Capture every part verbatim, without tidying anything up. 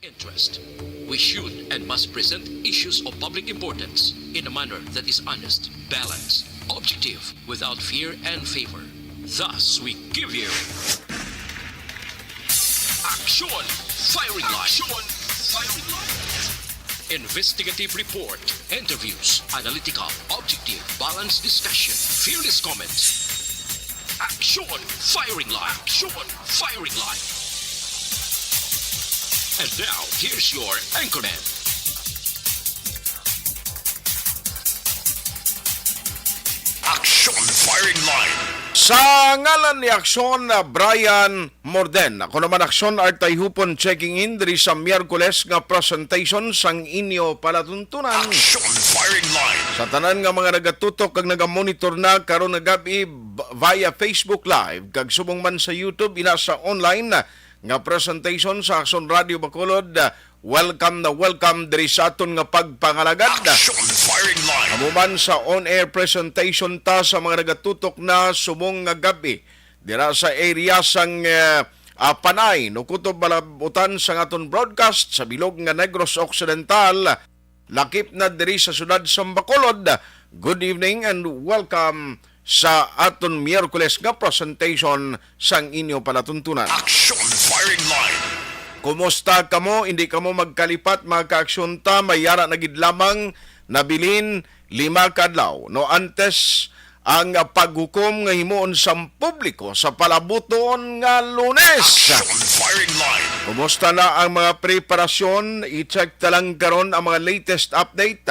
interest. We should and must present issues of public importance in a manner that is honest, balanced, objective, without fear and favor. Thus, we give you Action Firing Line. Action Firing Line. Investigative report, interviews, analytical, objective, balanced discussion, fearless comments. Action Firing Line. Action Firing Line. And now, here's your anchorman. Action Firing Line. Sa ngalan ni Aksyon, uh, Brian Morden. Ako naman, Aksyon Artay Hupon, checking in diri sa Miyerkules nga presentation sang inyo palatuntunan. Action Firing Line. Sa tanan nga mga nagatutok kag nagamonitor na karon nga gab-i b-, via Facebook Live, kag subong man sa YouTube, ina sa online nga presentation sa Aksyon Radio Bacolod, uh, welcome na welcome diri sa aton nga pagpangalagad. Action Firing Line. Amo man sa on-air presentation ta sa mga nagatutok na subong nga gab-i dira sa area sang, eh, ah, Panay, no, kutob balabutan sang aton broadcast sa bilog nga Negros Occidental, lakip na diri sa siyudad sang Bacolod. Good evening and welcome sa aton Miyerkules nga presentation sang inyo palatuntunan. Action Firing Line. Kumusta kamo? Hindi kamo magkalipat, mga kaaksyon ta. May yara na gid lamang nabilin lima ka adlaw, no, antes ang paghukom nga himuon sang publiko sa palabuton nga Lunes. Action Firing Line. Kumusta na ang mga preparasyon? I-check ta lang karon ang mga latest update.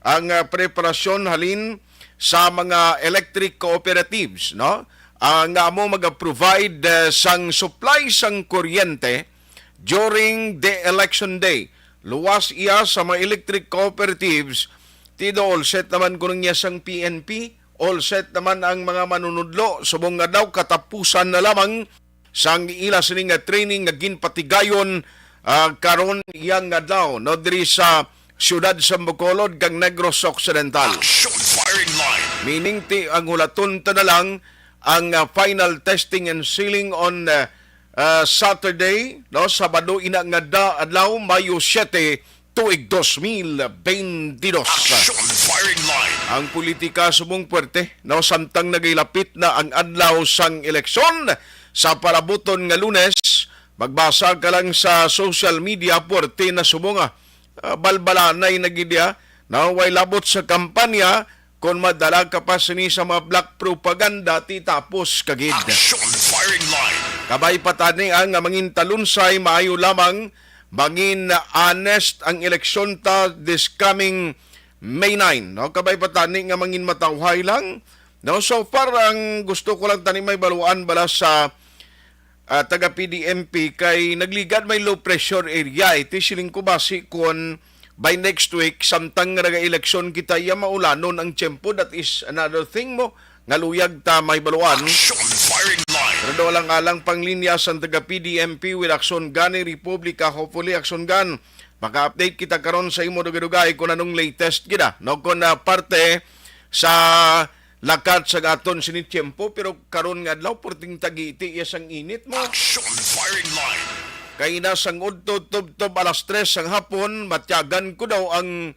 Ang, ah, preparasyon halin sa mga electric cooperatives, no? Ang amo maga-provide, eh, sang supply sang kuryente during the election day. Luwas iya sa mga electric cooperatives, tido all set naman kuno niya sang P N P, all set naman ang mga manunudlo, subong nga daw katapusan na lamang sang ila sini nga training nga ginpatigayon, ah, karon iya nga adlaw, no, diri sa siyudad sa Bacolod kag Negros Occidental. Action Firing Line. Meaning, ti ang hulaton ta na lang ang, ah, final testing and sealing on, ah, ah, Saturday, no, Sabado ina nga da-, adlaw, Mayo siete, tuig dos mil beintidos. Action Firing Line. Ang politika subong puwerte, no, samtang nagailapit na ang adlaw sang eleksyon sa palabuton nga Lunes, magbasa ka lang sa social media, puwerte na subong, ah, ah, balbalanay na gid iya, no, way labot sa kampanya, kon madala ka pa sini sa mga black propaganda, ti tapos ka gid. Action Firing Line. Kabay pa tani ang nga mangin talunsay, maayo lamang mangin honest ang eleksyon ta this coming May nine, no? Kabay pa tani nga mangin matawhay lang, no? So far, ang gusto ko lang tani may baluan bala sa, ah, taga P D M P kay nagligad may low pressure area. Iti siling ko basi kon by next week, samtang nga naga-eleksyon kita, iya maulanon ang tiyempo. That is another thing mo nga luyag ta may baluan. Action Firing Line. Pero daw lang alang panglinya sang taga P D M P with Action Gun ni Republika. Hopefully, Action Gun, maka-update kita karon sa imo dugay-dugay kung anong latest gid, ah, no? Kung, ah, parte sa lakat sa aton sini tiyempo, pero karon nga adlaw, purting tagiti iya sang init mo. Action Firing Line. Kay na sang udto tubtob alas tres sang hapon, matyagan ko daw ang,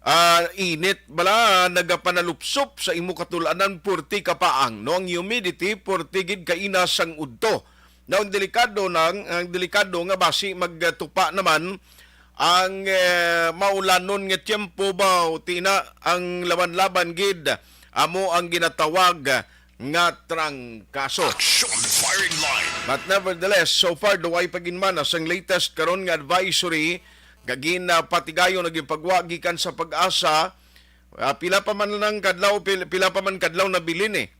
ah, init bala nagapanalupsop sa imo katul-anan, purti kapaang, no? Ang humidity, purti gid kaina sang udto. Now, ang delikado na, ang delikado nga basi magtupa naman ang, eh, maulanon nga tiyempo ba, o tina ang laban-laban gid, amo ang ginatawag nga trangkaso. Action Firing Line. But nevertheless, so far, duway pa gid man sang latest karon nga advisory nga ginapatigayon nga ginpagwa gikan sa PAGASA. Ah, pila pa man lang kadlaw, pil-, pila pa man kadlaw nabilin, eh.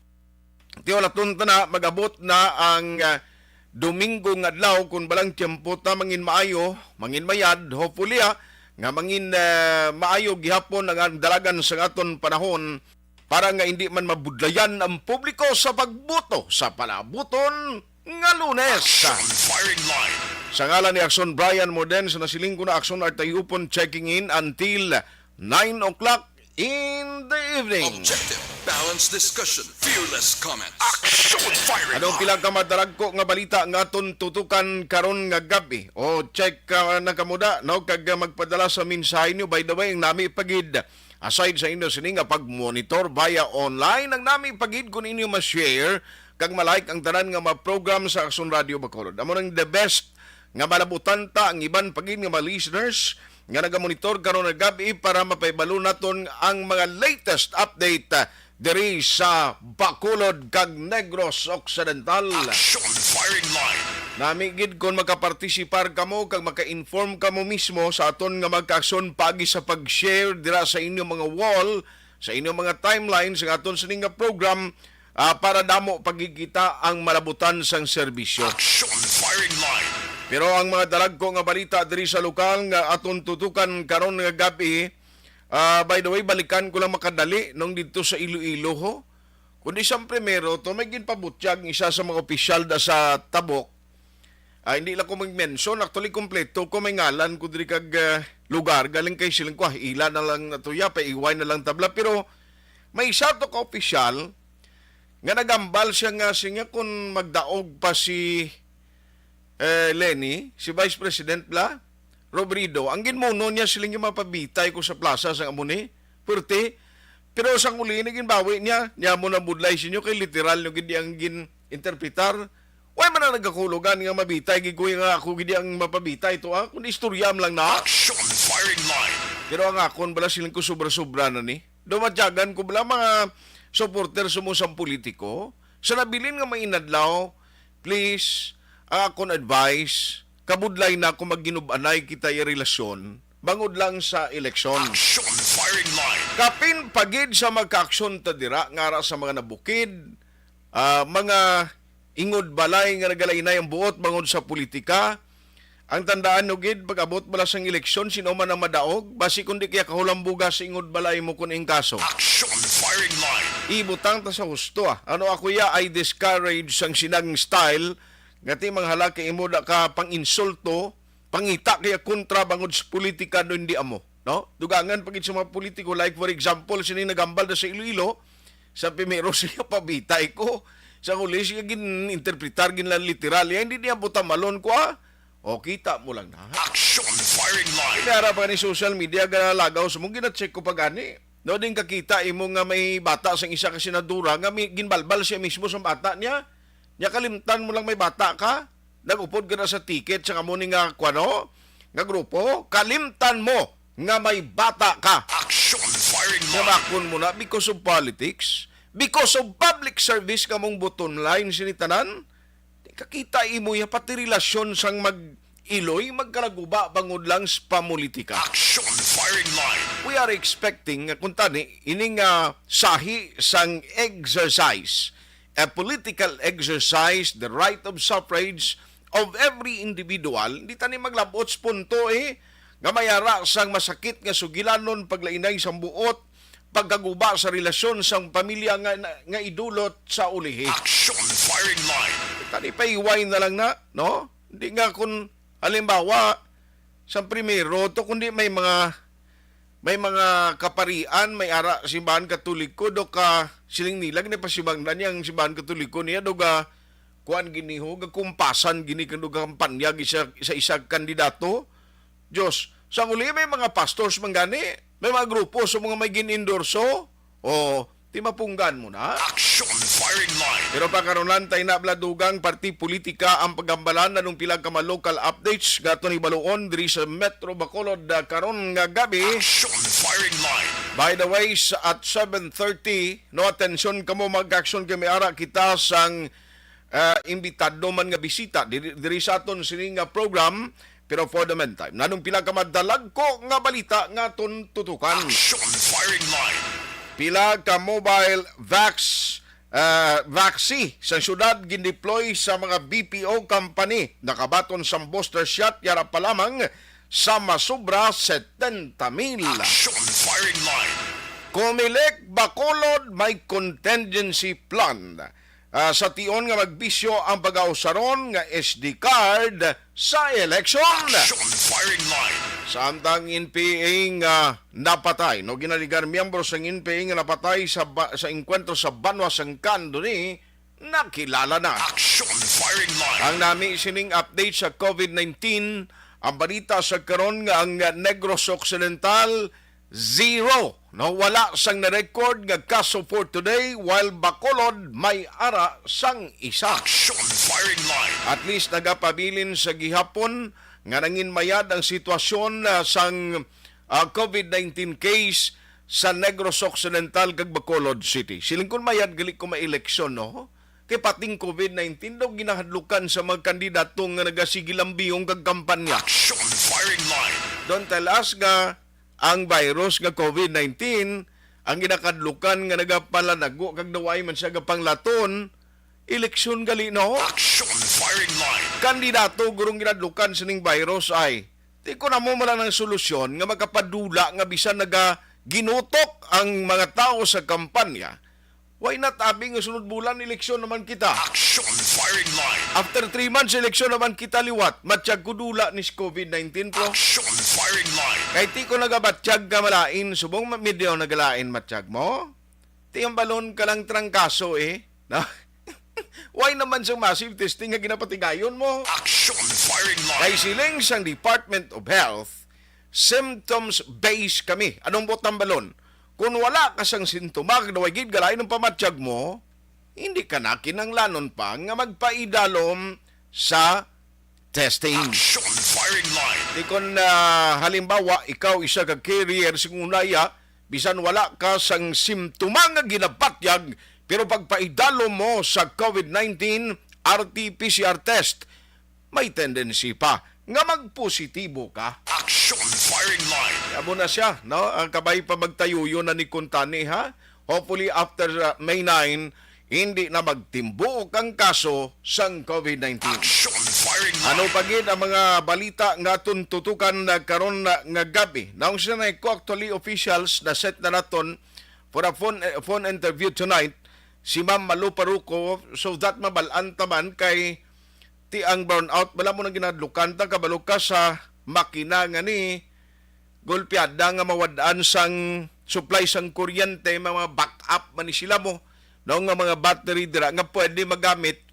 Ti hulaton ta na, mag-abot na ang, ah, Domingo nga adlaw, kun balang tiyempo ta mangin maayo, mangin mayad, hopefully, ah, nga mangin, ah, maayo gihapon ang, ang dalagan sa aton panahon para nga hindi man mabudlayan ang publiko sa pagboto sa palabuton nga Lunes. Action Firing Line. Sa ngalan ni Action Brian Morden, sa nasiling ko na Action Artayupon, checking in until nine o'clock In the evening. Objective, balanced discussion, fearless comments. Action firing Anong line. Pila ka madaragko nga balita nga aton tutukan karon nga gabi? O check uh, na kamo da, no? Kag uh, magpadala sa mensahe nyo. By the way, ang nami pagid, aside sa inyo sini nga pag-monitor via online, ang nami pagid kung inyo ma-share kag ma-like ang tanan nga mga program sa Aksyon Radio Bacolod. Amo nang the best nga malabutan ta ang iban pagid nga mga listeners nga nagamonitor karon nga gabi para mapahibalo naton ang mga latest update, ah, diri sa Bacolod kag Negros Occidental. Action firing line. Nami gid kon makapartisipar kamo kag maka-inform kamo mismo sa aton nga mga kaaksyon paagi sa pag-share dira sa inyong mga wall, sa inyong mga timeline sa aton sini nga program, ah, para damo pagkikita ang malabutan sang serbisyo. Action firing line. Pero ang mga daragko nga balita diri sa lokal nga aton tutukan karon nga gabi, ah, by the way, balikan ko lang makadali nung dito sa Iloilo ho. Kundi siyang primero to, may ginpabutyag ang isa sa mga opisyal da sa Tabok. Ah, hindi lang ko mag-mention, actually kompleto ko may ngalan ko diri kag ah, lugar, galing kay siling ko, ah, ila na lang natuya, paiway na lang tabla. Pero may isa to ka opisyal nga nagambal siya nga siya kung magdaog pa si eh, Leni, si Vice President bla, Robredo, ang ginmuno niya siling nga mapabitay ko sa plaza sang amo ni, perte. Pero sang uli na ginbawi niya, niya mo na budlay sa inyo kay literal nyo gid ang gin-interpretar. Way man na nagkakulogan nga mabitay gid ko nga ako gid ang mapabitay to, ah. Kung istorya man lang na. Action firing line. Pero ang akon bala siling ko sobra-sobra na ni. Dumatyagan ko bala mga supporter sa mga politiko. Sa nabilin nga mainadlaw, please, ang akon advice, kabudlay na kung magginub-anay kita yung relasyon, bangod lang sa eleksyon. Action firing line. Kapin pagid sa magkaaksyon ta dira nga ara sa mga nabukid, ah, mga ingod balay nga nagalainay ang buot bangod sa politika. Ang tandaan nyo gid, pag-abot bala sang eleksyon, sino man ang madaog? Basi kundi kaya kahulambuga sa ingod balay mo kun ing kaso. Action firing line. Ibutang ta sa husto, ah. Ano ako ya, I discourage sang sinang style nga ti manghala kay imo da ka pang-insulto, pangita kaya kontra bangod sa politika do hindi amo, no? Dugangan pa gid sa mga politiko, like for example, sini nagambal na sa Iloilo, sa primero siya pabitay ko, sa huli siya gin-interpretar gin lang literal. Ya, hindi niya butamalon ko, ah. O, kita mo lang na. Action firing line. May ara pa ni social media, galagaw sa mong gina-check ko pa gani. No, din kakita imo nga may bata sang isa ka senadora nga may, ginbalbal siya mismo sa bata niya. Niya kalimtan mo lang may bata ka. Nag-upod ka na sa ticket sa kamo ni nga, kuwano, nga grupo. Kalimtan mo nga may bata ka. Action firing Nga line. Makon mo na because of politics, because of public service kamong bottom line sini tanan. Di kakita imo ya pati relasyon sang mag-iloy, magkalaguba bangod lang sa pamulitika. Action firing line. We are expecting nga kung tani ining ah, sahi sang exercise, a political exercise, the right of suffrage of every individual, hindi tani maglabot sa punto eh, nga may ara sang masakit nga sugilanon, paglainay sang buot, pagkaguba sa relasyon sang pamilya nga, nga idulot sa ulihi. Action firing line. Tani paiway na lang na, no? Hindi nga kung halimbawa, sa primero to, kundi may mga may mga kaparian, may ara simbahan Katoliko, do ka siling nila, gani pasimangdan niya ang simbahan Katoliko niya, do ga kuan giniho, ga kumpasan gini kando ga kampanya gid sa, sa isa ka kandidato. Diyos, sa uli may mga pastors man gani, may mga grupo sa mga may gin-endorso. O, ti mapunggan mo na. Action firing line. Pero pagkaronan tayo na bla dugang parti politika ang pagambalan anong pila ka mga local updates gaton hibaluon diri sa Metro Bacolod ah, karon nga gabi. Action firing line. By the way, sa at seven thirty, no, atensyon kamo, mag-action kay may ara kita sang ah, imbitado man nga bisita diri, diri sa aton sini nga program. Pero for the meantime, nanong pila ka madalagko nga balita nga aton tutukan. Action firing line. Pila ka mobile vax ah, vaxi sa syudad gindeploy sa mga B P O company, nakabaton sang booster shot yara pa lamang sa masubra setenta mil. Action firing line. Comelec Bacolod may contingency plan. ah, sa tion nga magbisyo ang pag-ausaron nga S D card sa eleksyon. Action Firing Line. Samtang N P A nga napatay, no, ginaligar miyembro sang N P A nga napatay sa ba-, sa engkwentro sa banwa sang Candoni, nakilala na. Action Firing Line. Ang nami sining update sa COVID nineteen, ang balita sa karon nga ang Negros Occidental, zero. No, wala sang na-record nga kaso for today, while Bacolod may ara sang isa. Action Firing Line. At least nagapabilin sa gihapon nga nangin mayad ang sitwasyon, ah, sang, ah, COVID nineteen case sa Negros Occidental kag Bacolod City. Siling kon mayad gali ko maeleksyon, no? Kay pating COVID nineteen daw ginahadlukan sa mga kandidato nga nagasige lambiyong kag kampanya. Action Firing Line. Don't tell us nga ang virus nga COVID nineteen ang ginakadlukan nga nagapalanago kag naway man siya gapanglaton. Eleksyon gali, no? Action Firing Line. Kandidato gurong ginadlukan sining virus ay, di ko na mo mala ng solusyon nga makapadula nga bisan naga ginutok ang mga tao sa kampanya. Why not, abi nga sunod bulan, eleksyon naman kita? Action Firing Line. After three months, eleksyon naman kita liwat. Matyag ko dula ni COVID nineteen, pro. Action Firing Line. Kay ti ko nagabatyag ka malain, subong ma-, medyo nagalain matyag mo. Ti ang balon ka lang trangkaso, eh. Na? Why naman sa massive testing nga ginapatigayon mo? Action Firing Line. Kay siling sang Department of Health, symptoms-based kami. Anong butang balon? Kung wala ka sang sintoma kag naway gid galain ang pamatyag mo, hindi ka na kinanglanon pa nga magpaidalom sa testing. Action Firing Line. Di kon, ah, halimbawa, ikaw isa ka carrier sing unaya, bisan wala ka sang simptoma nga ginabatyag, pero pagpaidalom mo sa COVID nineteen R T P C R test, may tendency pa nga magpositibo ka. Action Firing Line. Amo na siya, no? Ang kabay pa magtayuyo na ni kuntani, ha? Hopefully, after, uh, May nine, hindi na magtimbuok ang kaso sang COVID nineteen. Action Firing Line. Ano pa gid ang mga balita nga aton tutukan na karon na nga gabi? Naong sinay ko, actually, officials na set na naton for a phone, eh, phone interview tonight si Ma'am Malu Paruco, so that mabalaan ta man kay ti ang brownout, bala mo nang ginadlukan ta, kabalo ka sa makina nga ni golpeada nga mawad-an sang supply sang kuryente, mga backup man ni sila mo, no, nga mga battery dira nga pwede magamit.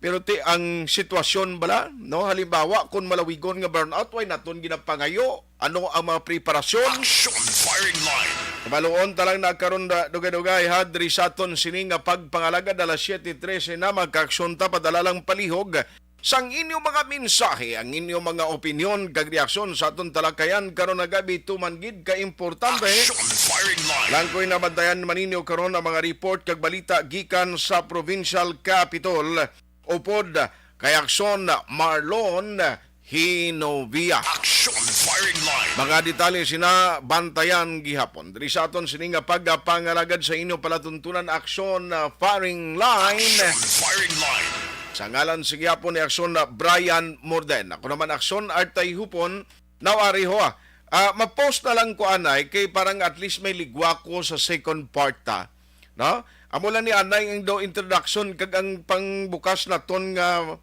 Pero ti ang sitwasyon bala, no, halimbawa kung malawigon nga brownout, way naton ginapangayo ano ang mga preparasyon. Action Firing Line. Kabaloon ta lang na karon da-, dugay-dugay ha, diri sa aton sini nga pagpangalagad alas siyete trese na, magkaaksyon ta padala lang palihog sang inyo mga mensahe, ang inyo mga opinyon kag reaksyon sa aton talakayan karon nga gabi, tuman gid ka importante. Action Firing Line. Langkoy nabantayan man ninyo karon ang mga report kag balita gikan sa provincial capitol. Upod kay Aksyon Marlon Hinovia. Action Firing Line. Mga detalye sina bantayan gihapon. Diri sa aton sini nga pagpangalagad sa inyo palatuntunan, Aksyon, ah, Firing Line. Action Firing Line. Sa ngalan sa gihapon ni Aksyon, ah, Brian Morden. Ako naman, Aksyon Artay Hupon. Now, ari ho, ah. Ah, ma-post na lang ko anay kay parang at least may ligwa ko sa second part ta. No? Amo lang ni anay ang daw introduction kag ang pangbukas naton nga,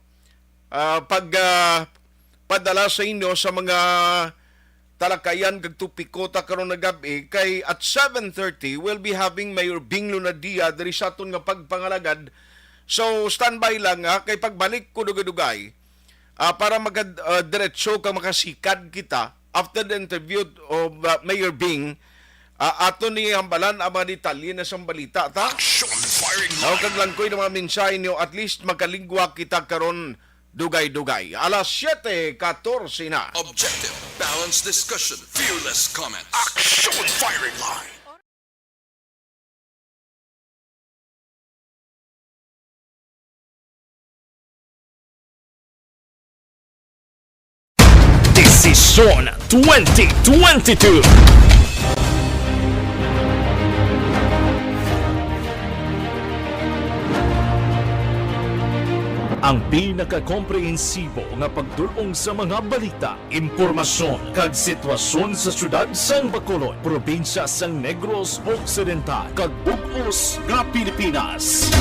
ah, pag, ah, padala sa inyo sa mga talakayan kag topiko ta karon nga gab-i, kay at seven thirty, we'll be having Mayor Bing Lunadia diri sa aton nga pagpangalagad. So, standby lang, ha, kay pagbalik ko dugay-dugay, ah, para magad-, ah, diretso kag makasikad kita after the interview of, ah, Mayor Bing, ah, ato ni hambalan ang mga detalye na sang balita ta. Action Firing Line. Kag langkoy na mga mensahe niyo, at least makaligwa kita karon dugay-dugay. Alas siyete katorse na. Objective, balanced discussion, fearless comments. Action Firing Line. Desisyon twenty twenty-two. Ang pinakakomprehensibo nga pagdul-ong sa mga balita, impormasyon, kag sitwasyon sa siyudad sang Bacolod, probinsya sang Negros Occidental, kag bug-os nga Pilipinas.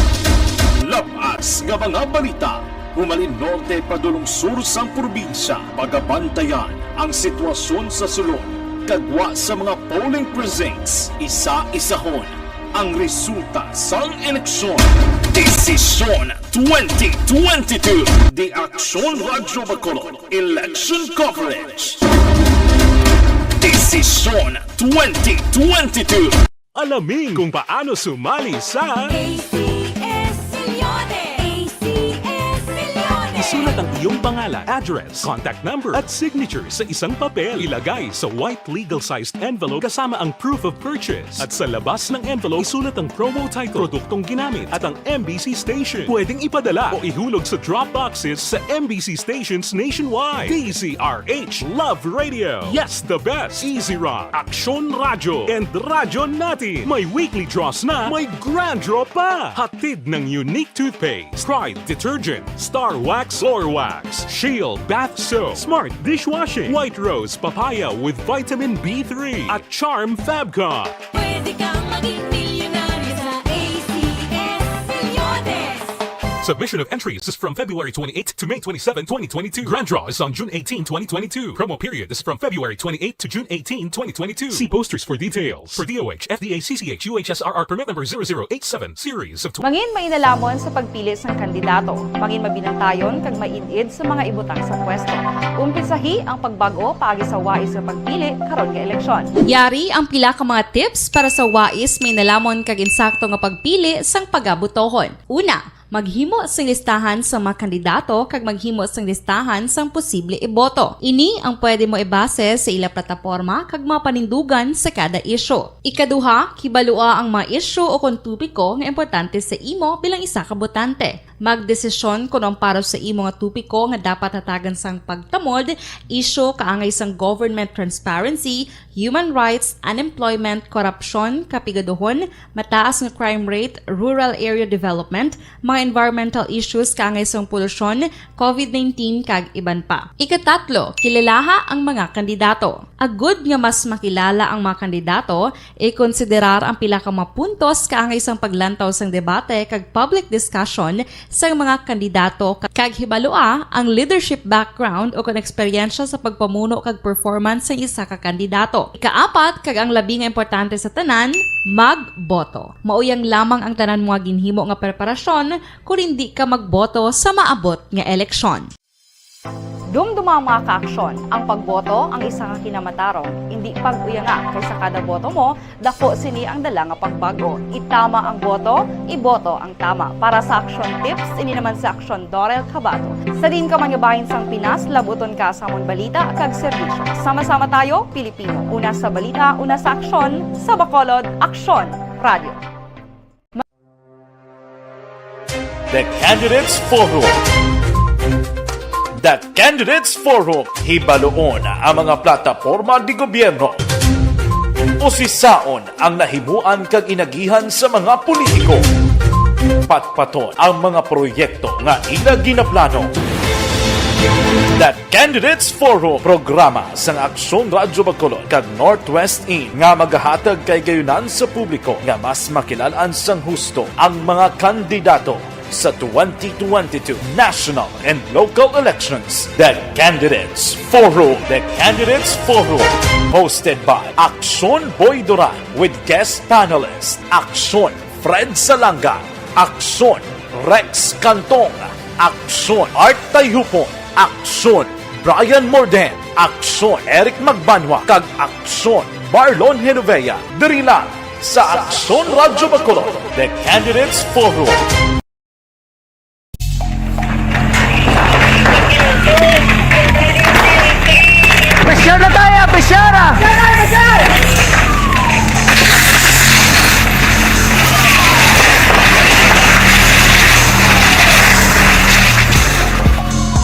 Labas nga mga balita, humalin norte padulong sur sang probinsya, pagabantayan ang sitwasyon sa sulod kag wa sa mga polling precincts, isa-isahon ang resulta sang eleksyon. Desisyon twenty twenty-two, The Aksyon Radyo Bacolod Election Coverage. Desisyon twenty twenty-two. Alamin kung paano sumali sa A C S Millones. A C S Millones. Isulat ang iyong pangalan, address, contact number, at signature sa isang papel. Ilagay sa white legal-sized envelope kasama ang proof of purchase. At sa labas ng envelope, isulat ang promo title, produktong ginamit, at ang M B C station. Pwedeng ipadala o ihulog sa drop boxes sa M B C stations nationwide. D Z R H, Love Radio, Yes the Best, Easy Rock, Aksyon Radyo, and Radyo Natin. May weekly draws na, may grand draw pa. Hatid ng Unique Toothpaste, Pride Detergent, Star Wax Floor Wax, Shield Bath Soap, Smart Dishwashing, White Rose Papaya with Vitamin B three, at Charm Fabcon. Pwede kang maging milyonaryo sa A C S Millones. Submission of entries is from February twenty-eighth to May twenty-seven, twenty twenty-two. Grand draw is on June eighteen, twenty twenty-two. Promo period is from February twenty-eighth to June eighteen, twenty twenty-two. See posters for details. For D O H, F D A, C C H, U H S R R permit number zero zero eight seven, series of tw- Mangin mainalomon sa pagpili sang kandidato. Mangin mabinantayon kag maid-id sa mga ibutang sa pwesto. Umpisahi ang pagbag-o paagi sa wais nga pagpili karon nga eleksyon. Yari ang pila ka mga tips para sa wais, mainalomon kag insakto nga pagpili sang pagabotohon. Una, maghimo sing listahan sa mga kandidato kag maghimo sing listahan sang posible iboto. Ini ang pwede mo ibase sa ila plataporma kag mga panindugan sa kada isyu. Ikaduha, kibalua ang mga isyu o kon topiko nga importante sa imo bilang isa ka botante. Magdesisyon kon ang para sa imo nga topiko nga dapat hatagan sang pagtamod, isyu kaangay sang government transparency, human rights, unemployment, korupsyon, kapigaduhon, mataas nga crime rate, rural area development, mga environmental issues kaangay sang polusyon, covid nineteen, kag iban pa. Ikatatlo, kilalaha ang mga kandidato. Agud nga mas makilala ang mga kandidato, ikonsiderar ang pila ka mga puntos kaangay sang paglantaw sang debate kag public discussion sang mga kandidato, kag hibalua ang leadership background o kon eksperyensya sa pagpamuno kag performance sang isa ka kandidato. Ikaapat, kag ang labi nga importante sa tanan, magboto. Mauyang lamang ang tanan mo nga ginhimo nga preparasyon kon indi ka magboto sa maabot nga eleksyon. Dumduma ang mga kaaksyon. Ang pagboto ang isa ka kinamatarong. Indi pag-uyanga, kay sa kada boto mo, daku sini ang dala nga pagbag-o. Itama ang boto, iboto ang tama. Para sa Aksyon Tips, ini naman si Aksyon Dorel Cabato. Sa diin ka man nga bahin sang Pinas, labuton ka sa amon balita kag serbisyo. Sama-sama tayo, Pilipino. Una sa balita, una sa aksyon, sa Bacolod, Aksyon Radio. The Candidates Forum. The Candidates Forum, hibaluon ang mga plataporma de gobyerno. Usisaon ang nahimuan kag inagihan sa mga politiko. Patpaton ang mga proyekto nga ila ginaplano. The Candidates Forum, programa sang Aksyon Radyo Bacolod kag Northwest In nga magahatag kahigayonan sa publiko nga mas makilal-an sang husto ang mga kandidato sa twenty twenty-two national and local elections. The Candidates Forum. The Candidates Forum, hosted by Aksyon Boy Duran with guest panelist Aksyon Fred Salanga, Aksyon Rex Cantong, Aksyon Art Tayhupon, Aksyon Brian Morden, Aksyon Eric Magbanwa, kag Aksyon Marlon Genovea. Diri lang sa Aksyon Radyo Bacolod, The Candidates Forum. Pressure na tayo! Pressure!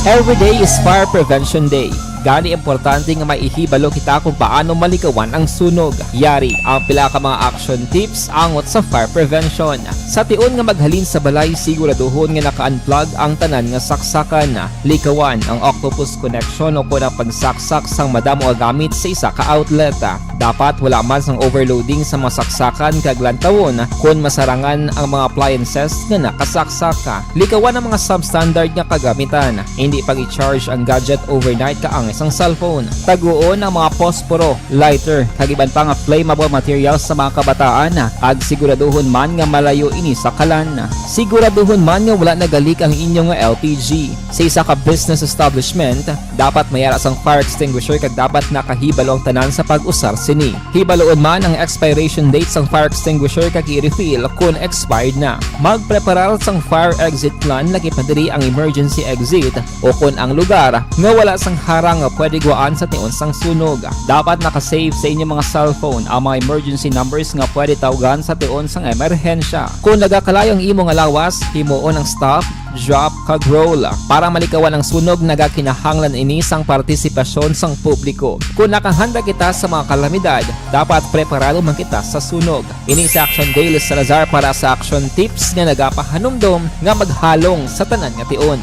Every day is Fire Prevention Day. Gani, importante nga maihibalo kita kung paano malikawan ang sunog. Yari ang pila ka mga action tips angot sa fire prevention. Sa tion nga maghalin sa balay, siguraduhon nga naka-unplug ang tanan nga saksakan. Likawan ang octopus connection o kon ang pagsaksak sang madamo nga gamit sa isa ka outlet. Dapat wala man sang overloading sa mga saksakan kag lantawon kon masarangan ang mga appliances nga nakasaksak. Likawan ang mga substandard nga kagamitan. Hindi pag-i-charge ang gadget overnight kaangay sang cellphone. Taguon ang mga posporo, lighter, kag iban pa nga flammable materials sa mga kabataan, kag siguraduhon man nga malayo ini sa kalan. Siguraduhon man nga wala nagalik ang inyo nga L P G. Sa isa ka business establishment, dapat may ara sang fire extinguisher kag dapat nakahibalo ang tanan sa pag-usar sini. Hibaluon man ang expiration date sang fire extinguisher kag i-refill kon expired na. Magpreparar sang fire exit plan, lakip na diri ang emergency exit o kon ang lugar nga wala sang harang nga pwede guwaan sa tion sang sunog. Dapat naka-save sa inyo mga cellphone ang mga emergency numbers nga pwede tawgan sa tion sang emerhensya. Kon nagakalayo ang imo nga lawas, himuon ang stop, drop, kag roll. Para malikawan ang sunog, nagakinahanglan ini sang partisipasyon sang publiko. Kon nakahanda kita sa mga kalamidad, dapat preparado man kita sa sunog. Ini si Action Dale Salazar para sa Action Tips nga nagapahanumdom nga maghalong sa tanan nga tion.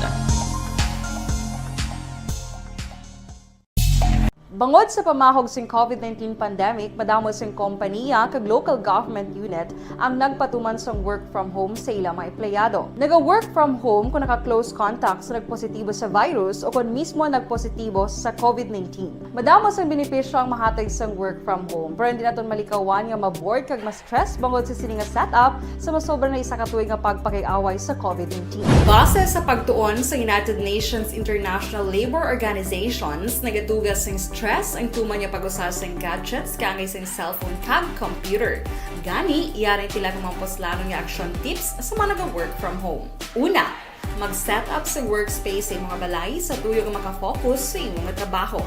Bangod sa pamahog sing covid nineteen pandemic, madamo sing kompaniya kag local government unit ang nagpatuman sang work from home sa ila mga empleyado. Naga-work from home kung naka-close contact sa nagpositibo sa virus o kon mismo nagpositibo sa covid nineteen. Madamo sang benepisyo ang mahatag sang work from home, pero hindi naton malikawan nga ma-bored kag ma-stress bangod sa sini nga setup sa masobra na isa ka tuig nga pagpakig-away sa covid nineteen. Base sa pagtuon sa United Nations International Labour Organizations, nagatuga sing stress ang tuman nga pag-usa sing gadgets kaangay sing cellphone kag computer. Gani, yari ang pila ka mga puslanon nga action tips sa mga naga-work from home. Una, mag-set up sa workspace sa imong balay sa tuyo nga makafocus sa imong trabaho.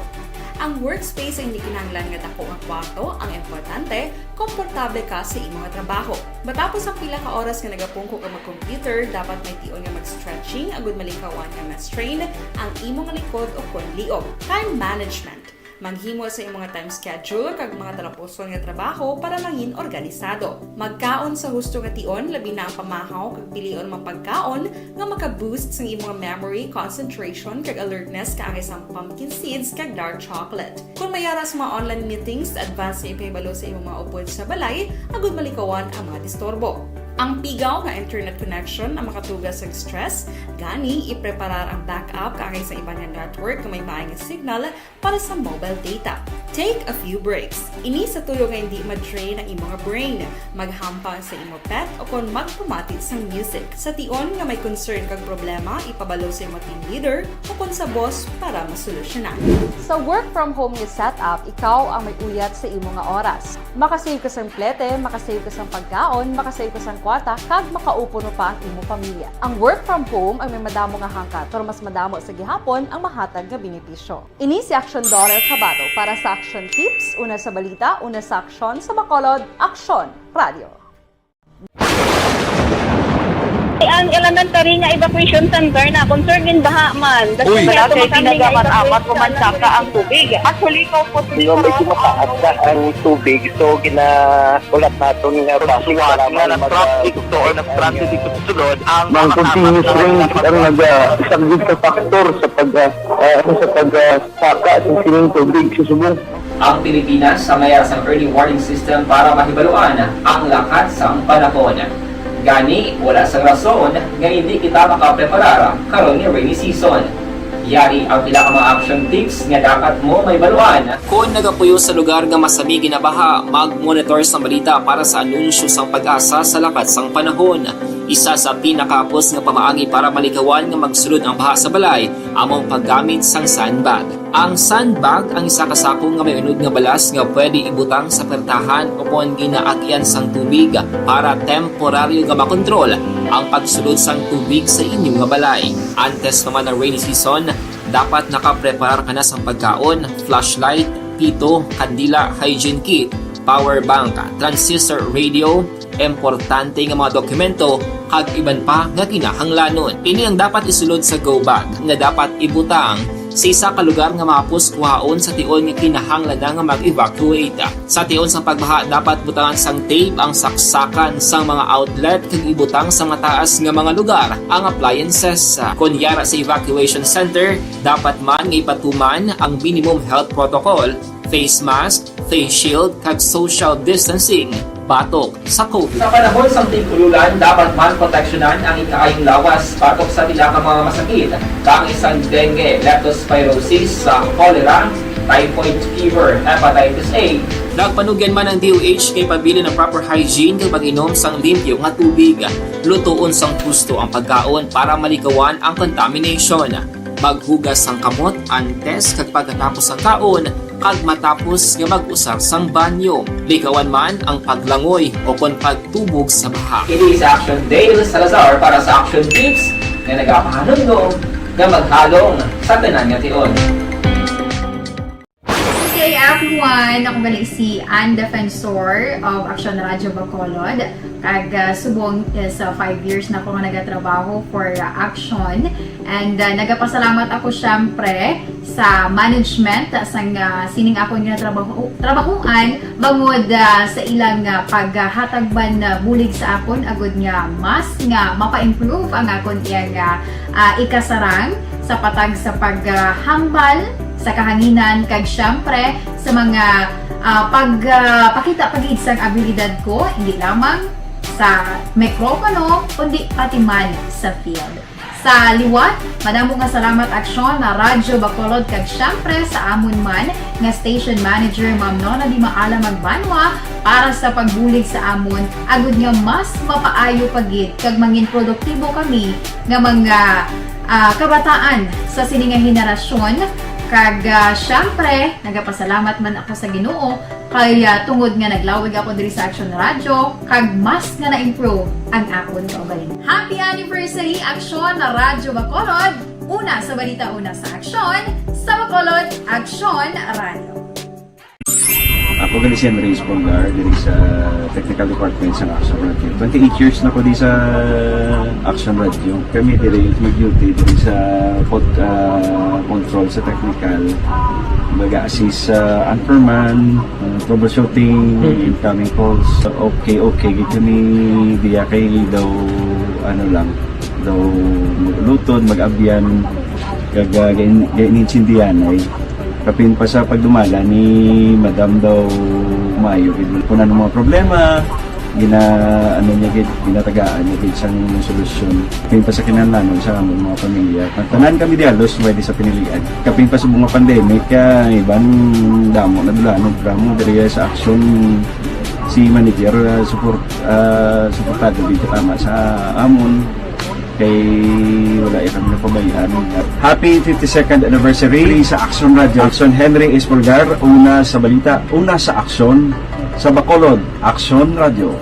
Ang workspace ay hindi kinahanglan nga dako nga kwarto, ang importante, komportable ka sa imong trabaho. Matapos ang pila ka oras nga nagapungko ka mag-computer, dapat may tion nga mag-stretching agud malikawan nga ma-strain ang imong likod o kon liog. Time management. Maghimo sa imong time schedule kag mga talapuson nga trabaho para mangin organisado. Magkaon sa husto nga tion, labi na ang pamahaw kag pilion mga pagkaon nga maka-boost sang imong memory, concentration, kag alertness kaangay sang pumpkin seeds kag dark chocolate. Kon may ara sa mga online meetings, advance nga ipahibalo sa imong mga upod sa balay agud malikawan ang mga disturbo. Ang pigaw nga internet connection ang makatuga sa stress, gani ipreparar ang backup kaangay sa iban nga network nga may maay nga signal para sa mobile data. Take a few breaks. Ini sa tuyo nga hindi ma-drain ang imong brain. Maghampang sa imo pet o kon magpamati sang music. Sa tion nga may concern kag problema, ipabalo sa imo team leader o kon sa boss para masolusyonan. Sa work from home nga setup, ikaw ang may uyat sa imo nga oras. Makasave ka sang plete, makasave ka sang pagkaon, makasave ka sang kwarta, kag makaupo pa ang imo pamilya. Ang work from home ang may madamo nga hangkat, pero mas madamo sa gihapon ang mahatag nga benepisyo. Ini si Action Daughter Kabato para sa Action Tips, una sa balita, una sa aksyon, sa Bacolod, Aksyon Radio. Ang elementary nga evacuation center na concern din baha man. Uy, malaki, kinagamat-amat, umansaka ang tubig. Actually, ikaw po, di ba, medyo mataas na ang tubig, so ginaulat naton nga traffic nga mag-, nag-traffic to or nag-transit dito sa sulod ang mga continuous rain ang nag-, ah, isang good factor sa pag, ah, ah, sa pag, ah, saka sa sining tubig sa subong. Ang Pilipinas sa mayar sang early warning system para mahibaluan ang lakat sang panahon. Gani, wala sang rason nga hindi kita makapreparar karon nga rainy season. Yari ang pila ka mga action tips nga dapat mo mahibaluan. Kon nagapuyo sa lugar nga masami ginabaha, mag-monitor sa balita para sa anunsyo sang PAGASA sa lakat sang panahon. Isa sa pinakahapos nga pamaagi para malikawan nga magsulod ang baha sa balay amo ang paggamit sang sandbag. Ang sandbag ang isa ka sako nga may unod nga balas nga pwede ibutang sa pertahan o kon ginaagian sang tubig para temporaryo nga makontrol ang pagsulod sang tubig sa inyo nga balay. Antes pa man ang rainy season, dapat nakapreparar ka na sang pagkaon, flashlight, pito, kandila, hygiene kit, power bank, transistor radio, importante nga mga dokumento, kag iban pa nga kinahanglanon. Ini ang dapat isulod sa go bag nga dapat ibutang Sa isa ka lugar nga mahapos kuhaon sa tion nga kinahanglan na nga mag-evacuate. Sa tion sang pagbaha, dapat butangan sang tape ang saksakan sang mga outlet kag ibutang sa mataas nga mga lugar ang appliances. Kon yara sa evacuation center, dapat man nga ipatuman ang minimum health protocol, face mask, face shield, kag social distancing batok sa COVID. Sa panahon sang tig-ululan, dapat man proteksyonan ang ikaayong lawas batok sa pila ka mga masakit, kaangay sang dengue, leptospirosis, sa cholera, typhoid fever, hepatitis A. Nagpanugyan man ang D O H nga ipabilin ang proper hygiene kag pag-inom sang limpyo nga tubig. Lutoon sang husto ang pagkaon para maligawan ang contamination. Maghugas sang kamot antes kag pagkatapos sang kaon, kag matapos nga mag-usar sang banyo. Ligawan man ang paglangoy o kon pagtubog sa baha. Ini si Action Dale Salazar para sa Action Tips nga nagapahanumdom nga maghalong sa tanan nga tion. Good day, everyone! Ako gali si Ann Defensor of Action Radio Bacolod. Kag, ah, subong, eh, sa five years na ako nga nagatrabaho for, ah, Action. And, ah, nagapasalamat ako, syempre, sa management sang, ah, sining akon nga trabaho, trabahuan, bangod, ah, sa ilang, ah, paghatag man, ah, bulig sa akon, agud nga mas nga mapa-improve ang akon iyang, ah, ah, ikasarang sa patag sa paghambal sa kahanginan, kag, syempre, sa mga, ah, pag, ah, pakita pa gid sang abilidad ko, hindi lamang sa mikropono, kundi pati man sa field. Sa liwat, madamo nga salamat, Aksyon, na Radyo Bacolod, kag, syempre, sa amon man nga station manager, Ma'am Nona Di Maala Magbanwa, para sa pagbulig sa amon, agud nga mas mapaayo pa gid kag mangin produktibo kami nga mga, ah, kabataan sa sini nga henerasyon. Kag, ah, syempre, nagapasalamat man ako sa Ginoo kay, ah, tungod nga naglawig ako diri sa Action Radio, kag mas nga na-improve ang akon kaugalingon. Happy anniversary, Action Radio Bacolod! Una sa balita, una sa aksyon, sa Bacolod, Action Radio. Ako gali si Henry Espolgar, diri sa Technical Department sa Action Radio. Twenty-eight years na ko di sa Action Radio. Kami diri mag-duty diri sa pod-, ah, control sa technical. Mag-assist sa anchorman, ah, troubleshooting, Mm. incoming calls. Okay, okay, gid kami diya kay daw, ano lang, daw mag-ulutod, mag-abyan, kag, ah, gain-, gain-, inintindihan ay. Kapin pa sa pagdumala ni Madam daw maayo gid. Kung ano mga problema, gina-, ano niya gid, ginatagaan niya gid sang solusyon. Kapin pa sa kinahanglanon sa amon mga pamilya. Tanan kami di halos pwede sa pinilian. Kapin pa sa mga pandemic, ah, iban damo na dulanon, damo diri sa aksyon si manager, ah, support, ah, suportado gid katama sa amon. Kay wala iya kami napabayaan. Happy fifty-second anniversary sa Action Radio. Action Henry Espolgar, una sa balita, una sa aksyon, sa Bacolod, Action Radio.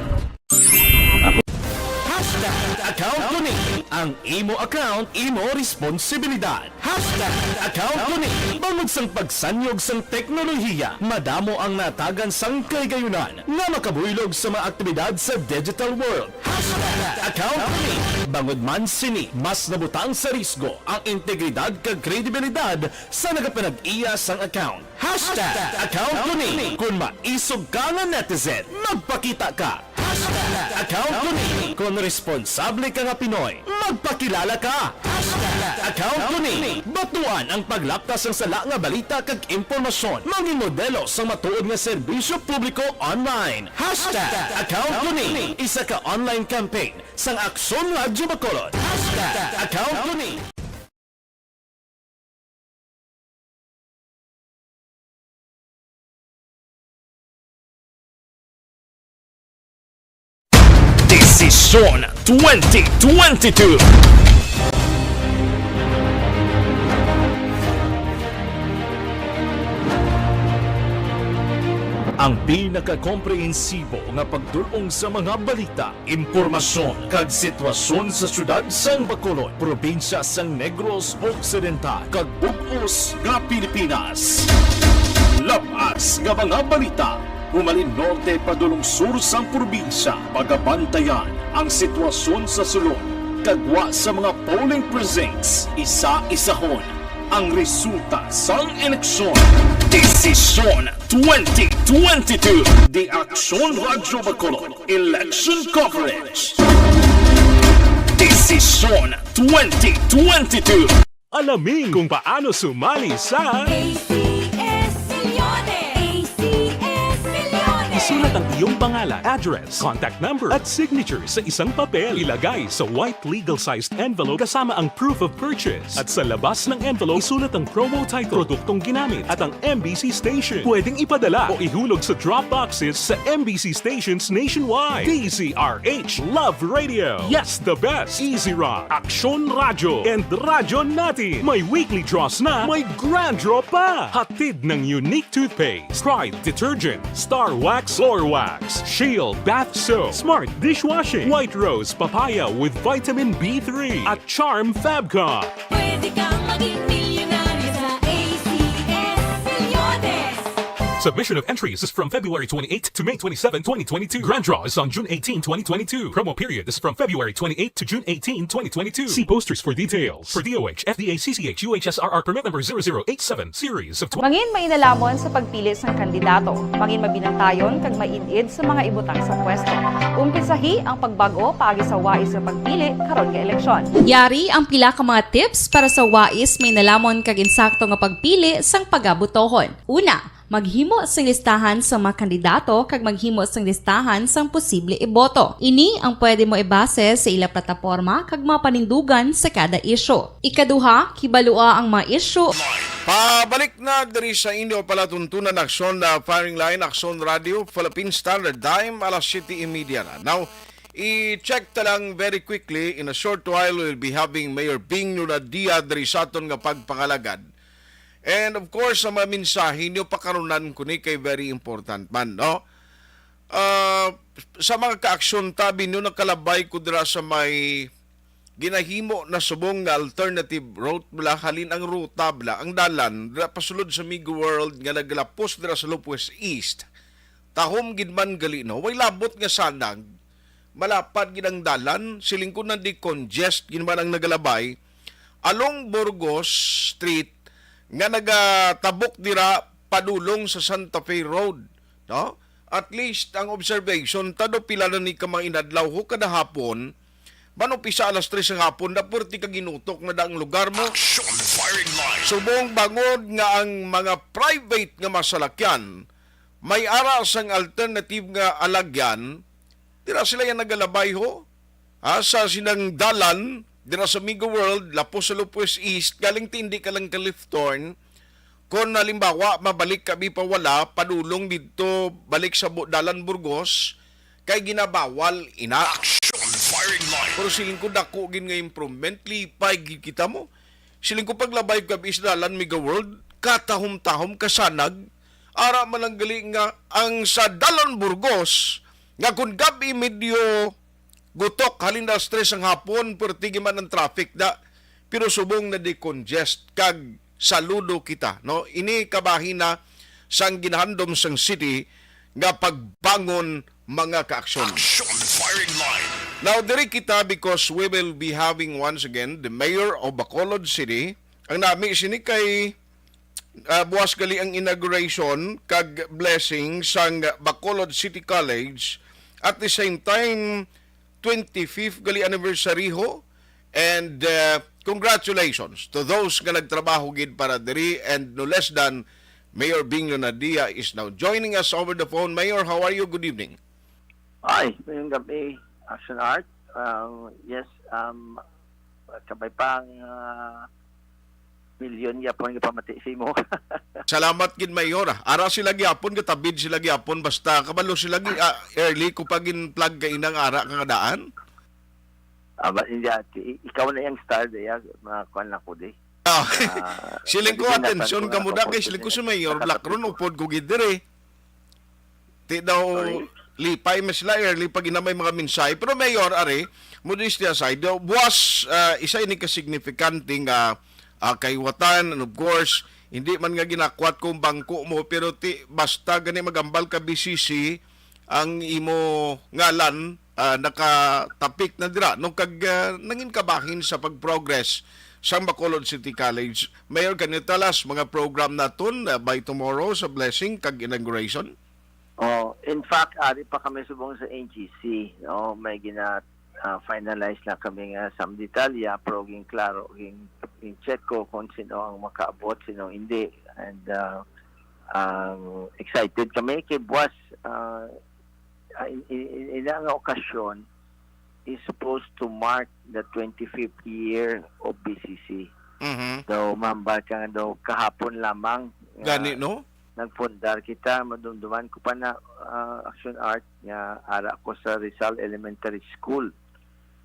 Hashtag account ko ni. Ang imo account, imo responsibilidad. Hashtag account ko ni. Bangod sang pagsanyog sang teknolohiya, madamo ang natagan sang kahigayonan nga makabuylog sa mga aktibidad sa digital world. Hashtag account ko ni. Bangod man sini, mas nabutang sa risgo ang integridad kag kredibilidad sa nagapanag-iya sang account. Hashtag account ko ni. Kung maisog ka nga netizen, magpakita ka. Hashtag account ko ni. Kung responsable ka nga Pinoy, magpakilala ka. Hashtag account ko ni. Batuan ang paglapkas sang sala nga balita kag impormasyon. Mangin modelo sang matuod nga serbisyo publiko online. Hashtag account ko ni. Isa ka online campaign sang Aksyon Radyo Bacolod. Hashtag account ko ni. Desisyon twenty twenty-two. Ang pinakakomprehensibo nga pagdul-ong sa mga balita, impormasyon, kag sitwasyon sa siyudad sang Bacolod, probinsya sang Negros Occidental, kag bug-os nga Pilipinas. Lab-as nga mga balita, humalin norte padulong sur sang probinsya. Pagabantayan ang sitwasyon sa sulod, kag gwa sa mga polling precincts, isa-isahon Ang resulta sang eleksyon. Desisyon twenty twenty-two. The Aksyon Radyo Bacolod Election Coverage. Desisyon twenty twenty-two. Alamin kung paano sumali sa A C S Milyones. A C S Milyones. Isulat ang iyong pangalan, address, contact number, at signature sa isang papel. Ilagay sa white legal-sized envelope kasama ang proof of purchase. At sa labas ng envelope, isulat ang promo title, produktong ginamit, at ang M B C station. Pwedeng ipadala o ihulog sa drop boxes sa M B C stations nationwide. D Z R H Love Radio. Yes, the best. Easy Run, Aksyon Radyo, and Radyo Natin. May weekly draws na, may grand draw pa. Hatid ng Unique Toothpaste, Pride Detergent, Star Wax Floor Wax, Shield Bath Soap, Smart Dishwashing, White Rose Papaya with Vitamin B three, at Charm Fabcon. Pwede kang maging milyonaryo sa A C S Milyones. Submission of entries is from February twenty-eight to May twenty-seven, twenty twenty-two. Grand draw is on June eighteen, twenty twenty-two. Promo period is from February twenty-eight to June eighteen, twenty twenty-two. See posters for details. For D O H, F D A, C C H, U H S R R permit number zero zero eight seven, series of twenty. Mangin mainalhamon sa pagpili sang kandidato. Mangin mabinantayon kag maid-id sa mga ibutang sa pwesto. Umpisahi ang pagbag-o paagi sa wais nga pagpili karon nga eleksyon. Yari ang pila ka mga tips para sa wais mainalhamon kag insakto nga pagpili sang pagabotohon. Una, maghimo sing listahan sa mga kandidato kag maghimo sing listahan sang posible iboto. Ini ang pwede mo ibase sa ila plataporma kag mga panindugan sa kada isyu. Ikaduha, kibalua ang mga isyu. Pabalik na diri sa inyo palatuntunan, Aksyon na Firing Line, Aksyon Radio, Philippine Standard Time, alas siyete y media na. Now, i-check ta lang very quickly, in a short while, we'll be having Mayor Bing Lunadia diri sa aton nga pagpangalagad. And of course, sa mga mensahe niyo, pakarunan ko ni kay very important man, no? Ah, sa mga kaaksyon, tabi niyo, nakalabay ko dira sa may ginahimo na subong nga alternative route bala, halin ang ruta bala, ang dalan dira pasulod sa Mega World nga naglapos dira sa Lopez East. Tahom gid man gali, no? Way labot nga sanag, malapad gid ang dalan, siling ko na-decongest gid man ang nagalabay along Burgos Street nga nagatabok dira padulong sa Santa Fe Road, no? At least ang observation ta do, pila na ni ka mga inadlaw ho, kada hapon, man umpisa alas tres sa hapon, da purti ka ginutok na da ang lugar mo. Action firing line. Subong bangod nga ang mga private nga masalakyan may ara sang alternative nga alagyan, dira sila yan nagalabay ho. Ha, sa sinang dalan, dira sa Mega World, lapos sa Lopez East, galing ti hindi ka lang ka left turn. Kung halimbawa, mabalik ka bi pa wala, padulong didto, balik sa Bu-, Dalan Burgos, kay ginabawal ina. Action firing line. Pero siling ko, dako gid nga improvement, lipay gid kita mo. Siling ko, paglabay ka bi sa dalan Mega World, katahom-tahom, kasanag, ara man lang gali nga ang sa Dalan Burgos, nga kung gabi medyo gutok, halin alas tres ang hapon, perti gid man ang traffic da, pero subong na-decongest kag saludo kita, no? Ini kabahin na sang ginahandom sang city nga pagbangon, mga kaaksyon. Action firing line. Now, diri kita because we will be having once again the mayor of Bacolod City. Ang nami sini kay, ah, buwas gali ang inauguration kag blessing sang Bacolod City College. At the same time, twenty-fifth gali anniversary ho. And, uh, congratulations to those nga nagtrabaho gid para diri, and no less than Mayor Bing Lunadia is now joining us over the phone. Mayor, how are you? Good evening. Ay, ngayong gabi, Action Art. Um, yes, um, kabay pa ang, ah, milyon yapon nga pamati sa imo. Salamat gid, Mayor. Ara sila gyapon, gatabid sila gyapon, basta kabalo sila gi-, ah, early ko pa gin-plug kay inang ara ka nga daan. Ah, ba, hindi, ati, ikaw na yung star, diya, mga kwan lang ko, di. Ah, ah, siling ko, hindi na atensyon tan-, ka mo da, kay siling ko si Mayor Black Ron, upod ko gid diri. Ti daw, sorry? Lipay man sila, early pa gid na may mga mensahe. Pero Mayor, are, modesty aside, daw, buwas, ah, isa ini ka signifikante nga, ah, kaiwatan, and of course, hindi man nga ginakwat kong bangko mo, pero ti, basta gani magambal ka B C C, ang imo ngalan, ah, nakatapik na dira, no? Kag, ah, nangin kabahin sa pag-progress sang Bacolod City College. Mayor, can you tell us mga program naton, uh, by tomorrow sa blessing kag inauguration? Oh, in fact, ari pa kami subong sa N G C, no? May gina, ah, finalize na kami nga some detalya, pero ging klaro, ging, ging check ko kung sino ang makaabot, sino hindi. And, ah, ang excited kami kay buwas, ah, ah, in, in, in, ina nga okasyon is supposed to mark the twenty-fifth year of B C C. Mhm. So, mahambal ka nga daw kahapon lamang nga Gani, no? nagpundar kita, madumduman ko pa na, ah, Action Art, nga ara ko sa Rizal Elementary School.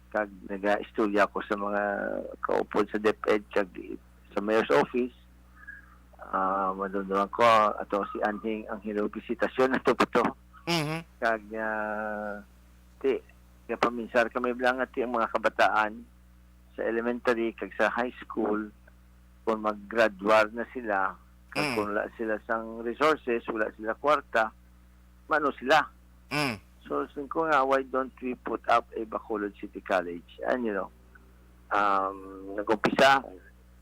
Kag nagaistorya ko sa mga kaupod sa DepEd kag sa mayor's office. Ah, madumduman ko, ato si Anhing Angelo Visitacion, ato pa to. Mhm. Kag, ah, ti, napaminsar kami lang nga ti ang mga kabataan sa elementary kag sa high school, kung mag-graduar na sila, kag Mm. kung wala sila sang resources, wala sila kwarta, mano sila. Mm. So, sabi ko nga, why don't we put up a Bacolod City College? And, you know, um, nag-umpisa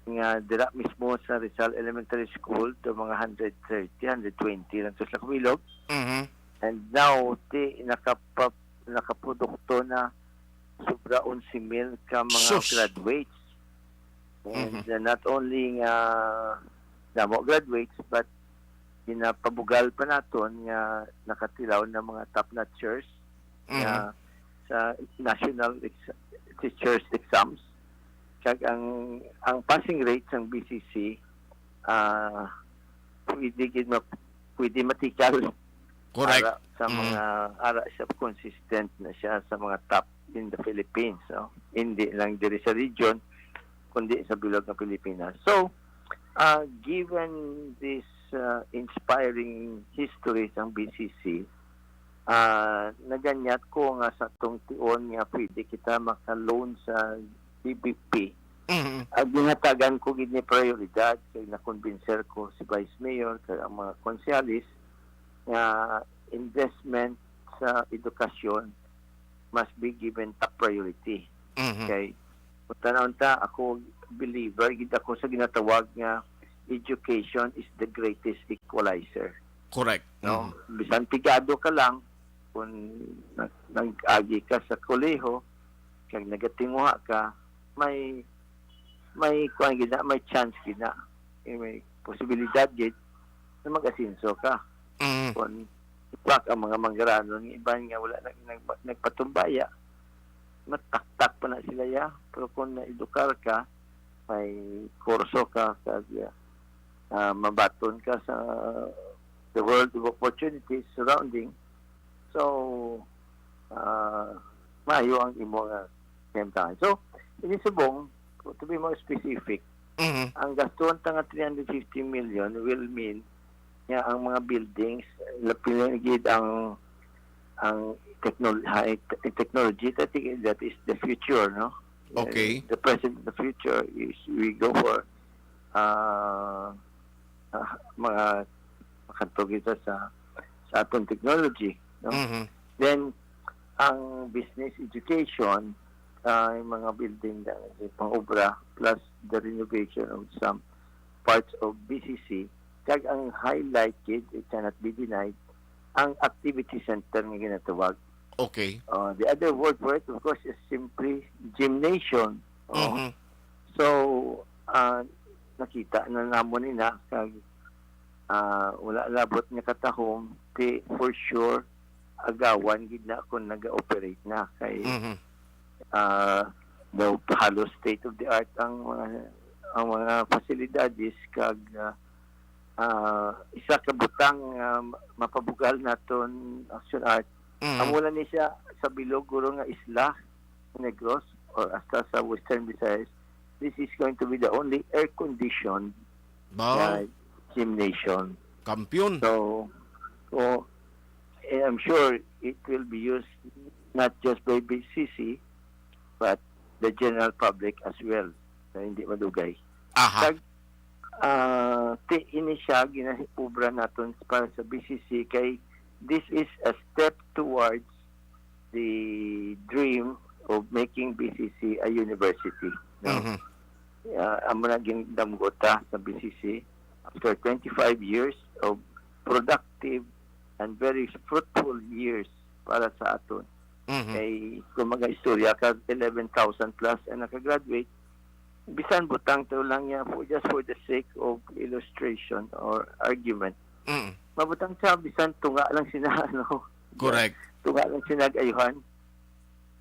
nga dira mismo sa Rizal Elementary School, do mga hundred thirty, hundred twenty lang to sa Kabilog. Mhm. And now, ti, nakapa-, nakaprodukto na sobra onse mil ka mga Sus! graduates. And, Mhm. uh, not only nga damo graduates, but ginapabugal pa naton nga nakatilaw na mga top notchers nga Mhm. sa national ex-, teachers exams. Kag ang, ang passing rate sang B C C, ah, pwede gid ma-, pwede matikal Correct. ara sa Mm. mga, ara siya, consistent na siya sa mga top in the Philippines, no? Hindi lang diri sa region, kundi sa bilog nga Pilipinas. So, ah, given this, ah, inspiring history sang B C C, ah, naganyat ko nga sa atong tion nga pwede kita maka-loan sa D B P. Mhm. Ang ginhatagan ko gid ni prioridad kay nakonbinser ko si Vice Mayor kag ang mga konsehales nga investment sa edukasyon must be given top priority. Mhm. Okay? Kung tanaw ta, ako believer gid ako sa ginatawag nga education is the greatest equalizer. Correct. No? Mhm. Bisan pigado ka lang, kung nag-, nag-agi ka sa koleho, kag nagatinguha ka, may, may kuwan gid na, may chance gid na. Eh, may posibilidad gid na mag-asenso ka. Mm. Kung ipak ang mga manggaranon, nga iban nga wala nag-, nag-, nagpatumbaya, mataktak pa na sila ya. Pero kung naedukar ka, may kurso ka, kag, ah, mabaton ka sa the world of opportunities surrounding. So, ah, maayo ang imo nga kahimtangan. So, ini subong, to be more specific, Mhm. ang gastuhan ta nga three hundred fifty million will mean nga ang mga buildings, labi na gid ang, ang technol-, high te-, technology, that i-, that is the future, no? Okay. The present, the future is we go for, ah, ah, mga makadto kita sa, sa atong technology, no? Mhm. Then, ang business education, ah, yung mga building na pang-obra, plus the renovation of some parts of B C C, kag ang highlight gid, it cannot be denied, ang activity center nga ginatawag. Okay. Uh, the other word for it, of course, is simply gymnasium. Oh. Mhm. So, ah, nakita na namon ni na, kag, ah, wala labot nga katahom, ti, for sure, agawan gid na kung naga-operate na. Kay, Mhm. ah, daw halos state of the art ang mga, ang mga fasilidades, kag, ah, ah, isa ka butang nga mapabugal naton, Action Art, Mhm. amo na ni siya sa bilog guro nga isla, Negros, or hasta sa Western Visayas. This is going to be the only air-conditioned Wow. na gymnasium. Kampiyon. So, so, eh, I'm sure it will be used not just by B C C, but the general public as well, na hindi madugay. Aha. Kag, ah, ti, ini siya ginaobra naton para sa B C C kay this is a step towards the dream of making B C C a university, no? Mhm. Ah, amo na gindamgo ta sa B C C after twenty-five years of productive and very fruitful years para sa aton. Mhm. Kay kung mag-istorya ka, eleven thousand plus ang nakagraduate, bisan butang to lang niya for, just for the sake of illustration or argument. Mm. Mabutang siya, bisan tunga lang sina, ano. Correct. Tunga lang sina ayuhan.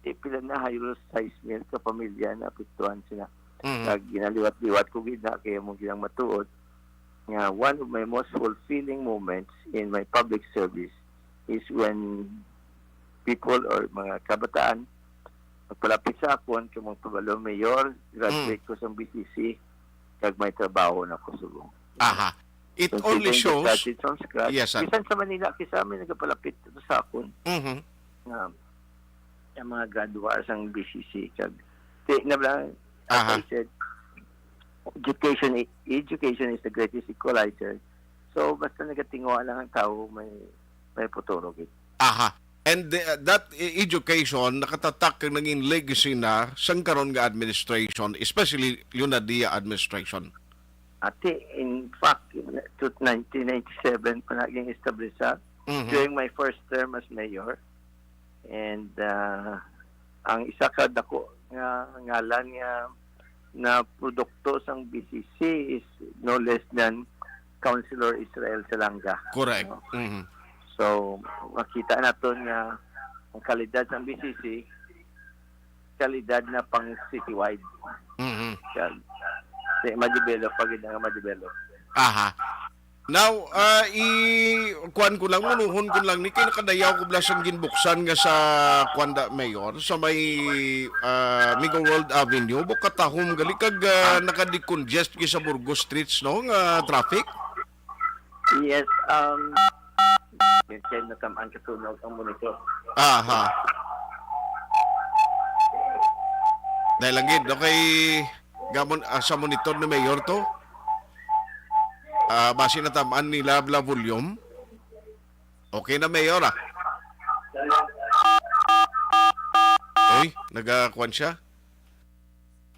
Di pila na, halos sais mil ka pamilya na apektuhan sila. Mhm. Kag ginaliwat-liwat ko gid na kay mo gilang matuod nga one of my most fulfilling moments in my public service is when people or mga kabataan magpalapit sa akon kay magpabalo, "Mayor, graduate Mm. ko sa B C C, kag may trabaho na ko subong." Aha. It So, only sila shows nag-graduate from scratch. Yes, sir. Bisan sa Manila, kisa may nagapalapit to sa akon Mhm. nga, nga mga graduar sang B C C, kag, di, na lang, as Aha. I said, education i-, education is the greatest equalizer. So, basta nagatinguha lang ang tao, may, may futuro gid. Aha. And, uh, that e-, education, nakatatak kag nangin legacy na sang karon nga administration, especially Leonadia administration. Ati, in fact, in, to nineteen ninety-seven pa naging establishar Mhm. during my first term as mayor. And, uh, ang isa ka dako nga ngalan nga na produkto sang B C C is no less than Councilor Israel Salanga. Correct. No? Mhm. So, makita naton nga ang kalidad sang B C C, kalidad na pang citywide. Mhm. Kag, di, ma-develop pa gid nga ma-develop. Aha. Now, ah, i-, kuwan ko lang, munuhon ko lang ni, kay nakadayaw ko bala sang ginbuksan nga sa, kuwan da, Mayor, sa may, ah, Mega World Avenue, bukatahom gali, kag, ah, Ah. naka-decongest gid sa Burgos streets, no, nga traffic? Yes, um, kay natamaan ka tunog ang monitor. Aha. Dahil lang gid, okay. Gamon, ah, sa monitor ni Mayor to. Ah, basi natamaan nila bala volume. Okay na, Mayor, ah. Uy, nagakuan siya.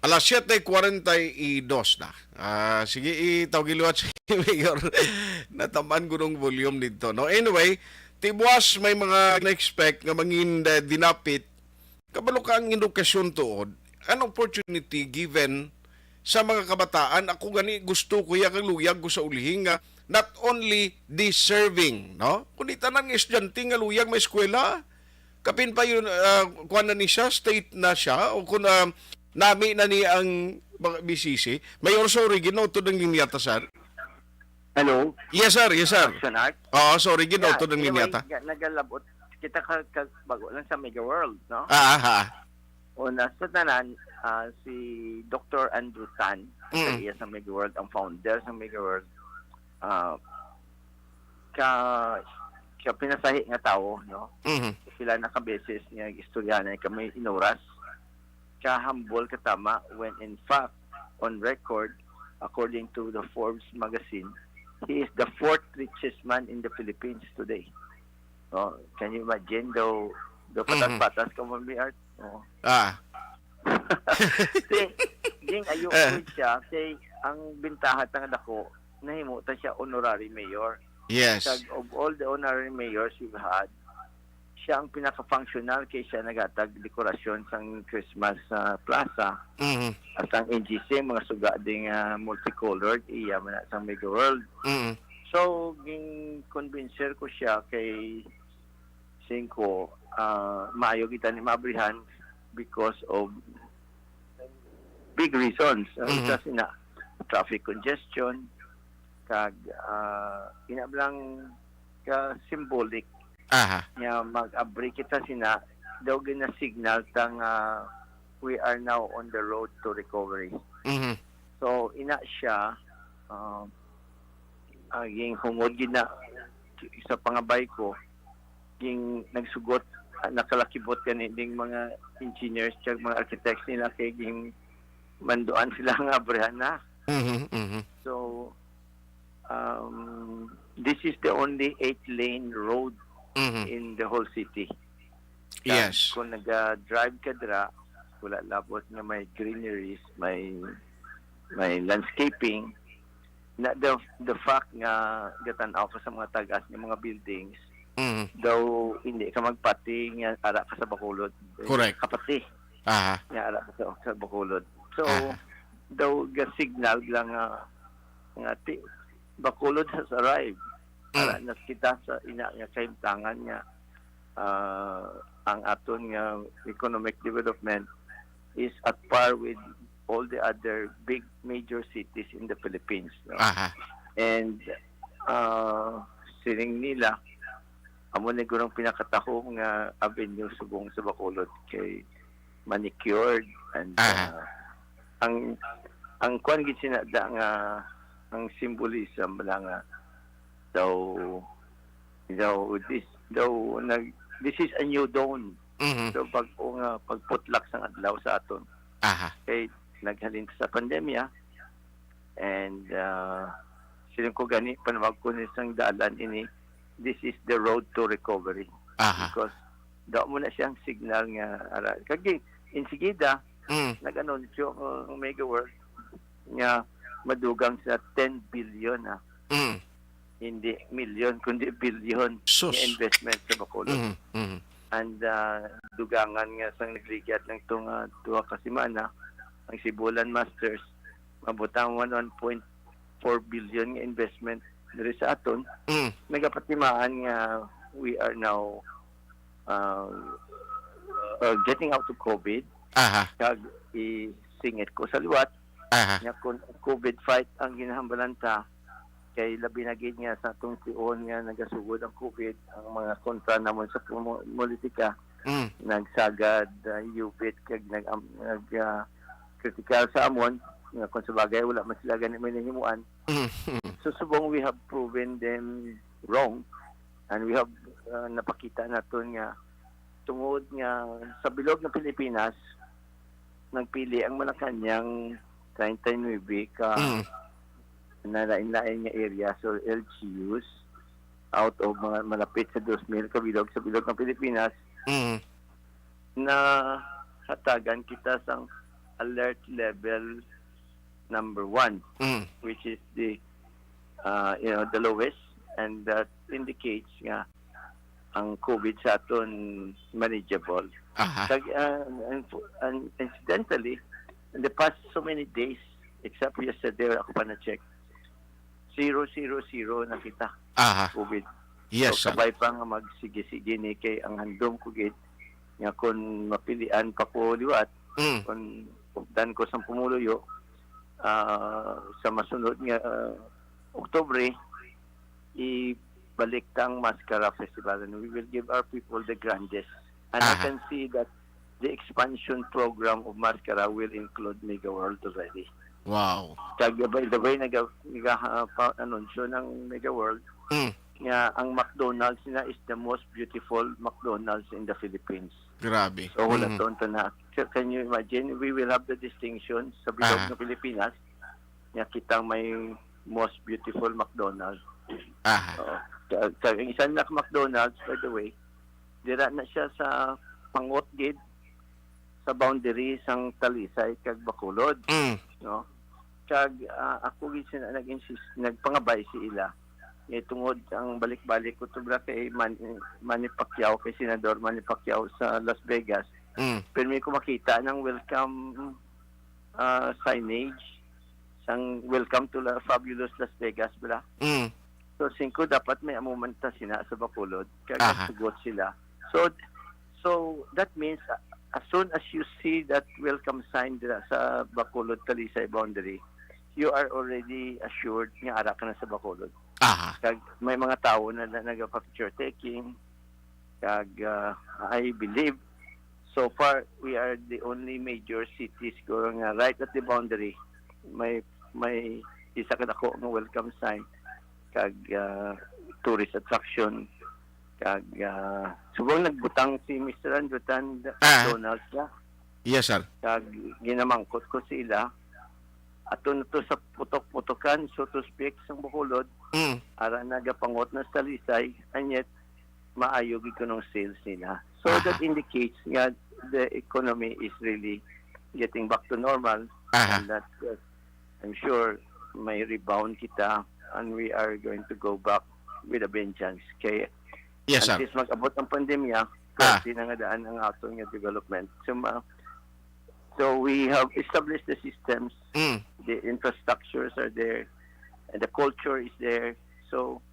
Alas siyete kwarenta y dos na. Ah, sige, itawag liwat si Mayor. Natamaan ko nung volume dito, no? Anyway, tibuas may mga na-expect nga mangin, eh, dinapit. Kabalo ka ang edukasyon tuod, an opportunity given sa mga kabataan. Ako gani gusto ko ya kag luyag ko sa ulihi nga not only deserving, no? Kundi tanan nga estudyante nga luyag may eskwela. Kapin pa yun, ah, kuwan na ni siya, state na siya, o kung, ah, nami na ni ang mga B C C. Mayor, sorry, ginautod ang linya ta, sir. Hello? Yes, sir. Yes, sir. Action Art? Oo, sorry, ginautod ang linya ta. Yeah, anyway, ga-, nagalabot kita ka, ka, bago lang sa Mega World, no? Ah, ha. Una sa tanan, ah, si Doktor Andrew Tan, Mm. sa iya sa Mega World, ang founder sa Mega World, ah, ka, siya pinasahi nga tawo, no? Mhm. Sila nakabeses nga istorya na kami inuras. Ka humble, katama, when in fact, on record, according to the Forbes magazine, he is the fourth richest man in the Philippines today. No? Can you imagine? Daw, daw Mhm. patas-patas ka mo, Art. Oo. Ah. Kay, ging, ayo Eh. Siya, kay ang bintaha ta nga dako, nahimo ta siya honorary mayor. Yes. Kag of all the honorary mayors we've had, siya ang pinaka-functional kay siya naghatag dekorasyon sang Christmas sa plaza. Mhm. At ang N G C, mga suga ding, ah, multicolored, iya man na sang Mega World. Mhm. So, ging-convincer ko siya kay singko, ah, maayo kita ni maabrihan because of big reasons. Ah, Mhm. Isa sina, traffic congestion, kag, ah, inablang ka symbolic Aha. nga mag-abri kita sina, daw gina-signal ta nga we are now on the road to recovery. Mhm. So, ina siya, ah, ah, ging hungod gid na sa pangabay ko, ging nagsugot, ah, nakalakibot gani ding mga engineers kag mga architects nila kay ging manduan sila nga abrihan na. Mhm, mhm. So, um, this is the only eight-lane road Mhm. in the whole city. Kag Yes. kung naga-drive ka dira, wala labot nga may greeneries, may may landscaping. Na the, the fact nga gatan-aw ka sa mga tag-as nga mga buildings, Mm. daw hindi ka magpati nga ara ka sa Bacolod. Correct. Kapati Aha. nga ara ka sa, sa Bacolod. So, Aha. daw ga-signal lang nga, nga ti, Bacolod has arrived. Mm. Ara na kita sa ina nga kahimtangan nga ah, ang aton nga economic development is at par with all the other big major cities in the Philippines. No? Aha. And uh, siling nila, amo ni gurang pinakataho nga avenue subong sa Bacolod kay manicured and Aha. uh, ang ang kuan gid sinada nga ang symbolism lang nga daw daw this daw nag this is a new dawn. Mhm. So bag-o nga pagputlak sang adlaw sa aton Aha. Kay naghalin sa pandemya and uh, siling ko gani panawag ko ni sang dalan ini, this is the road to recovery Aha. Because daw mo na siyang signal nga ara kag insigida Mm. nag-anunsyo ang Mega World nga madugang sa ten billion ha. Mm. Hindi milyon kundi billion Sus. Nga investment sa Bacolod. Mhm. Mhm. And uh, dugangan nga sang nagligad lang to nga duha ka semana ang Sibulan Masters mabutang one point four billion nga investment diri sa aton. Mm. Nagapatimaan nga we are now uh, uh, getting out of COVID Aha. kag isingit ko sa liwat Aha. nga kung COVID fight ang ginahambalan ta kay labi na gid nga sa atong tion nga nagasugod ang COVID ang mga kontra namon sa pumo- politika Mm. nagsagad uh, yubit kag nag um, nag uh, kritikal sa amon nga kung sa bagay wala man sila gani may nahimuan Mm. so subong we have proven them wrong and we have uh, napakita naton nga tungod nga sa bilog nga Pilipinas nagpili ang Malacañang treinta y nuebe ka Mm. na lain-lain nga area so L G Us out of mga malapit sa dos mil ka bilog sa bilog ng Pilipinas Mm. na hatagan kita sang alert level number one Mm. which is the uh, you know the lowest and that indicates nga ang COVID sa aton manageable. Aha. Kag uh, and, and incidentally in the past so many days except yesterday wala ko pa na-check zero zero zero na kita Aha. COVID. Yes, so sir. Kabay pa nga magsige-sige ni kay ang handom ko gid nga kung mapilian pa ko liwat Mm. kung updan ko sang pumuluyo ah, sa masunod nga ah, Oktubre ibalik ta ang Mascara Festival and we will give our people the grandest and I Aha. can see that the expansion program of Mascara will include Mega World already. Wow. Kag by the way, naga, naga uh, pa, anunsyo ng Mega World Mm. nga ang McDonald's na is the most beautiful McDonald's in the Philippines. Grabe. So, wala Mhm. to na. So, can you imagine? We will have the distinction sa bilog Ah. ng Pilipinas nga kitang may most beautiful McDonald's. Aha. Oo. Ka- ka- Ang isa na McDonald's, by the way, dira na siya sa pangot gid sa boundary sang Talisay kag Bacolod, Mm. no? Kag ah, ako gid sina nag-insist, nagpangabay si ila. Nga tungod ang balik-balik ko to bra kay Man, Manny Pacquiao, kay Senador Manny Pacquiao sa Las Vegas. Mm. Pero may ko makita ng welcome ah, signage sang welcome to La Fabulous Las Vegas bra. Mm. So singko dapat may amo man ta sina sa Bacolod kag Aha. nagsugot sila. So so that means uh, as soon as you see that welcome sign dira sa Bacolod Talisay boundary, you are already assured nga ara ka na sa Bacolod. Aha. Kag may mga tawo na, na nagapa-picture taking kag uh, I believe so far we are the only major city siguro nga right at the boundary may may isa ka dako nga welcome sign kag ah, tourist attraction kag ah, subong nagbutang si Mister Andutan Ah. Donald siya Yes, sir. kag ginamangkot ko sila ato na to sa putok-putokan so to speak sang Bacolod Mm. ara nagapangot na sa Talisay and yet maayo gid kunong sales nila so Aha. that indicates nga the economy is really getting back to normal Aha. and that uh, I'm sure may rebound kita and we are going to go back with a vengeance. Kay Yes, sir. At least mag-abot ang pandemya, Ah. Kasi nangadaan ang aton nga development. So, ma- so we have established the systems, Mm. the infrastructures are there, and the culture is there. So,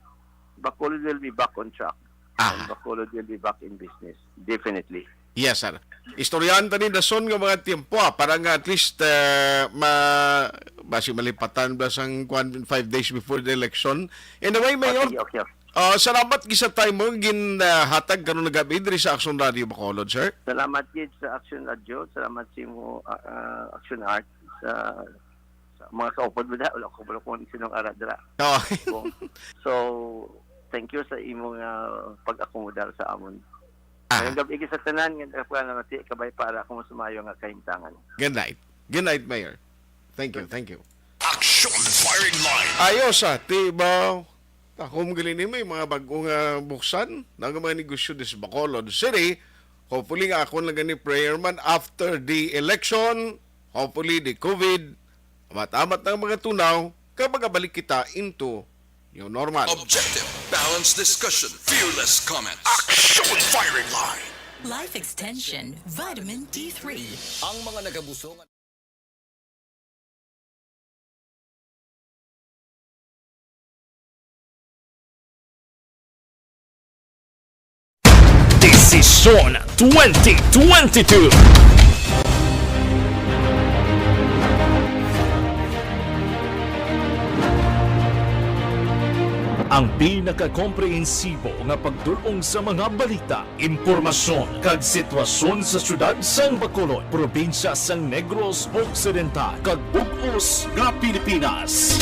Bacolod will be back on track. Ah. And Bacolod will be back in business, definitely. Yes, sir. Istoryahan ta ni dason nga mga tiempo, ah, para nga at least, eh, ma-, basi malipatan ba sang kwan, five days before the election. Anyway, Mayor, Okay, okay. Ah, salamat gid sa time mo ginhatag karon nga gabi diri sa Aksyon Radio Bacolod, sir. Salamat gid sa Aksyon Radio, salamat sa imo, ah, ah, Aksyon Art, sa, sa mga kaupod mo na, wala ko, wala ko kung sinong ara dira. Oh. So, so, thank you sa imo nga pag-akomodar sa amon. Ah. Ngayong gabi gid sa tanan, nga nagapangabati, kabay para akong sumayo nga kahimtangan. Good night. Good night, Mayor. Thank you, thank you. Action Firing Line. Ayos, ah, tibaw. Takom gali ni may mga bag-o nga buksan na nga mga negosyo dis Bacolod City. Hopefully nga akon lang gani prayer man after the election. Hopefully the COVID. Amat-amat na ang mga tunaw kag magabalik kita into new normal. Objective, balanced discussion, fearless comment. Action Firing Line. Life Extension, Vitamin D three. Ang mga nagabusong Desisyon twenty twenty-two. Ang pinakakomprehensibo nga pagdul-ong sa mga balita, impormasyon, kag sitwasyon sa siyudad sang Bacolod, probinsya sang Negros Occidental, kag bug-os nga Pilipinas.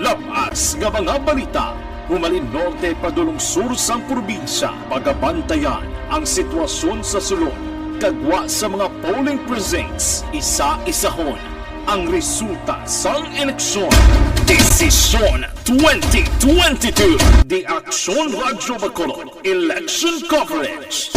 Lab-as nga mga balita, humalin norte padulong sur sang probinsya, pagabantayan ang sitwasyon sa sulod, kag gwa sa mga polling precincts, isa-isahon ang resulta sang eleksyon. Desisyon twenty twenty-two, The Aksyon Radyo Bacolod Election Coverage.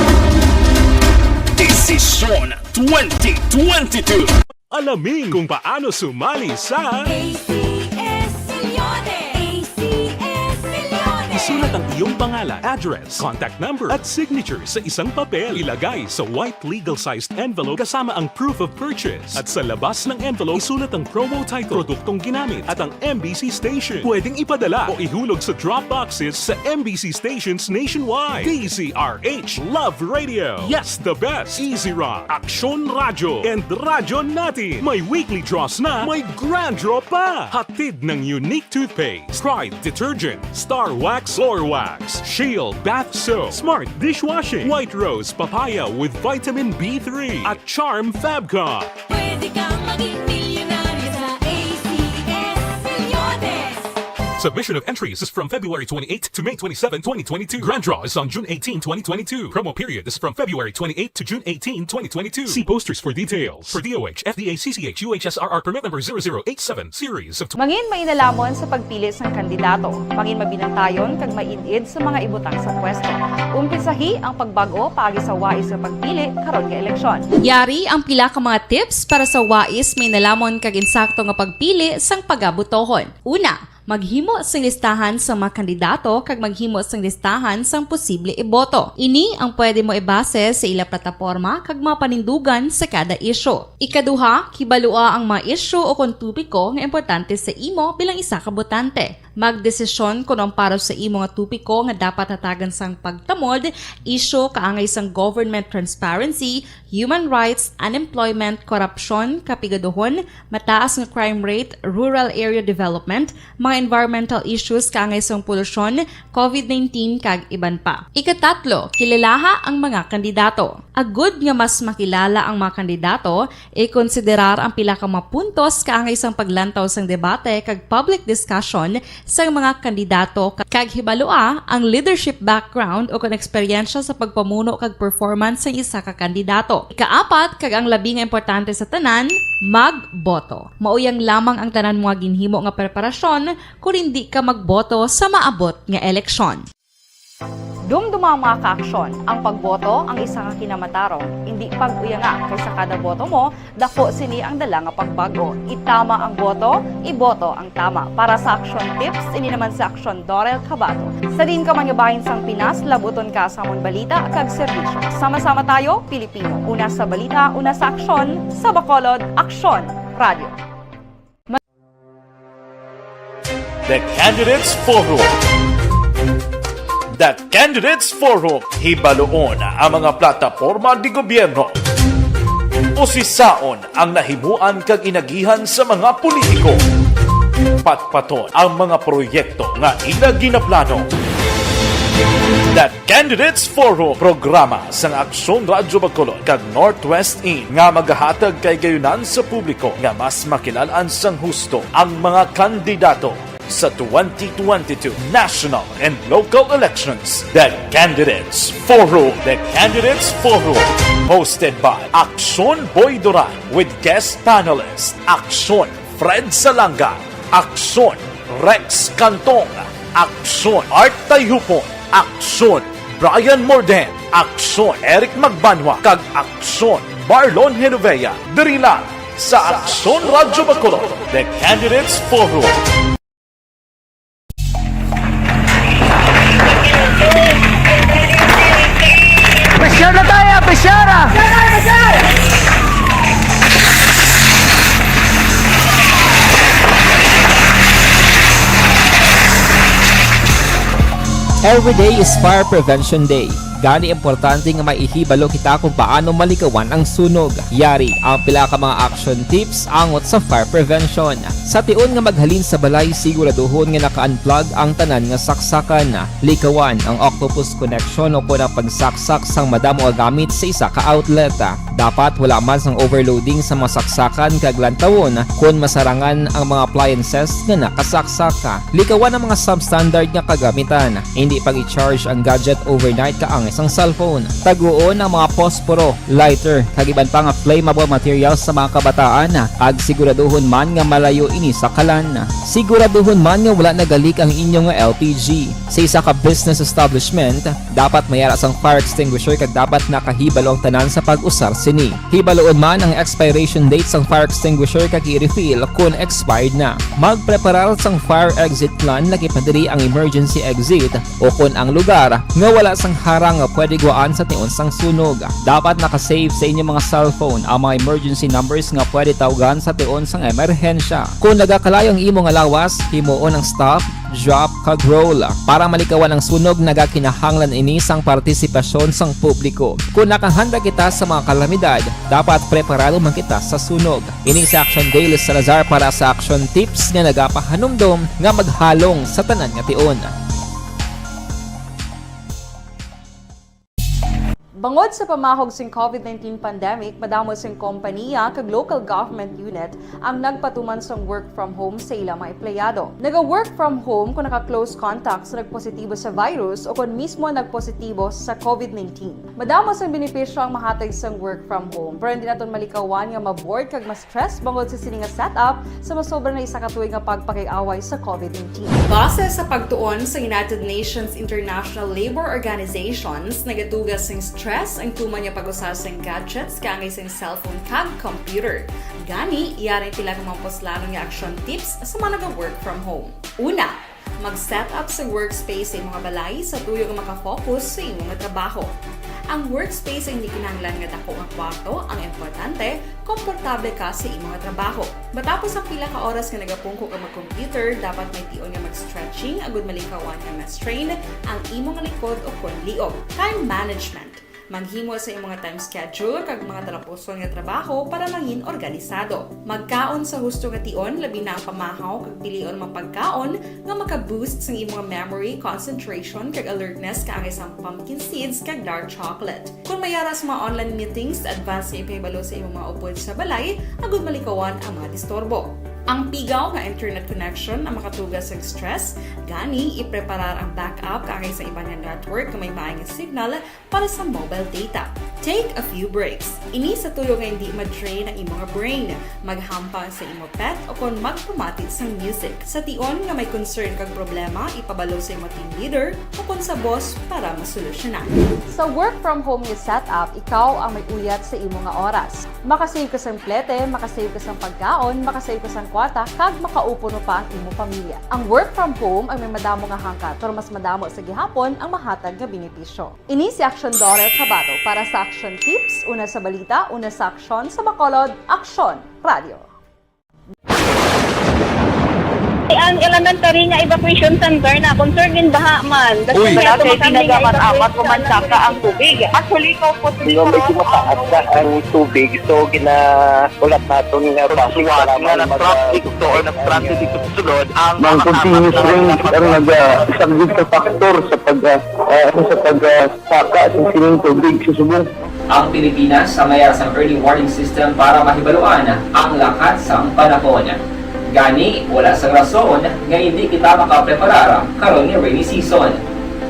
Desisyon twenty twenty-two. Alamin kung paano sumali sa A C S Milyones! A C S Milyones! Isulat ang iyong pangalan, address, contact number, at signature sa isang papel. Ilagay sa white legal-sized envelope kasama ang proof of purchase. At sa labas ng envelope, isulat ang promo title, produktong ginamit, at ang M B C station. Pwedeng ipadala o ihulog sa drop boxes sa M B C stations nationwide. D Z R H Love Radio. Yes, the best. Easy Rock, Aksyon Radyo, and Radyo Natin. May weekly draws na, may grand draw pa. Hatid ng Unique Toothpaste, Pride Detergent, Star Wax Floor Wax, Shield Bath Soap, Smart Dishwashing, White Rose Papaya with Vitamin B three, at Charm Fabcon. Pwede kang maging milyonaryo sa A C S Milyones. Submission of entries is from February twenty-eighth to May twenty-seven, twenty twenty-two. Grand draw is on June eighteen, twenty twenty-two. Promo period is from February twenty-eighth to June eighteen, twenty twenty-two. See posters for details. For D O H, F D A, C C H, U H S R R permit number zero zero eight seven, series of Mangin mainalamon sa pagpili sang kandidato. Mangin mabinantayon kag maid-id sa mga ibutang sa pwesto. Umpisahi ang pagbag-o paagi sa wais nga pagpili karon nga eleksyon. Yari ang pila ka mga tips para sa wais, mainalamon kag insakto nga pagpili sang pagabotohon. Una, maghimo sing listahan sa mga kandidato kag maghimo sing listahan sang posible iboto. Ini ang pwede mo ibase sa ila plataporma kag mga panindugan sa kada isyu. Ikaduha, kibalua ang mga isyu o kon topiko nga importante sa imo bilang isa ka botante. Magdesisyon kon ang para sa imo nga topiko nga dapat hatagan sang pagtamod, isyu kaangay sang government transparency, human rights, unemployment, korupsyon, kapigaduhon, mataas nga crime rate, rural area development, mga environmental issues kaangay sang polusyon, COVID nineteen, kag iban pa. Ikatatlo, kilalaha ang mga kandidato. Agud nga mas makilala ang mga kandidato, ikonsiderar ang pila ka mga puntos kaangay sang paglantaw sang debate kag public discussion sang mga kandidato, ka-, kag hibalua ang leadership background o kon eksperyensya sa pagpamuno kag performance sang isa ka kandidato. Ikaapat, kag ang labi nga importante sa tanan, magboto. Mauyang lamang ang tanan mo nga ginhimo nga preparasyon kon indi ka magboto sa maabot nga eleksyon. Dumduma, mga ka-aksyon, ang pagboto ang isa ka kinamatarong. Indi pag-uyanga, kay sa kada boto mo, dako sini ang dala nga pagbago. Itama ang boto, iboto ang tama. Para sa Aksyon Tips, ini naman si Aksyon Dorel Cabato. Sa diin ka man nga bahin sang Pinas, labuton ka sa amon balita kag serbisyo. Sama-sama tayo, Pilipino. Una sa balita, una sa aksyon, sa Bacolod, Aksyon Radio. The Candidates Forum. The Candidates Forum. Hibaluon ang mga plataporma de gobierno. Usisaon ang nahimuan kag inagihan sa mga politiko. Patpaton ang mga proyekto nga ila ginaplano. The Candidates Forum, programa sang Aksyon Radyo Bacolod kag Northwest In, nga magahatag kay gayunan sa publiko nga mas makilal-an sang husto ang mga kandidato sa twenty twenty-two national and local elections. The Candidates Forum. The Candidates Forum, hosted by Aksyon Boy Duran with guest panelist Aksyon Fred Salanga, Aksyon Rex Cantong, Aksyon Art Tayhupon, Aksyon Brian Morden, Aksyon Eric Magbanwa, kag Aksyon Marlon Genovea. Diri lang sa Aksyon Radyo Bacolod, The Candidates Forum. Pressure na tayo, pressure ah! Every day is Fire Prevention Day. Gani, importante nga maihibalo kita kung paano malikawan ang sunog. Yari ang pila ka mga action tips angot sa fire prevention. Sa tion nga maghalin sa balay, siguraduhon nga naka-unplug ang tanan nga saksakan. Likawan ang octopus connection o kon ang pagsaksak sang madamo nga gamit sa isa ka outlet. Dapat wala man sang overloading sa mga saksakan kag lantawon kon masarangan ang mga appliances nga nakasaksak. Likawan ang mga substandard nga kagamitan. Hindi pag-i-charge ang gadget overnight kaangay sang cellphone. Taguon ang mga posporo, lighter, kag iban pa nga flammable materials sa mga kabataan, kag siguraduhon man nga malayo ini sa kalan. Siguraduhon man nga wala nagalik ang inyo nga L P G. Sa isa ka business establishment, dapat may ara sang fire extinguisher kag dapat nakahibalo ang tanan sa pag-usar sini. Hibaluon man ang expiration date sang fire extinguisher kag i-refill kon expired na. Magpreparar sang fire exit plan, lakip na diri ang emergency exit o kon ang lugar nga wala sang harang nga pwede guwaan sa tion sang sunog. Dapat naka-save sa inyo mga cellphone ang mga emergency numbers nga pwede tawgan sa tion sang emerhensya. Kon nagakalayo ang imo nga lawas, himuon ang stop, drop, kag roll. Para malikawan ang sunog, nagakinahanglan ini sang partisipasyon sang publiko. Kon nakahanda kita sa mga kalamidad, dapat preparado man kita sa sunog. Ini si Action Dale Salazar para sa Action Tips nga nagapahanumdom nga maghalong sa tanan nga tion. Bangod sa pamahog sing COVID nineteen pandemic, madamo sing kompanya kag local government unit ang nagpatuman sang work from home sa ila mga empleyado. Naga-work from home kung naka-close contact sa nagpositibo sa virus o kung mismo nagpositibo sa COVID nineteen. Madamo sang benepisyo ang mahatag sang work from home, pero hindi naton malikawan nga ma-bored kag ma-stress bangod sa sini nga setup sa masobra na isa ka tuig nga pagpakig-away sa COVID nineteen. Base sa pagtuon sa United Nations International Labour Organizations, nagatuga sing stress ang tuman nga pag-usa sing gadgets kaangay sing cellphone kag computer. Gani, yari ang pila ka mga puslanon nga action tips sa mga naga-work from home. Una, mag-set up sa workspace sa imong balay sa tuyo nga makafocus sa imong trabaho. Ang workspace ang hindi kinahanglan nga dako nga kwarto, ang importante, komportable ka sa imong trabaho. Matapos ang pila ka oras nga nagapungko ka mag-computer, dapat may tion nga mag-stretching agud malikawan nga ma-strain ang imong likod o kon liog. Time management. Maghimo sa imong time schedule kag mga talapuson nga trabaho para mangin organisado. Magkaon sa husto nga tion, labi na ang pamahaw kag pilion mga pagkaon nga maka-boost sang imong memory, concentration, kag alertness kaangay sang pumpkin seeds kag dark chocolate. Kon may ara sa mga online meetings, advance nga ipahibalo sa imong mga upod sa balay agud malikawan ang mga disturbo. Ang pigaw nga internet connection ang makatuga sa stress, gani ipreparar ang backup kaangay sa iban nga network nga may maayong signal para sa mobile data. Take a few breaks. Ini sa tuyo nga hindi ma-drain ang imo nga brain, maghampang sa imo pet o kon magpamati sang music. Sa tion nga may concern kag problema, ipabalo sa imo team leader o kon sa boss para masolusyonan. Sa work from home nga setup, ikaw ang may uyat sa imo nga oras. Makasave ka sang plete, makasave ka sang pagkaon, makasave ka sang kwarta, kag makaupo no pa ang imo pamilya. Ang work from home ang may madamo nga hangkat, pero mas madamo sa gihapon ang mahatag nga benepisyo. Ini si Aksyon Dorel Cabato para sa Aksyon Tips, una sa balita, una sa aksyon, sa Bacolod, Aksyon Radio. Ang elementary nga evacuation center na concern in baha man. Uy. Wala kay tinaga man amat ko man saka ang tubig. Actually, ko po. Di ba, medyo mataas na ang tubig, so ginahulat naton nga traffic. Suwat nga na traffic to or na traffic ito sulod ang continuous rain ang nag-, ah, isang good factor sa pag, ah, ah, sa pag, ah, saka sa sining tubig sa subong. Ang Pilipinas ang may sang early warning system para mahibaluan ang lakat sang panahon. Gani, wala sang rason nga hindi kita makapreparar karon nga rainy season.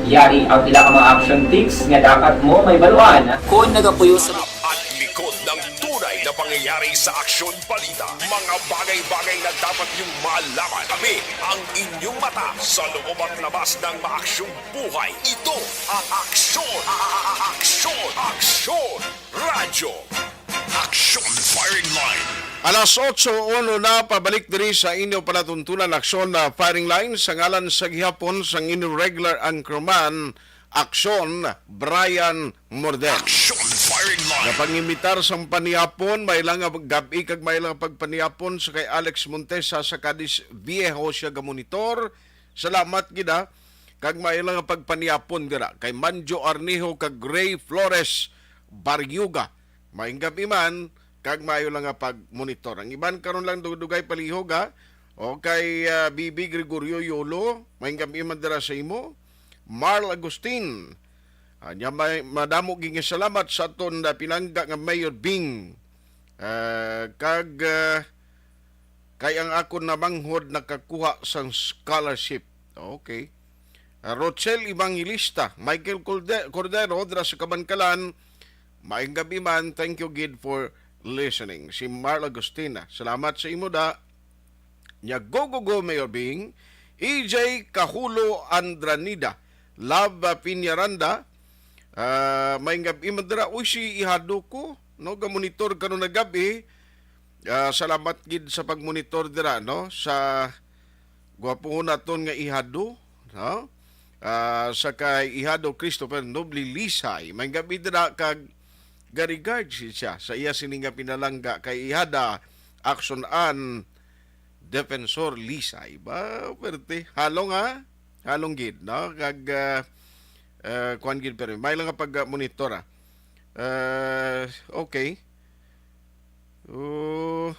Yari ang pila ka mga action tips nga dapat mo mahibaluan kon nagapuyo sa At likod ng tunay na pangyayari sa Aksyon Balita, mga bagay-bagay na dapat niyong malaman. Kami ang inyong mata sa loob at labas ng maaksyong buhay. Ito ang Aksyon, a-, a-, a-, Aksyon, Aksyon Radyo, Aksyon Firing Line. Alas otso uno na, pabalik diri sa inyo palatuntunan, Aksyon na Firing Line, sa ngalan sa gihapon sang inyo regular anchorman, Aksyon, Brian Morden. Aksyon Firing Line. Napangimitar sang panihapon, may lang nga gab-i kag may lang pagpanihapon sa kay Alex Montesa sa Cadiz Viejo siya gamonitor. Salamat gid, ha. Kag may lang nga pagpanihapon dira kay Manjo Arnijo kag Ray Flores Barriuga. Maayong gab-i man, kag maayo lang nga pagmonitor. Ang iban karon lang dugay palihog, ha. O kay, ah, B B Gregorio Yolo, maayong gab-i man dira sa imo. Marl Agustin, ah, nya may, madamo gid nga salamat sa aton na pinangga nga Mayor Bing. Ah, kag, ah, kay ang akon namanghod nakakuha sang scholarship. Okay. Ah, Rochelle Evangelista, Michael Colde-, Cordero, dira sa Kabankalan, maayong gab-i man, thank you gid for listening. Si Marl Agustina, salamat sa imo da. Nya, go, go, go, Mayor Bing. E J Kahulo Andranida, Love, ah, Piñaranda, ah, maayong gab-i man dira. Uy, si Ihado ko, no, gamonitor karon na gab-i. Ah, salamat gid sa pagmonitor dira, no, sa gwapuhon naton nga Ihado, no? Ah, sa kay Ihado Christopher Noble Lisay, maayong gab-i dira kag ga-regards siya sa iya sini nga pinalangga kay Ihada Action Ann Defensor Lisay. Ba, perte. Halong, ha? Halong gid, no? Kag, ah, ah, kuwan gid, pero may lang nga pag-monitor, ah. Ah, okay. Oh,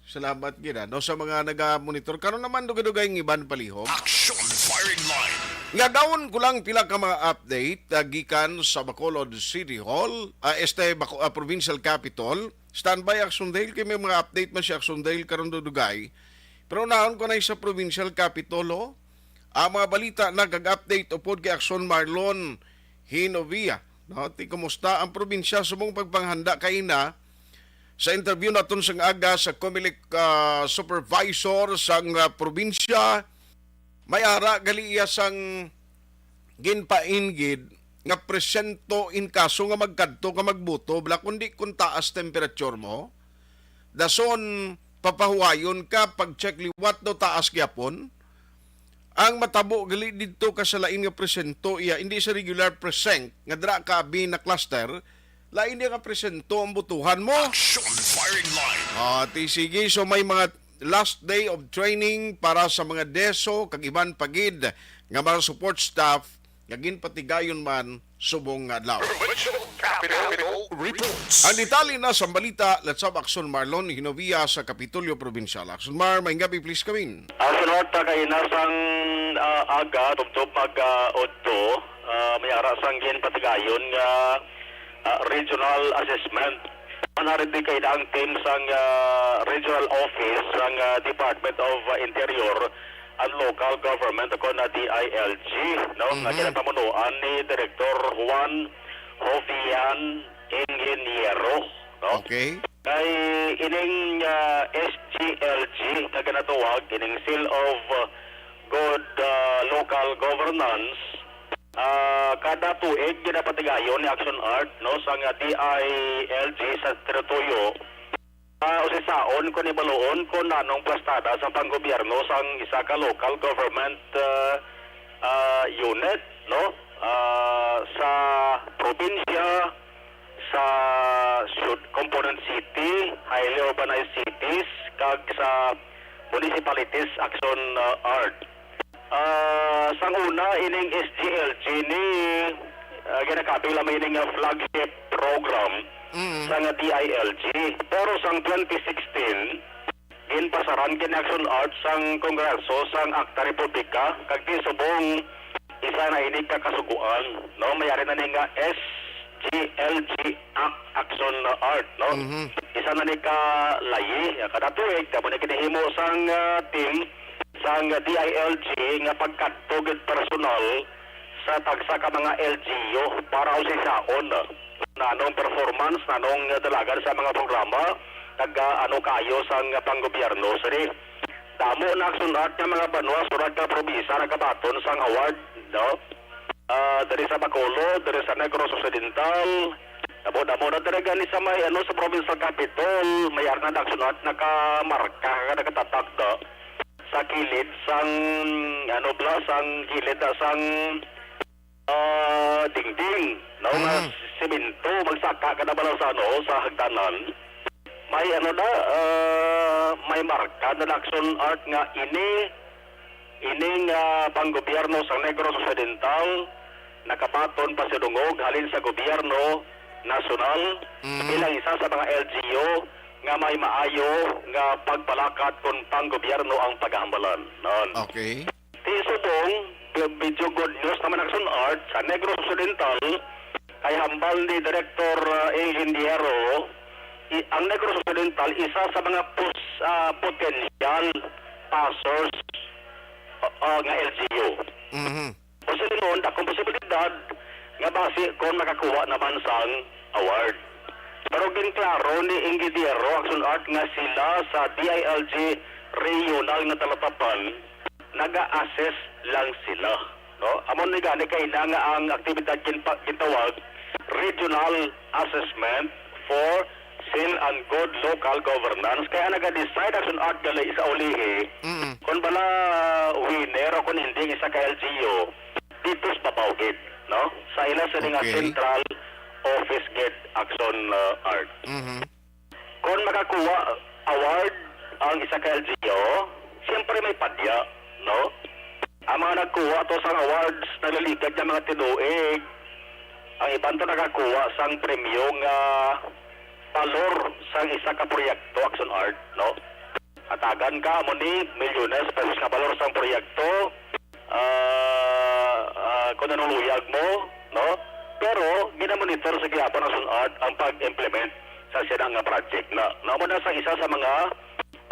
salamat gid, ah, no, sa mga naga-monitor. Karon naman, dugay-dugay ang iban palihog. Action Firing Line. Nga daw ko lang pila ka mga update, ah, gikan sa Bacolod City Hall, ah, este, Baco-, ah, Provincial Capitol. Standby, Action Dale, kay may mga update man si Action Dale karon dugay. Pero naon ko na sa Provincial Capitol, oh. Ang mga balita na kag-update upod kay Action Marlon Hinovia. No? Ti, kumusta ang probinsya? Subong pagpanghanda kaina sa interview naton sang aga sa Comelec, ah, supervisor sang, ah, probinsya, may ara gali iya sang ginpaingid nga presento in kaso nga magkadto ka magboto, bala kundi kung taas temperature mo, dason papahuwayon ka, pag-check liwat daw taas gyapon. Ang matabo gali didto ka sa lain nga presento iya, hindi sa regular precinct nga dira ka abi na cluster, lain iya nga presento ang butuhan mo. Action Firing Line. Ah, ti sige, so may mga last day of training para sa mga deso kag iban pa gid nga mga support staff nga ginpatigayon man subong nga adlaw. Provincial Capitol Reports. Ang detalye na sa balita, let's have Action Marlon Hinovia sa Kapitolyo Probinsyal. Action Mar, maayong gab-i, please come in. Ah, sunod ta kay nasang, ah, aga, tubtob mag, ah, udto, ah, may ara sang ginpatigayon nga, ah, regional assessment. Manharid di kay ang team sang, ah, regional office sang, ah, Department of, ah, Interior and Local Government o kon, ah, D I L G, no? Nga Mhm. ginapamunuan ni Director Juan Jovian Ingeniero, no? Okay. Kay ining, ah, S G L G nga ginatawag, ining Seal of, ah, Good, ah, Local Governance, ah, kada tuig ginapatigayon ni Action Art, no, sang D I L G sa teritoryo, ah, usisaon kon ibaluon kon nanong plastada sa panggobyerno sang isa ka local government, ah, ah, unit, no, ah, sa probinsya, sa sud-, component city, highly urbanized cities, kag sa municipalities. Action, ah, Art. Ah, sang una, ining S G L G ni, ah, ginakabig lamang ini nga flagship program Mm. sang D I L G. Pero sang twenty sixteen, ginpasaran kini Action Art sang Kongreso sang Akta Republika, kag ti subong isa na ini ka kasugoan, no? Mayari na ni nga S G L G Act, Action Art, no? Mhm. Isa na ni ka layi, ah, kada tuig, kamo ni ginahimo sang, ah, team sang D I L G nga pagkadto gid personal sa tagsa ka mga L G U para usisaon nanong performance, nanong dalagan sa mga programa, kag, ah, ano kaayo sang panggobyerno. Sini, damo na Action Art nga mga banwa, surat nga probinsya nagabaton sang award, no? Ah, diri sa Bacolod, diri sa Negros Occidental, damo-damo na diri gani sa may, ano, sa provincial capital, may arna na Action Art nakamarka, nagatatak da sa kilid sang, ano, bala, sang kilid na sang, ah, dingding, no, nga Mm. semento, magsaka ka na bala sa, ano, sa hagdanan. May, ano na, ah, may marka na Action Art nga ini, ining, ah, panggobyerno sa Negros Occidental nakabaton pasidungog halin sa gobyerno nasyonal Mm. bilang isa sa mga L G U nga may maayo nga pagpalakat kon panggobyerno ang paghambalan. Non. Okay. Ti subong, bi-, medyo good news naman ang Action Art sa Negros Occidental, kay hambal ni Director, uh, Ingeniero, i-, ang Negros Occidental isa sa mga pos-, ah, potensyal passers, uh, uh, nga L G U. Mhm. O silingon, dakong posibilidad nga basi kon makakuha naman sang award. Pero ginklaro ni Ingeniero Action Art nga sila sa D I L G regional nga talatapan naga-assess lang sila, no? Amo ni gani kay na nga ang aktibidad ginpa-, gintawag Regional Assessment for Seal and Good Local Governance. Kaya naga-decide Action Art gali sa ulihi Mm. kung bala winner o kung hindi ang isa ka L G U dito sa babaw gid, no? Sa ila sa nga Okay. Central Office gid Action, uh, Art. Mhm. Kung makakuha award ang isa ka L G U, siyempre may padya, no? Ang mga nagkuha to sang awards, nalaligad nga mga tinuig. Ang iban to nakakuha sang premyo nga balor sang isa ka proyekto, Action Art, no? Hatagan ka amo ni milyones pesos nga balor sang proyekto, ah, ah, kung anong luyag mo, no? Pero ginamonitor sa gihapon ang Action Art ang pag-implement sa sila nga project na. Namo na sa isa sa mga,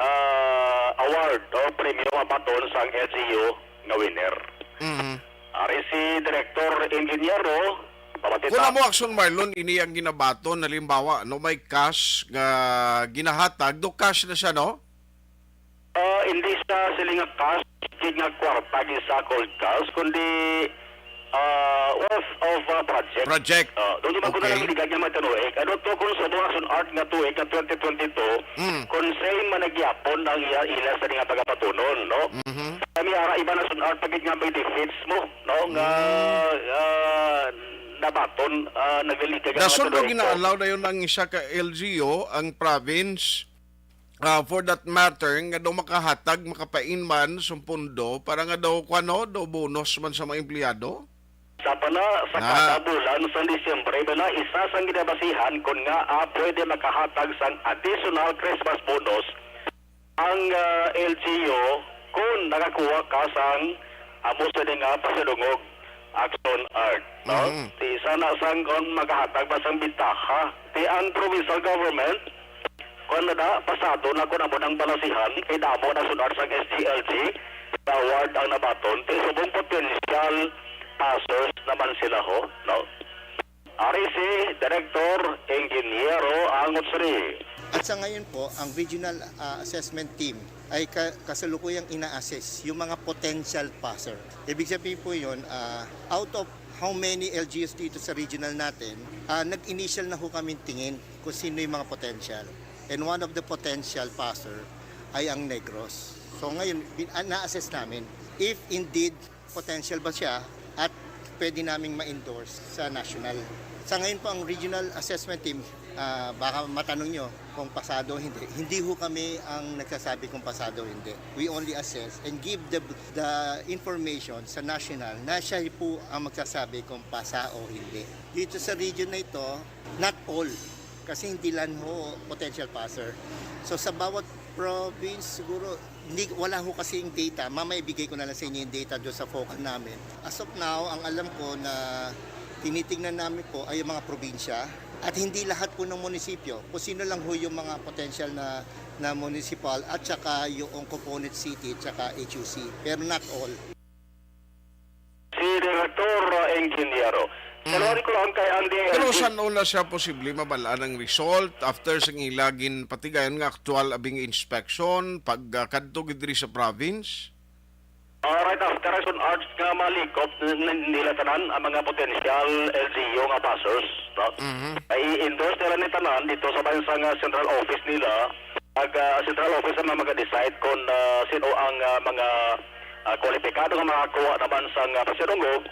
ah, award o premyo nga baton sang L G U nga winner. Mhm. Ari si Director Ingeniero, pamati Kung ta. Amo, Action Marlon, ini ang ginabaton, halimbawa, no, may cash nga ginahatag, do cash na siya, no? Ah, hindi siya sila nga cash, hindi nga kwarta, di sa cold cash, kundi, ah, worth of, ah, project. Project. Ah, doon naman ko na Okay. lang ligad nga magkanuig. Ano to kung sa mga Action Art nga tuig nga twenty twenty-two, Mm. kung same man nagyapon ang iya, ila sa nga pagapatunon, no? Mhm. Kami ara iba na Action Art pagit nga may defeats mo, no? Nga, Mm. ah, nabaton, ah, nagliligad nga Dason daw magkanuig to. Gina-allow na yun ang isa ka L G U, ang province, ah, for that matter, nga daw makahatag, makapain man sa pondo para nga daw, kuwano, daw bonus man sa mga empleyado? Sa pala, sa Ah. kada bulan sa Disyembre, bala, isa sang ginabasihan kon nga, ah, pwede makahatag sang additional Christmas bonus ang, ah, L G U kon nakakuha ka sang amo sini nga pasidungog Action Art, no? Mhm. Ti isa na sang kon makahatag ba sang bitaha, Di ang provincial government, kung na da, pasado na kung amo nang balasihan, kay damo na sunod sa S G L G, award ang nabaton, ti subong potential passers naman sila ho, no? R E C Director Engineero Angot Sri. At sa ngayon po, ang regional, ah, assessment team ay ka-, kasalukuyang ina-assess yung mga potential passer. Ibig sabihin po yun, ah, out of how many L G Us dito sa regional natin, ah, nag-initial na ho kami tingin kung sino yung mga potential. And one of the potential passer ay ang Negros. So ngayon, bin-, ah, na-assess namin if indeed potential ba siya at pwede naming ma-endorse sa national. Sa ngayon po, ang regional assessment team, ah, baka matanong nyo kung pasado o hindi. Hindi ho kami ang nagsasabi kung pasado o hindi. We only assess and give the, the information sa national na siya po ang magsasabi kung pasa o hindi. Dito sa region na ito, not all, kasi hindi lang ho potential passer. So, sa bawat province, siguro, hindi, wala ho kasi yung data. Mamaya ibigay ko na lang sa inyo yung data doon sa focal namin. As of now, ang alam ko na tinitingnan namin po ay yung mga probinsya at hindi lahat po ng munisipyo. Kung sino lang ho yung mga potential na, na municipal at saka yung component city at saka H U C. Pero not all. Si Director, uh, Engineero. Mm. Pero ano ko lang kay ang Pero D L G? San una siya posible mabal-an ang result after sa ila ginpatigayon nga aktual abing inspection pag, ah, kadto gid diri sa province? Ah, right after action arts nga malikop n-, n-, nila tanan ang mga potential L G U nga passers, no? Mhm. Ay i-endorse nila ni tanan dito sa bansang, ah, central office nila. Ag, ah, central office ang mag-decide kung, ah, sino ang, ah, mga, ah, kwalipikado nga makakuha naman sang, ah, pasidungog,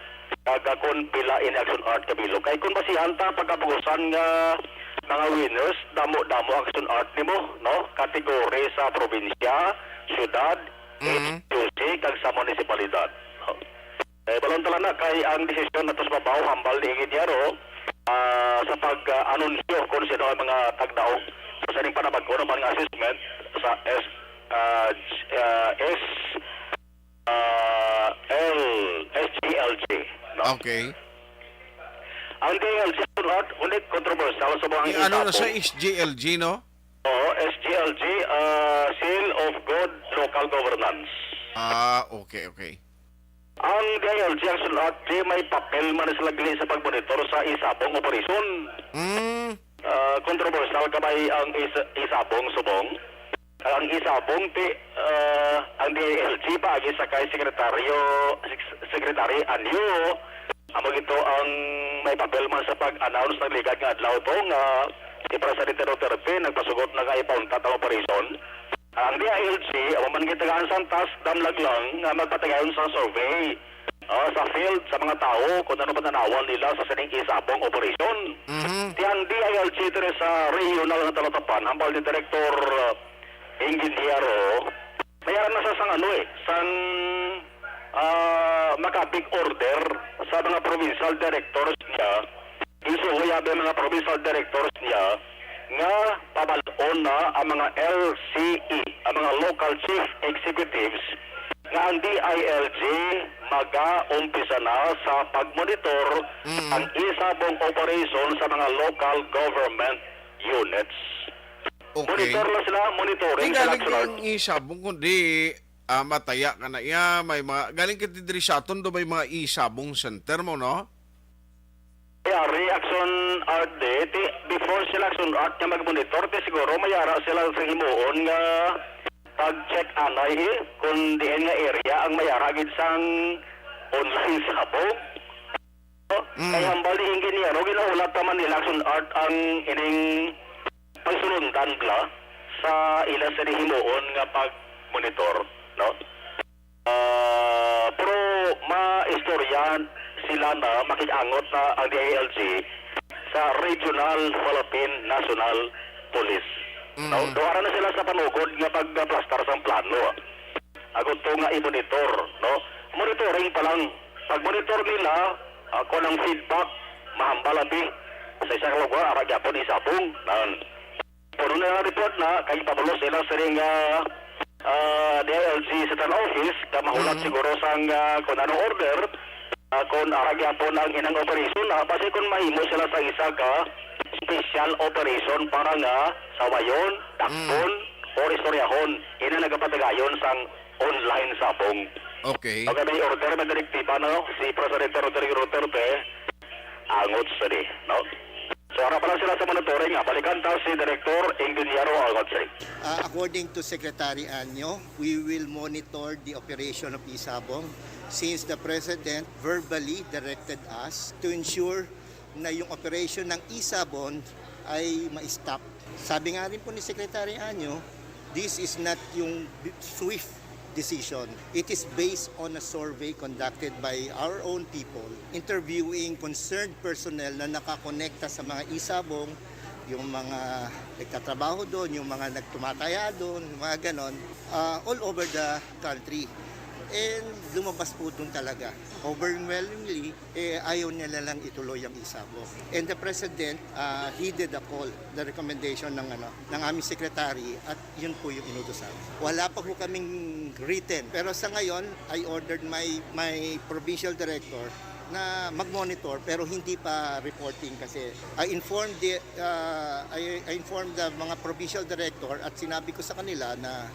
ag, ah, kung pila in action art kabilog. Kay kung basihan ta pagkapugusan nga mga winners, damo-damo ang action art nimo, no? Kategory sa probinsya, syudad, Mm. H Q C, kag sa munisipalidad, no? Eh, balon tala na kay ang desisyon nato sa babaw hambal ni Ingeniero, ah, sa pag, ah, anunsyo kung sino ang mga tagdaog sa sining panabag-o naman nga assessment sa S, ah, J-, ah, S, ah, L, S G L G, no? Okay. Ang D L G, ano, ulit controversial sa mga Yung ano na sa isabong. S G L G, no? Oo, S G L G, ah, Seal of Good Local Governance. Ah, okay, okay. Ang D I L G ang sunod, di may papel man sila gali sa pagmonitor sa isabong operasyon. Mm. Ah, kontrobersyal ka ba ang is-, isabong subong? Ang isabong ti, ah, ang D I L G paagi sa kay Sekretaryo, Sek-, Secretary Anyo, amo gito ang may papel man sa pag-announce ng ligad nga adlaw to nga si Presidente Duterte nagpasugot na nga ipauntat ang operasyon. Ang D I L G, amo man gitagaan sang task, damlag lang nga magpatigayon sang survey, ah, sa field sa mga tawo kung ano pananawan nila sa sining isabong operasyon. Mhm. Ti ang D I L G diri sa regional nga talatapan, hambal ni Direktor, ah, Ingeniero, may aram na sa sang ano eh, sang, ah, makabig order sa mga provincial directors niya. Ginsugo niya ang mga provincial directors niya nga pabal-on na ang mga L C E, ang mga local chief executives, nga ang D I L G mag-aumpisa na sa pagmonitor Mm. ang isabong operation sa mga local government units. Okay. Monitor na sila, monitoring Di sila galing sunod. Ang isabong, kundi, ah, mataya ka na iya, may mga, galing ka diri sa aton, do may mga isabong center mo, no? Kaya reaction art day, ti, before sila action art nga mag-monitor, ti siguro mayara sila sa himuon nga pag-check anay, eh, kung diin nga area ang mayara gid sang online sabog. Mm. Kay hambal ni Ingeniero, ginahulat pa man nila action art ang ining pagsulundan bala sa ila sa himuon nga pag-monitor, no? Ah, pero maistorya sila na makig-angot na ang D I L G sa Regional Philippine National Police. No? Mm. Duha na sila sa panugod nga pagplastar sang plano. Agud to nga i-monitor, no? Monitoring pa lang. Pag-monitor nila, ah, kung ang feedback, mahambal abi sa isa ka lugar, ara gyapon isabong. Nan. Puno na ang report na, kay pabulos nila sining, ah, ah, D I L G Central Office, ka mahulat Mm. siguro sang, ah, kung anong order, ah, kung ara gyapon ang inang operasyon, ah, basi kung mahimo sila sa isa ka special operation para nga sawayon, dakpon, o istoryahon. Ina nagapatagayon sang online sabong. Okay. Okay, may order, may direktiba, no? Si Presidente Rodrigo Duterte, angot sini, no? So, ara pa lang sila sa monitoring, ha? Balikan ta si Director Ingeniero Angot sini. Uh, according to Secretary Anyo, we will monitor the operation of Isabong since the President verbally directed us to ensure na yung operation ng Isabon ay ma-stop. Sabi nga rin po ni Secretary Anyo, this is not yung swift decision. It is based on a survey conducted by our own people, interviewing concerned personnel na nakakonekta sa mga Isabong, yung mga nagtatrabaho doon, yung mga nagtumataya doon, yung mga ganon, uh, all over the country. And lumabas po doon talaga. Overwhelmingly, eh, ayaw nila lang ituloy ang Isabong. And the President uh, heeded the call, the recommendation ng, ano, ng aming secretary at yun po yung inutos namin. Wala pa po kaming written. Pero sa ngayon, I ordered my, my provincial director na mag-monitor pero hindi pa reporting kasi I informed the uh, I, I informed the mga provincial director at sinabi ko sa kanila na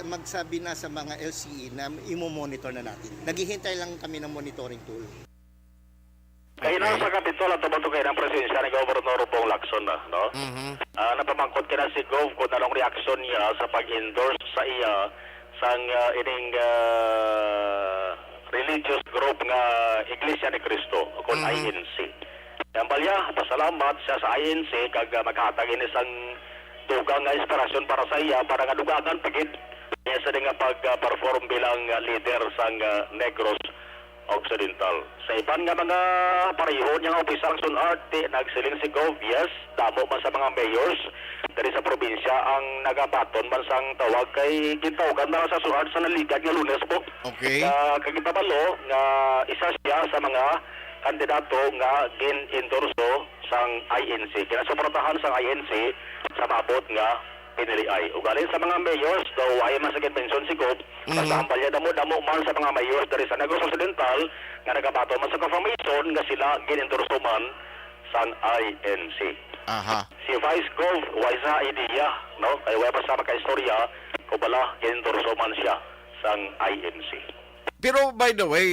magsabi na sa mga L C E na imo-monitor na natin. Naghihintay lang kami ng monitoring tool. Kaina sa Kapitol, ato ba ito kaina ang presensya ni Governor Bong Lacson na, no? Mhm. Ah, napamangkot kina si Gov kung anong reaksyon niya sa pag-endorse sa iya sang, ah, ining, ah, religious group nga Iglesia ni Cristo, o kon Mhm. I N C. Ang balya, pasalamat siya sa I N C kag, ah, maghatag ini sang dugang nga inspirasyon para sa iya para nga dugangan pa gid niya sa nga pag-perform bilang, ah, leader sang, ah, Negros Occidental. Sa iban nga mga pareho niya nga opisyal, Action Art, nagsiling si Gov, yes, damo man sa mga mayors diri sa probinsya ang nagabaton man sang tawag kay gintawgan na sa Action Art sa naligad nga Lunes po. Okay. Nga kagipabalo nga isa siya sa mga kandidato nga gin-endorso sang I N C. Ginasuportahan sang I N C sa maabot nga piniliay. Ugaling sa mga mayors, daw ay man sa convention si Gov, Mhm. basta ang balya damo-damo man sa mga mayors diri sa Negros Occidental nga nagabaton man sa confirmation nga sila gin-endorso man sang I N C. Aha. Si Vice Gov, way sa idea, no? Kay way pa sa makaistorya, kung bala, gin-endorso man siya sang I N C. Pero by the way,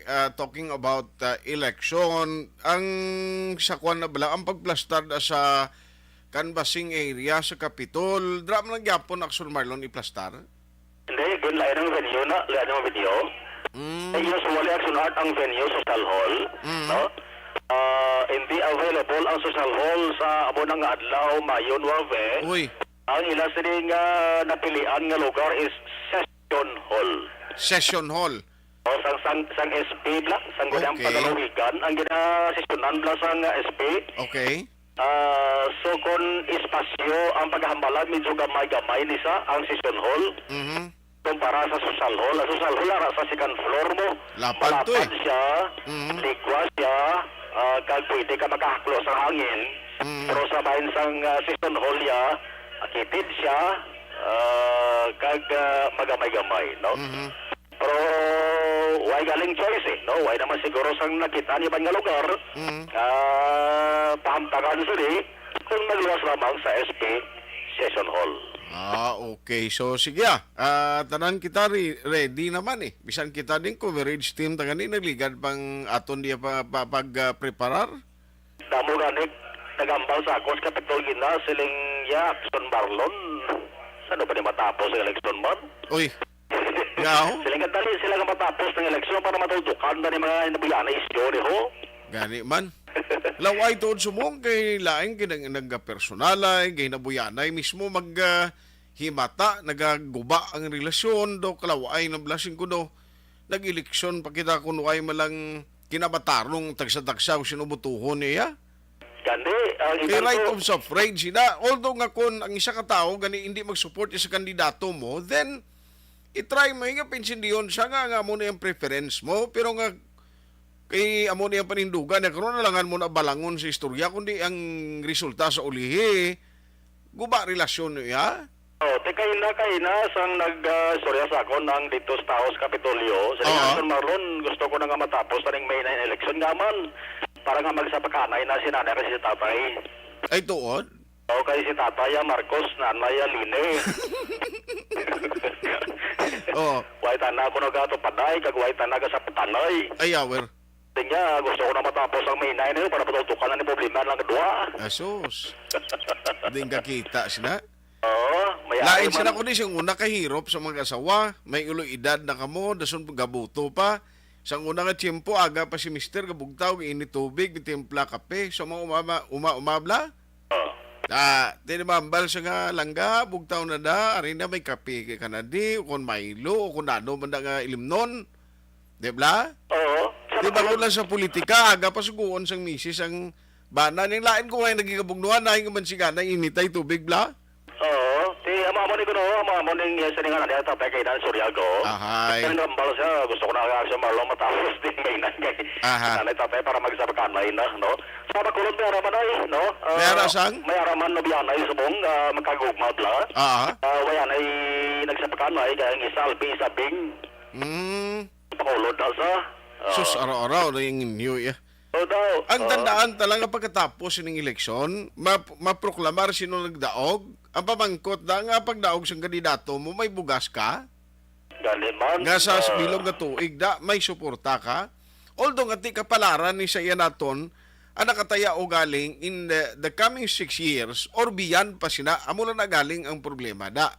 uh, talking about uh, election, ang sa kwan na bala, ang pagplastar na sa canvassing area sa Capitol, dra man lang gyapon, Action Marlon, iplastar? Hindi, yun, lain ang venue na, lain ang venue. Mm. Eh, usually, Action Art ang venue, Social Hall, Mm. no? Ah, hindi available ang Social Hall sa amo na nga adlaw, Mayo nuebe. Uy. Ang ila sini nga napilian nga lugar is Session Hall. Session Hall. O, sang, sang, sang S P bla, sang gunang Okay. Pagalawigan, ang ginasesyonan bla sang, ah, S P. Okay. Ah, so, kung espasyo ang paghambalan, medyo gamay-gamay ni sa ang session hall Mhm. kumpara sa social hall. Ang social hall, ara sa second floor mo. Lapad to Malapad eh. siya, Mhm. ligwa siya, ah, kag pwede ka makahaklo sa hangin. Mhm. Pero sa bahin sang, ah, session hall ya, akitid siya, ah, kag, ah, magamay-gamay, no? Mhm. Pero way galing choice eh, no? Way naman siguro sang nakita ni iban nga lugar Mm. nga pahamtangan sini kung magluwas lamang sa S P Session Hall. Ah, okay. So, sige ah. Ah, tanan kita re- ready naman eh. Bisan kita din coverage team ta gani nagligad pang aton diya pa, pa, pag ah, preparar. Damo gani nagambal sa akon sa Kapitol gina siling ya Action Marlon. Sano ba ni matapos ang election man? Uy, Yaw? Sila nga dali sila nga matapos ng eleksyon para matuldukan na ni mga nabuyan na isyo ni ho. Gani man. Laway tuod subong kay lain kay nag nagkapersonalay, kay nabuyanay mismo mag ah, himata, nagaguba ang relasyon, do kalaway ng blasing ko do. Nag-eleksyon pa kita kung way malang kinabatarong tagsa-tagsa o sinubutuhon niya. Gani, ang Kay iban right ko of suffrage sila. Although nga kung ang isa ka tao gani hindi mag-support sa kandidato mo, then i-try mo nga pinsindiyon siya nga, nga mo na yung preference mo, pero nga kay amo na yung panindugan na karon alangan mo na balangon sa istorya kundi ang resulta sa ulihi guba relasyon niya. Oh, te kaina kaina sang nag ah, istorya sa akon ang dito sa taos Kapitolyo. Sa Oo. Nga, Marlon, gusto ko na nga matapos taning May nine election nga man para nga magsapakanay na si nanay kasi si tatay. Ay, tuod? O, kay si Tatay, ah, Marcos, Nanay, ah, Lene. Oo. Way tana ko nagatupaday, kag way tana ka sa patanay. Ay, awer. Tingnan, gusto ko na matapos ang May nine, eh, para matultukan na ni problema lang duha. Asus. Di nga kita sila. Oo, may Lain ari sila man. Kundi sing una kahirop sa mga asawa, may ulo edad na kamo, dason gabuto pa. Sang una nga tiyempo, aga pa si mister, gabugtaw, giinit tubig, gitimpla kape. So, mga umama, uma, umabla? Oo. Ah, tinimambal siya nga langga, bugtaw na da, ari na may kape kay kanadi, o kung Milo, o kung ano man da nga ilimnon. Di bla? Oo. Di ba kung lang sa politika, aga pa suguon sang misis ang bana, ning lain ko nga nagigabugnuhan, na yung man sigana, initay tubig, bla? Oo. Ti, amo, amo ni kuno, amo, amo ning, eh, siningan na niya, tatay, kay Nan Soriago. Ahay. Ang rambal siya, gusto ko na nga siya, Marlon, matapos din may nangay. Aha. Nanay, tatay, para magsabakanay na, no? Sa Bacolod, may araman ay, no? May Ah, ara sang? May araman, no, biyanay, subong, ah, magkagugma, bla. Aha. Ah, wayan ay nagsabakanay, kaya ang isa, albi, isa, bing. Mm. Bacolod na sa. Sus, Ah. Araw-araw na yung inyo, eh. O, daw. Ang Ah. Tandaan talaga pagkatapos sining eleksyon, map-, maproklamar sino nagdaog. Ang pamangkot na nga pagdaog sang kandidato mo, may bugas ka? Gani man, Nga sa ah, bilog nga tuig, da, may suporta ka? Although nga ti kapalaran ni sa iya naton, ang nakataya o galing in the, the coming six years or beyond pa sina, amo lang na galing ang problema, da.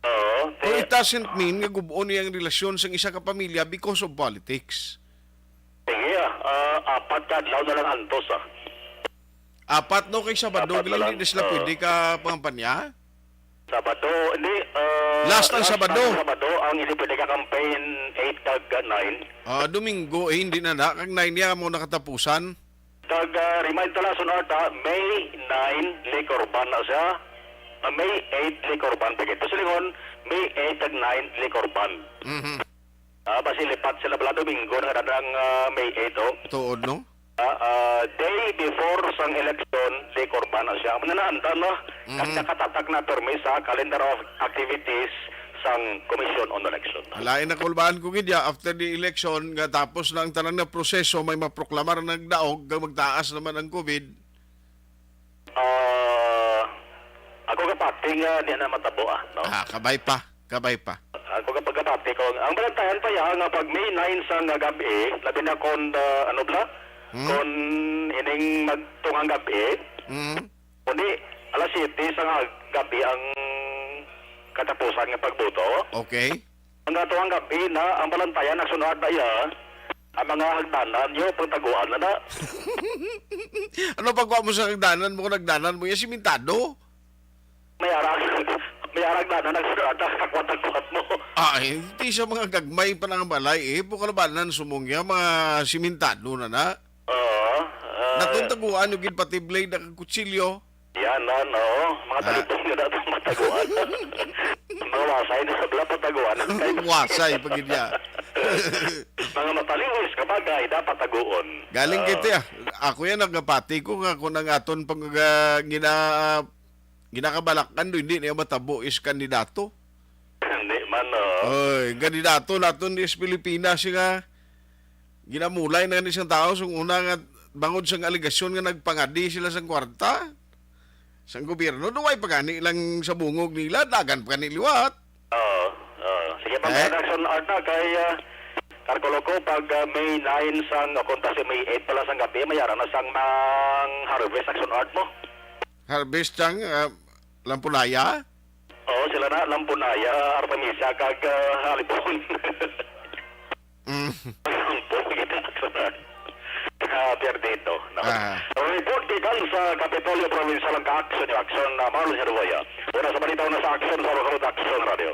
Oo, Pero ti- it doesn't mean nga gub-on niya ang relasyon sang isa ka pamilya because of politics. Sige, ah, ah, apat ka adlaw na lang antos, ah. Apat, no? Kay Sabado, Apat na gali, lang. Hindi na sila Oo. Pwede ka pangampanya? Sabado, hindi, ah, Last ang last Sabado. Ang Sabado, ang hindi pwede ka campaign eight kag nine. Ah, Domingo, eh, hindi na na. Kag nine niya mo nakatapusan. Kag, ah, remind tala, Sun Art, ha, May nine, liquor ban na siya. Ah, May eight, liquor ban pa gid. Silingon, May eight kag nine, liquor ban. Mhm. Ah, basi lipat sila bala Domingo na kadang, ah, May eight, oh. Tuod, no? Ah, ah, day before sang election, liquor ban na siya. Amo na naandan, no? Mhm. Kag nakatatak na permi sa calendar of activities sang Commission on Election. Lain na kulbaan ko gid ya, after the election, nga tapos na ang tanan nga proseso, may maproklamar na nagdaog, kag magtaas naman ang covid. Ah, ako kapati nga di na matabo, ah, no? Ah, kabay pa, kabay pa. Ako kapagkapati ko, ang balantayan pa ya nga pag May nine sang gab-i, labi na kon, ah, ano bala? Hmm? Kon ining magtungang gab-i, Hmm? kundi alas siyete sang gab-i ang katapusan nga pagboto. Okay. Ang ato ang gab-i na, ang balantayan, nagsunod na iya, ang mga hagdanan, yo, pagtaguan na na. Ano pagkuha mo sa hagdanan mo, kung hagdanan mo, yung simentado? May arag, may arag na na nagsunod na, kakwat-kakwat mo. Ay, hindi siya mga gagmay pa ng balay, eh. Pukalabanan sumungya, mga simentado na na. Oo, ah, Natuntaguan yung gid pati blade na kutsilyo. Yan, no, no. Mga Ah. Talipong na natin mataguan. Mga wasay na sa bala pataguan. Wasay, pag yun niya. Mga mataliwis ka bagay, dapat taguon. Galing Ah. Kiti, ah. Ako yan, nagapati ko nga kung ang aton pag, ah, gina-, ginakabalakan do, hindi niya matabo is kandidato. Hindi man, oh. Oy, kandidato naton is Pilipinas nga ginamulay na ni isang tao, sung una nga bangod sang alegasyon nga nagpangadi sila sang kwarta sang gobyerno, duway pa gani lang sa bungog nila, dagan pa gani liwat. Oo, oo. Sige, pag Eh? Action Art na kay, ah, kalkulo ko, pag, ah, May nine sang, o kung ta si May eight pala sang gabi, may ara na sang mang harvest Action Art mo. Harvest sang, ah, Lampunaya? Oo, sila na, Lampunaya, Artemisia, kag, ah, Halipon. Mm. Ang buhay na Action Art. Ah, Pierdito. Ah. Report gikan sa Kapitolyo Provincial ang ka-action ni Action, ah, Marlon Herboya. Una sa balita, una sa action sa Bacolod Action Radio.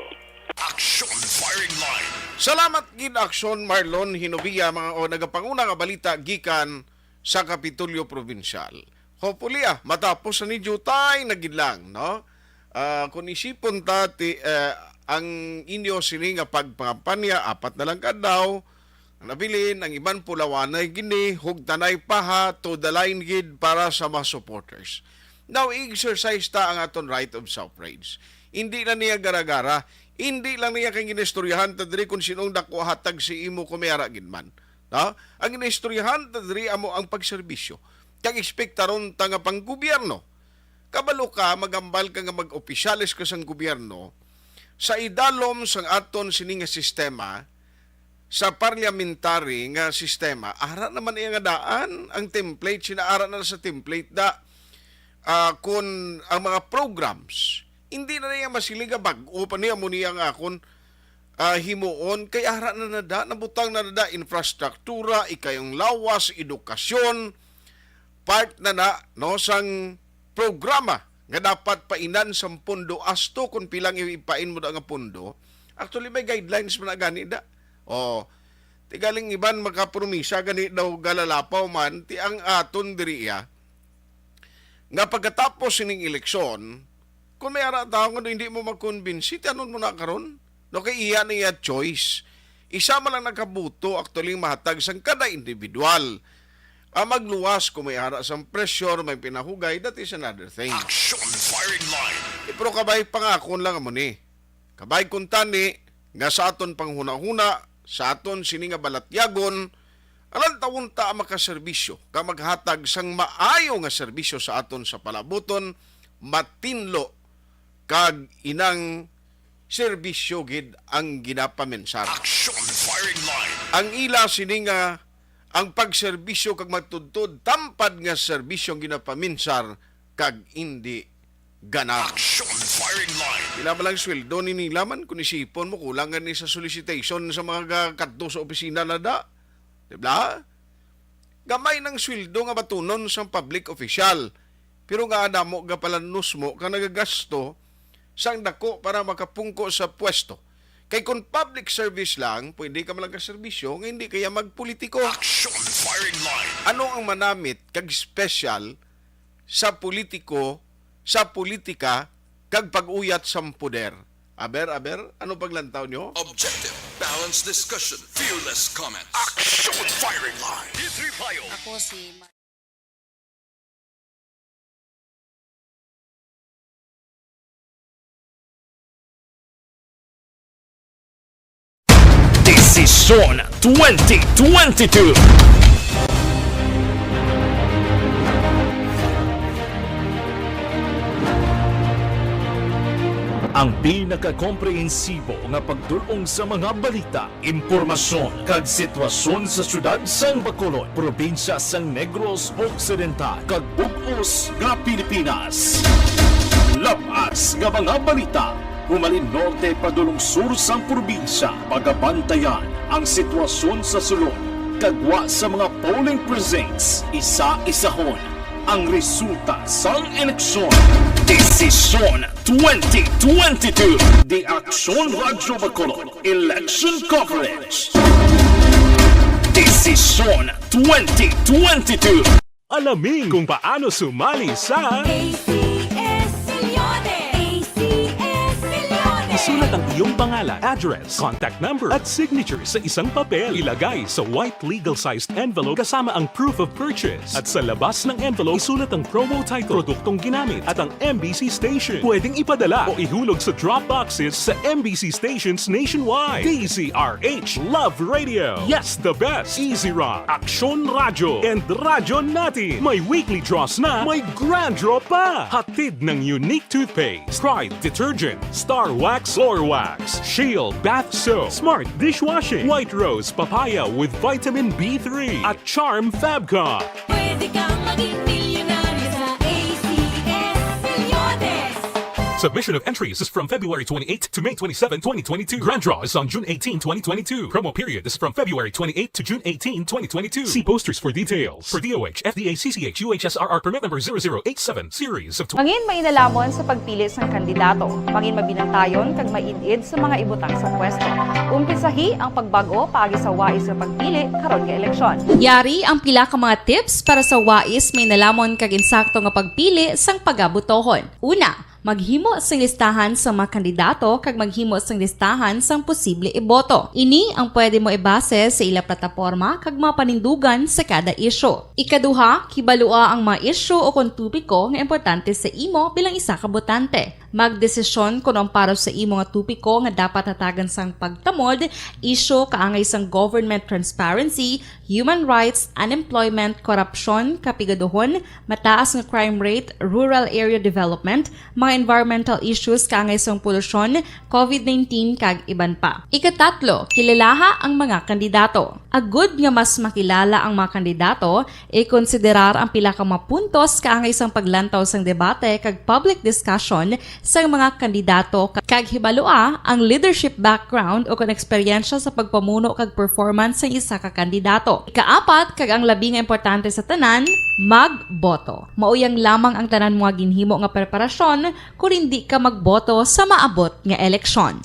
Action Firing Line. Salamat gid, Action Marlon Hinovia, mga o nagapanguna nga balita gikan sa Kapitolyo Provincial. Hopefully, ah, matapos na ni jutay na gid lang, no? Ah, kung isipon ta, ti, eh, ang inyo sini nga pagpangampanya, apat na lang ka adlaw, ang nabilin, ang iban pulawanay gini, hugtanay pa ha, to the line gid para sa mga supporters. Now, i-exercise ta ang aton right of suffrage. Hindi na niya gara-gara, hindi lang niya kay ginistoryahan ta diri kung sinong dako hatag si imo kung may ara gid man. No? Ang ginistoryahan ta diri amo ang pagserbisyo. Kag ekspektaron ta nga panggobyerno. Kabalo ka, magambal ka nga mag-opisyales ka sang gobyerno, sa idalom sang aton sini nga sistema, sa parliamentary nga sistema, ara naman iya nga daan, ang template, sinaara na sa template da. Ah, kun ang mga programs, hindi na niya masiling nga bag-o pa niya mo niya nga akon, ah, himuon, kay ara na nada, nabutang na nada, infrastruktura, ikayong lawas, edukasyon, part na na, no, sang programa nga dapat painan sang pondo asto kung pilang ipain mo da nga pondo. Actually, may guidelines man na gani da. Oh, tigaling iban makapromisa gani daw galalapaw man, ti ang aton diri iya, nga pagkatapos sining eleksyon, kung may ara tao nga hindi mo makumbinsi, tanon mo na karon. No, kay iya na iya choice. Isa man lang nakabuto actually mahatag sang kada individual. Ang magluwas kung may ara sang pressure, may pinahugay, that is another thing. Action firing line. Eh, pero kabay pangakon lang mo ni. Kabay kuntani nga sa aton panghunahuna, sa aton sini nga balatyagon, alantawon ta ang makaserbisyo, ka maghatag sang maayo nga serbisyo sa aton sa palabuton, matinlo kag inang serbisyo gid ang ginapaminsar. Action firing line. Ang ila sini nga ang pagserbisyo kag matudtod tampad nga serbisyo ang ginapaminsar kag indi ganar. Action firing line. Pila man lang sweldo ni nila man kung isipon mo kulang gani sa solicitation sa mga ga-, kadto sa opisina na da. Di ba? Gamay nang sweldo nga batunon sang public official. Pero nga damo gapalanos mo ka nagagasto sang dako para makapungko sa pwesto. Kay kung public service lang, pwede ka man lang kaserbisyo nga hindi kaya magpolitiko. Action firing line. Ano ang manamit kag special sa politiko, sa politika, kag pag-uyat sang poder? Aber, aber, ano paglantaw nyo? Objective, balanced discussion, fearless comments. Action firing line. Ako si Ma- Desisyon twenty twenty-two. Ang pinakakomprehensibo nga pagdul-ong sa mga balita, impormasyon, kag sitwasyon sa siyudad sang Bacolod, probinsya sang Negros Occidental, kag bug-os nga Pilipinas. Labas nga mga balita, humalin norte padulong sur sang probinsya, pagabantayan ang sitwasyon sa sulod, kag gwa sa mga polling precincts, isa-isahon ang resulta sang eleksyon. Desisyon twenty twenty-two. The Action Radyo Bacolod Election Coverage. Desisyon twenty twenty-two. Alamin kung paano sumali sa A C S Millones. A C S Millones. Isulat ang iyong pangalan, address, contact number, at signature sa isang papel. Ilagay sa white legal-sized envelope kasama ang proof of purchase. At sa labas ng envelope, isulat ang promo title, produktong ginamit, at ang M B C station. Pwedeng ipadala o ihulog sa drop boxes sa M B C stations nationwide. D Z R H Love Radio. Yes, the best. Easy Rock, Action Radio, and Radyo Natin. May weekly draws na, may grand draw pa. Hatid ng Unique Toothpaste, Pride Detergent, Star Wax Floor Wax, Shield Bath Soap, Smart Dishwashing, White Rose Papaya with Vitamin B three, at Charm Fabcon. Pwede kang maging milyonaryo sa A C S Millones. Submission of entries is from February twenty-eighth to May twenty-seven, twenty twenty-two. Grand draw is on June eighteen, twenty twenty-two. Promo period is from February twenty-eighth to June eighteen, twenty twenty-two. See posters for details. For D O H, F D A, C C H, U H S R R permit number zero zero eight seven, series of tw- Mangin mainalhamon sa pagpili sang kandidato. Mangin mabinantayon kag maid-id sa mga ibutang sa pwesto. Umpisahi ang pagbag-o paagi sa wais nga pagpili karon nga eleksyon. Yari ang pila ka mga tips para sa wais, mainalamon kag insakto nga pagpili sang pagabotohon. Una, Maghimo sing listahan sa mga kandidato kag maghimo sing listahan sang posible iboto. Ini ang pwede mo ibase sa ila plataporma kag mga panindugan sa kada isyu. Ikaduha, kibalua ang mga isyu o kon topiko nga importante sa imo bilang isa ka botante. Magdesisyon kon ang para sa imo nga topiko nga dapat hatagan sang pagtamod, isyu kaangay sang government transparency, human rights, unemployment, korupsyon, kapigaduhon, mataas nga crime rate, rural area development, mga environmental issues kaangay sang polusyon, covid nineteen, kag iban pa. Ikatatlo, kilalaha ang mga kandidato. Agud nga mas makilala ang mga kandidato, ikonsiderar ang pila ka mga puntos kaangay sang paglantaw sang debate kag public discussion sang mga kandidato ka-, kag hibalua ang leadership background o kon eksperyensya sa pagpamuno kag performance sang isa ka kandidato. Ikaapat, kag ang labi nga importante sa tanan, magboto. Mao yang lamang ang tanan mo nga ginhimo nga preparasyon kon hindi ka magboto sa maabot nga eleksyon.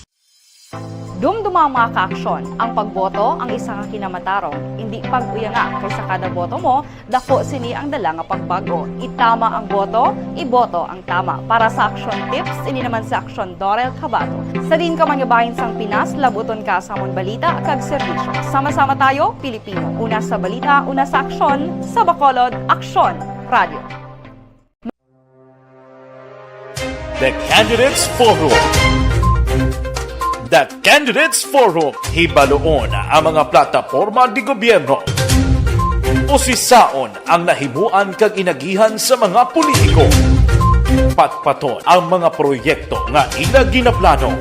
Dumduma ang mga kaaksyon. Ang pagboto ang isa ka kinamatarong. Indi pag-uyanga, kay sa kada boto mo, dako sini ang dala nga pagbag-o. Itama ang boto, iboto ang tama. Para sa Aksyon Tips, ini naman si Aksyon Dorel Cabato. Sa diin ka man nga bahin sang Pinas, labuton ka sa amon balita kag serbisyo. Sama-sama tayo, Pilipino. Una sa balita, una sa aksyon, sa Bacolod, Aksyon Radio. The Candidates Forum. The Candidates Forum, hibaluon ang mga plataporma di gobyerno. Usisaon ang nahimuan kag inagihan sa mga politiko. Patpaton ang mga proyekto nga ila ginaplano.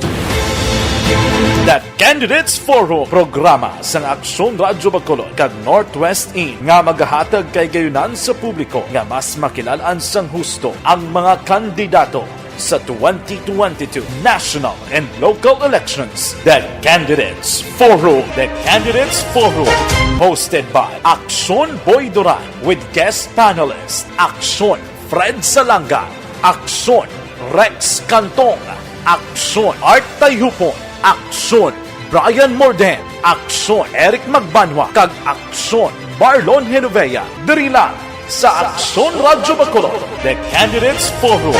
The Candidates Forum, programa sang Aksyon Radyo Bacolod kag Northwest In nga magahatag kay gayunan sa publiko nga mas makilal-an sang husto ang mga kandidato sa twenty twenty-two national and local elections. The Candidates Forum. The Candidates Forum, hosted by Aksyon Boy Duran with guest panelist Aksyon Fred Salanga, Aksyon Rex Cantong, Aksyon Art Tayhupon, Aksyon Brian Morden, Aksyon Eric Magbanwa, kag Aksyon Marlon Genovea. Diri lang sa Aksyon Radyo Bacolod, The Candidates Forum.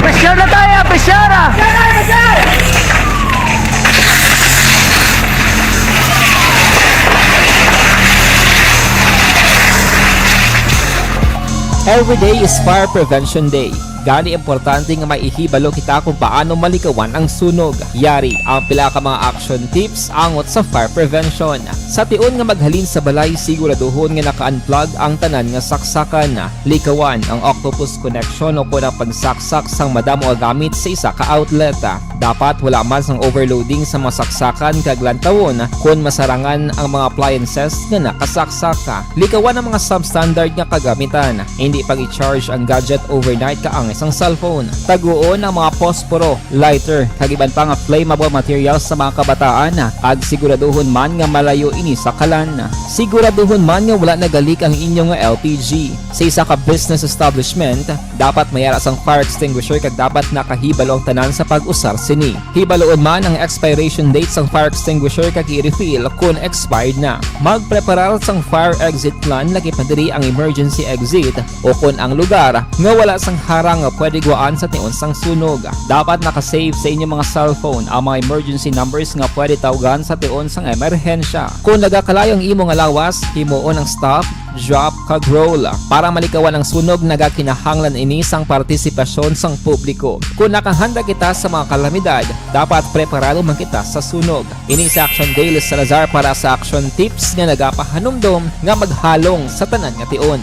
Pressure na tayo, pressure na! Every day is Fire Prevention Day. Gani, importante nga may ihibalo kita kung paano malikawan ang sunog. Yari ang pila ka mga action tips angot sa fire prevention. Sa tion nga maghalin sa balay, siguraduhon nga naka-unplug ang tanan nga saksakan. Likawan ang octopus connection o kon ang pagsaksak sang madamo nga gamit sa isa ka outlet. Dapat wala man sang overloading sa mga saksakan kag lantawon kon masarangan ang mga appliances nga nakasaksak. Likawan ang mga substandard nga kagamitan. Hindi pag-i-charge ang gadget overnight kaangay sang cellphone. Taguon ang mga posporo, lighter, kag iban pa nga flammable materials sa mga kabataan, kag siguraduhon man nga malayo ini sa kalan. Siguraduhon man nga wala nagalik ang inyo nga L P G. Sa isa ka business establishment, dapat may ara sang fire extinguisher kag dapat nakahibalo ang tanan sa pag-usar sini. Hibaluon man ang expiration date sang fire extinguisher kag i-refill kon expired na. Magpreparar sang fire exit plan, lakip na diri ang emergency exit o kon ang lugar nga wala sang harang nga pwede guwaan sa tion sang sunog. Dapat naka-save sa inyo mga cellphone ang mga emergency numbers nga pwede tawgan sa tion sang emerhensya. Kon nagakalayo ang imo nga lawas, himuon ang stop, drop, kag roll. Para malikawan ang sunog, nagakinahanglan ini sang partisipasyon sang publiko. Kon nakahanda kita sa mga kalamidad, dapat preparado man kita sa sunog. Ini si Action Dale Salazar para sa Action Tips nga nagapahanumdom nga maghalong sa tanan nga tion.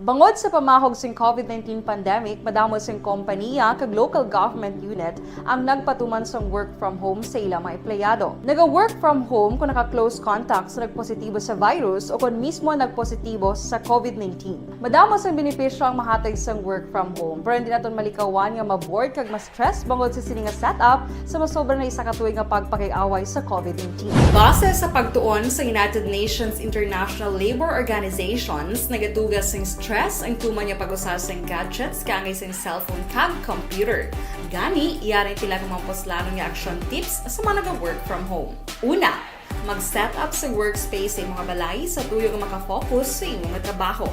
Bangod sa pamahog sing covid nineteen pandemic, madamo sing kompaniya kag local government unit ang nagpatuman sang work from home sa ila mga empleyado. Naga-work from home kung naka-close contact sa nagpositibo sa virus o kon mismo nagpositibo sa covid nineteen. Madamo sang benepisyo ang mahatag sang work from home, pero hindi naton malikawan nga ma-bored kag ma-stress bangod sa sini nga setup sa masobra na isa ka tuig nga pagpakig-away sa covid nineteen. Base sa pagtuon sa United Nations International Labour Organizations, nagadugang sing stress stress ang tuman nga pag-usar sang gadgets kaangay sang cellphone kag computer. Gani, yari ang pila ka mga puslanon nga action tips sa mga naga-work from home. Una, mag-set up sa workspace sa imong balay sa tuyo nga makafocus sa imong trabaho.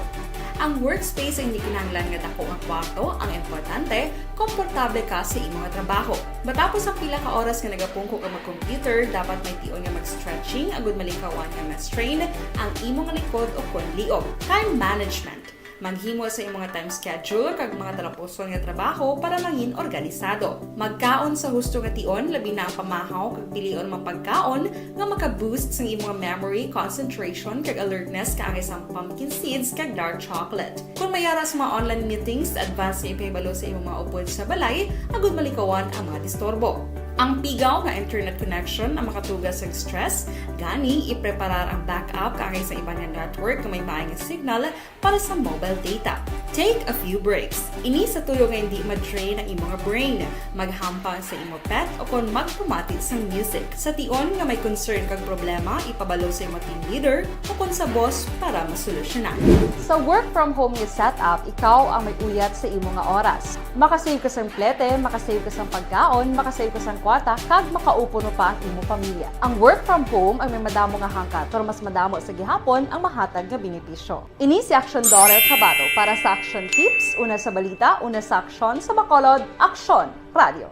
Ang workspace ay hindi kinahanglan nga dako nga kwarto, ang importante, komportable ka sa imong trabaho. Matapos ang pila ka oras nga nagapungko ka mag-computer, dapat may tion nga mag-stretching agud malikawan nga ma-strain ang imong likod o kon liog. Time management. Maghimo sa imong time schedule kag mga talapuson nga trabaho para mangin organisado. Magkaon sa husto nga tion, labi na ang pamahaw kag pilion mga pagkaon nga maka-boost sang imong memory, concentration, kag alertness kaangay sang pumpkin seeds kag dark chocolate. Kung may ara sa mga online meetings, advance nga ipahibalo sa imong mga upod sa balay agud malikawan ang mga disturbo. Ang pigaw nga internet connection ang makatuga sa stress, gani ipreparar ang backup kaangay sa iban nga network nga may maay nga signal para sa mobile data. Take a few breaks. Ini sa tuyo nga hindi ma-drain ang imong brain. Maghampang sa imo pet o kon magpamati sang music. Sa tion nga may concern kag problema, ipabalo sa imo team leader o kon sa boss para masolusyonan. Sa work from home nga setup, ikaw ang may uyat sa imo nga oras. Makasave ka sang plete, makasave ka sang pagkaon, makasave ka sang kwarta, kag makaupo pa ang imo pamilya. Ang work from home ang may madamo nga hangkat, pero mas madamo sa gihapon ang mahatag nga benepisyo. Ini si Action Daughter Kabato para sa Action Tips, una sa balita, una sa aksyon, sa Bacolod, Aksyon Radio.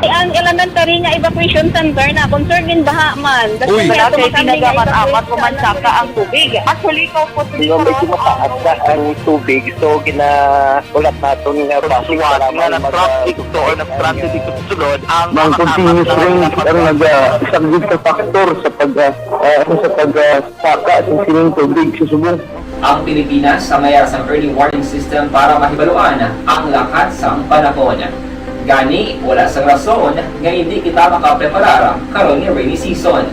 Ang elementary nga evacuation center na concern in baha man. Uy. Wala kay ginagamit amat, pumansaka ang tubig. Actually, ikaw po, medyo mataas na ang tubig, so gina-, ulat naton nga basi nga nag-traffic to or nag-traffic ito sulod ang mga continuous rain ang nag-, ah, isa gid sa factor sa pag, ah, ah, sa pag, ah, saka sa sining tubig sa subong. Ang Pilipinas ang may ara sang early warning system para mahibaluan ang lakat sang panahon. Gani, wala sang rason nga hindi kita makapreparar karon nga rainy season.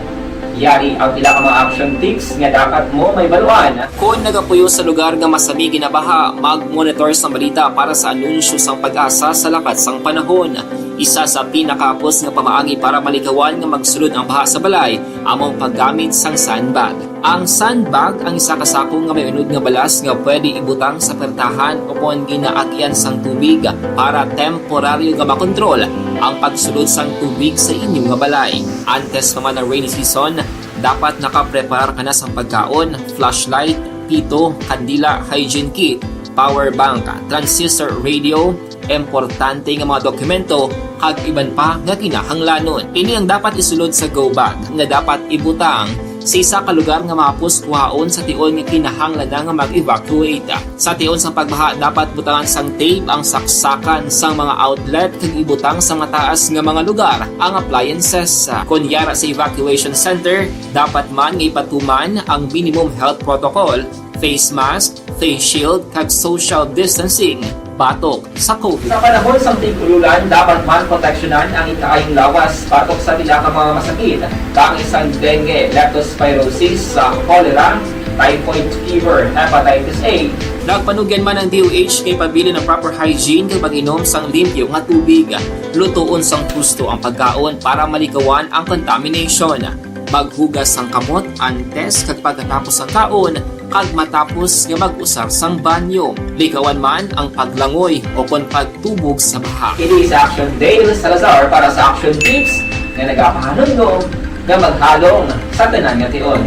Yari ang pila ka mga action tips nga dapat mo mahibaluan. Kon nagapuyo sa lugar nga masami ginabaha, mag-monitor sang balita para sa anunsyo sang PAGASA sa lakat sang panahon. Isa sa pinakahapos nga pamaagi para malikawan nga magsulod ang baha sa balay amo ang paggamit sang sandbag. Ang sandbag ang isa ka sako nga may unod nga balas nga pwede ibutang sa pertahan o kon ginaagyan sang tubig para temporaryo nga makontrol ang pagsulod sang tubig sa inyo nga balay. Antes pa man ang rainy season, dapat nakapreparar ka na sang pagkaon, flashlight, pito, kandila, hygiene kit, power bank, transistor radio, importante nga mga dokumento, kag iban pa nga kinahanglanon. Ini ang dapat isulod sa go bag nga dapat ibutang sa isa ka lugar nga mahapos kuhaon sa tion nga kinahanglan na nga mag-evacuate. Sa tion sang pagbaha, dapat butangan sang tape ang saksakan sang mga outlet kag ibutang sa mataas nga mga lugar ang appliances. Kon yara sa evacuation center, dapat man nga ipatuman ang minimum health protocol, face mask, face shield, kag social distancing batok sa COVID. Sa panahon sang tig-ululan, dapat man proteksyonan ang ikaayong lawas batok sa pila ka mga masakit, kaangay sang dengue, leptospirosis, sa cholera, typhoid fever, hepatitis A. Nagpanugyan man ang D O H nga ipabilin ang proper hygiene kag pag-inom sang limpyo nga tubig. Lutoon sang husto ang pagkaon para malikawan ang contamination. Maghugas sang kamot antes kag pagkatapos sang kaon, kag matapos nga mag-usar sang banyo. Likawan man ang paglangoy o kon pagtubog sa baha. Ini si Action Dale Salazar para sa Action Tips nga nagapahanumdom nga maghalong sa tanan nga tion.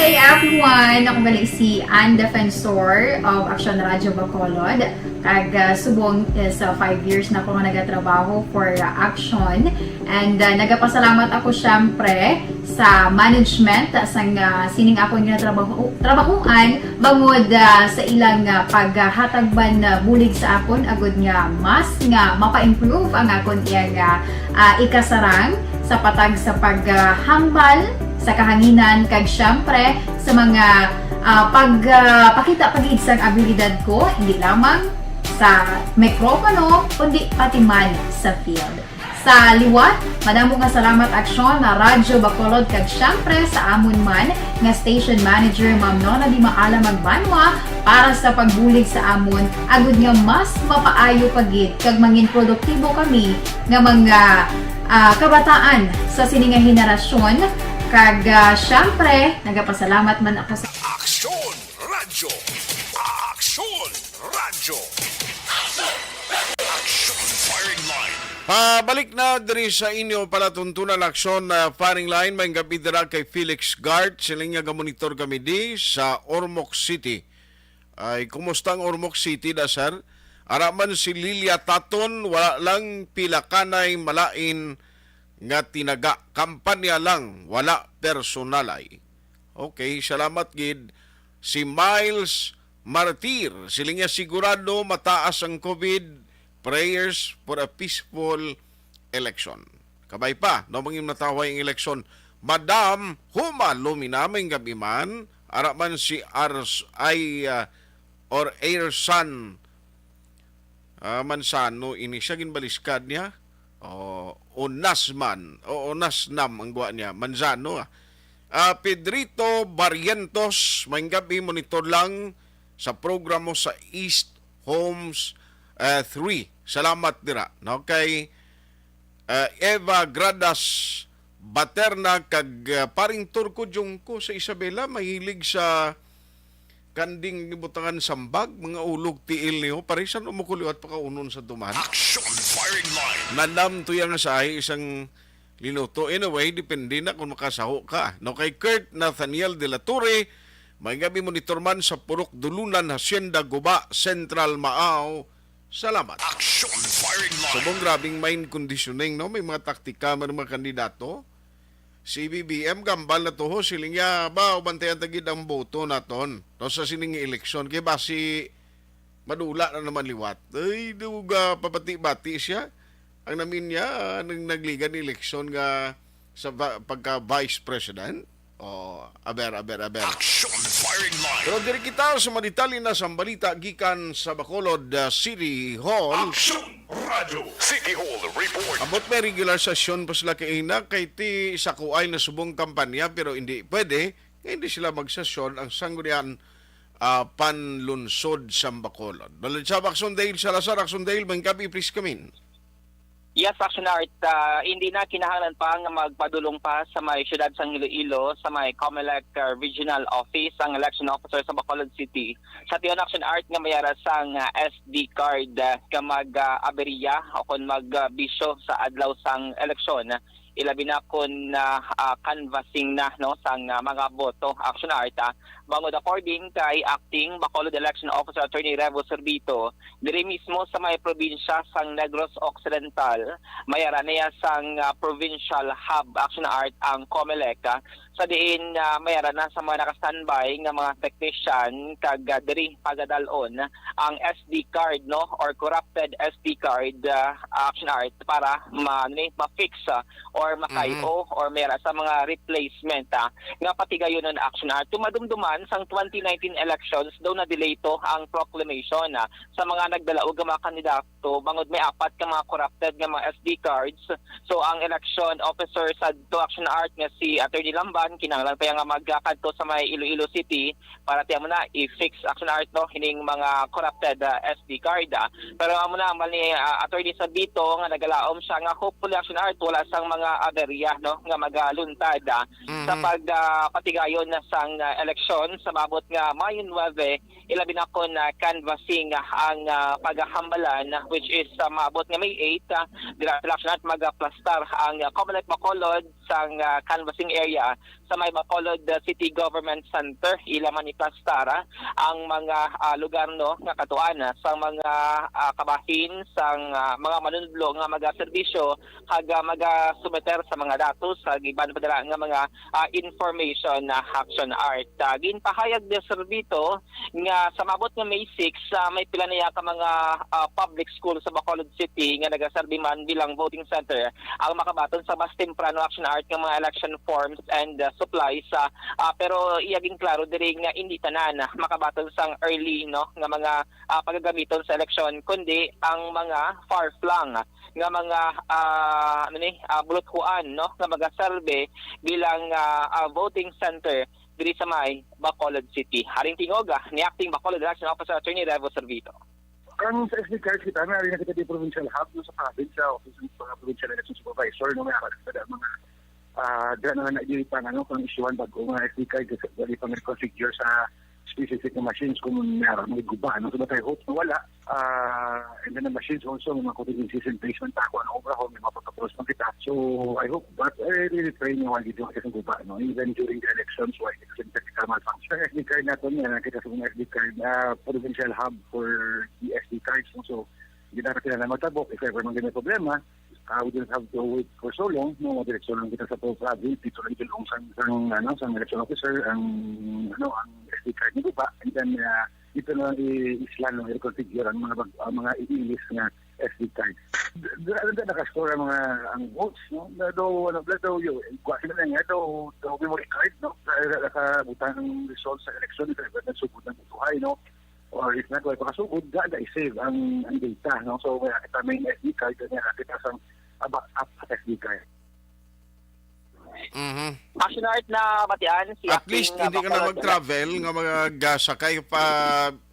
Hey everyone! Ako gali si Ann Defensor of Action Radio Bacolod. Kag, ah, subong is, ah, five years na ako nga nagatrabaho for, ah, Action. And, ah, nagapasalamat ako, syempre, sa management, ah, sang, ah, sining akon nga trabaho, trabahoan, bangod, ah, sa ilang, ah, paghatag man, ah, bulig sa akon, agud nga mas nga mapa-improve ang akon iyang, ah, ah, ikasarang sa patag sa paghambal sa kahanginan, kag syempre sa mga, ah, pag, ah, pakita pa gid sang abilidad ko, hindi lamang sa mikropono, kundi pati man sa field. Sa liwat, madamo nga salamat, Aksyon, na Radyo Bacolod, kag syempre sa amon man nga station manager, Ma'am Nona Di Maala Magbanwa, para sa pagbulig sa amon, agud nga mas mapaayo pa gid kag mangin produktibo kami nga mga, ah, kabataan sa sini nga henerasyon, Kag, ah, syempre, nagapasalamat man ako sa Aksyon Radyo. Aksyon Radyo. Aksyon Firing Line. Pabalik na diri sa inyo palatuntunan, Aksyon, ah, Firing Line. May gabi dira kay Felix Gart. Siling nga gamonitor kami di sa Ormoc City. Ay, kumusta ang Ormoc City da, sir? Ara man si Lilia Taton, wala lang pila kanay malain nga tinaga. Kampanya lang, wala personal ay. Okay, salamat gid. Si Miles Martir, siling niya sigurado mataas ang COVID, prayers for a peaceful election. Kabay pa, no, mangin mataway ang eleksyon. Madam Huma Lumina, may gabi man, ara man si Ars, ay, ah, or Airsan, ah, Manzano, ini siya ginbaliskad niya. O, Onas man, o Onas Nam ang guwa niya, Manzano, ah. Ah, Pedrito Barrientos, may gabi, monitor lang sa programo sa East Homes, ah, three. Salamat dira, no? Kay, ah, Eva Gradas Baterna kag, ah, paring Turco Jungko sa Isabela, mahilig sa kanding gibutangan sambag, mga ulog tiil niyo, parisan o mukuliwat pakaunon sa tuman. Action Firing Line. Nanam to yang sa isang linuto. Anyway, depende na kung makasaho ka. No, kay Kurt Nathaniel de la Torre, may gabi, monitor man sa Purok Dulunan, Hacienda Guba, Central Maao. Salamat. Action Firing Line. Subong grabing mind conditioning, no? May mga taktika man ang mga kandidato. Si B B M gambal na to, ho, siling niya, ba, ubantayan ta gid ang boto naton, no, sa sining eleksyon. Kay basi madula na naman liwat. Ay, duga, papati-bati siya. Ang namin niya, ah, nang nagligan ni eleksyon nga sa va- pagka vice president. Oh, aber, aber, aber. Action Firing Line. Pero diri kita sa maditalye na sa balita gikan sa Bacolod, ah, City Hall. Action Radyo City Hall Report. Abot may regular session pa sila kaina kay ti sa kuay na subong kampanya, pero hindi pwede nga hindi sila magsesyon ang Sangguniang, ah, Panlunsod sa Bacolod. Balid sa Action Dale Salazar, Action Dale, may gabi, please come in. Yes, Action Art, ah, hindi na kinahanglan pa nga magpadulong pa sa may siyudad sang Iloilo, sa may Comelec, ah, Regional Office, ang election officer sa Bacolod City. Sa tion, Action Art, nga mayara sang, ah, S D card, ah, nga mag, ah, aberya o kon mag, ah, bisyo sa adlaw sang eleksyon, ilabi na kon, ah, ah, canvassing na, no, sang, ah, mga boto, Action Art, ah. Bangod according kay Acting Bacolod Election Officer Attorney Revo Servito, diri mismo sa may probinsya sang Negros Occidental, mayara niya sang, ah, provincial hub, Action Art, ang Comelec, ah, sa diin, ah, mayara na sa mga naka-standby nga mga technician kag, ah, diri pagadalon ang S D card, no, or corrupted S D card, ah, Action Art, para ma-, ano ni, ma-fix, ah, or Mhm. makayo or mayara sa mga replacement, ah, nga patigayonon, Action Art. Kung madumduman, sang twenty nineteen elections, daw na-delay to ang proclamation, ah, sa mga nagdalaog nga mga kandidato bangod may apat ka mga corrupted nga mga S D cards. So, ang election officer sa to, Action Art, nga si Attorney Lamban, kinahanglan pa iya nga magkadto sa may Iloilo City para tiyan mo na i-fix, Action Art, no, hining mga corrupted, ah, S D card, ah. Pero amo na, ang ni, ah, Attorney Sabito nga nagalaom siya nga hopefully, Action Art, wala sang mga aberya, no, nga magaluntad, ah, sa Mhm. pag, ah, patigayon na sang, ah, eleksyon sa maabot nga Mayo nuebe, ilabi na kon, ah, canvassing, ah, ang, ah, paghambalan, which is, ah, maabot nga May eight, ah, dira, Action Art, magaplastar ang, ah, Comelec Bacolod sang, ah, canvassing area sa may Bacolod, ah, City Government Center. Ila man iplastar, ah, ang mga, ah, lugar, no, nga katuan, ah, sa mga, ah, kabahin sang, ah, mga manunublo nga magaserbisyo kag, ah, magasumiter sa mga datos sa giban pa dira nga mga, ah, information na, Action Art. Ah, ginpahayag ni Servito nga sa maabot nga May six, ah, may pila na iya ka mga, ah, public school sa Bacolod City nga nagaserbi man bilang voting center ang makabaton sa mas temprano, Action Art, nga mga election forms and, ah, supplies, ah, ah, pero iya ginklaro diri nga indi tanan, ah, makabaton sang early, no, nga mga, ah, pagagamiton sa eleksyon, kundi ang mga far-flung nga mga, ah, ano ni, ah, buluthuan, no, nga magaserbi bilang, ah, ah, voting center diri sa may Bacolod City. Haring tingog, ah, ni Acting Bacolod Election Officer Attorney Revo Servito. Ang sa S D card kita, may ari na kita di provincial hub, no, sa province, sa office ng mga provincial election supervisor, no, may ara na kita mga Ah, dira na nga na diri pa, ano, kung isyuhan bag-o nga S D card, kasi dali pang reconfigure sa specific nga machines kung meron may guba, no? So, but I hope na wala. Ah, and then the machines also, may mga contingencies in place man ta, kung ano obrahon, may mga protocols man kita. So, I hope, but I really pray nga wala dito kasi guba, no? Even during the elections, why it's a technical malfunction. S D card nato niya, nakita sa mga S D card, ah, provincial hub for the S D cards, no? So, hindi na sila na matabok if ever man may problema. Ah, we don't have to wait for so long, no? Madiretso lang kita sa province, dito lang yung sang, sang, ano, sang election officer, ang, ano, ang S D card ni guba, and then, ah, dito na i-islan, no, i-reconfigure ang mga bag-, ang mga iilis nga S D card. Dala na naka-store ang mga, ang votes, no? Na daw, ano, na daw yun, kuha sila na nga daw, daw memory card, no? Sa, sa, sa butang ng result sa election, ito, ito, sugod ng butuhay, no? Or if not, wala pa kasugod, da, da, i-save ang, ang data, no? So, kaya kita may S D card, kaya kita sang aba, app S D card. Mhm. Action Art na batian si At acting, least uh, hindi ka na Bacolod mag-travel nga magasakay pa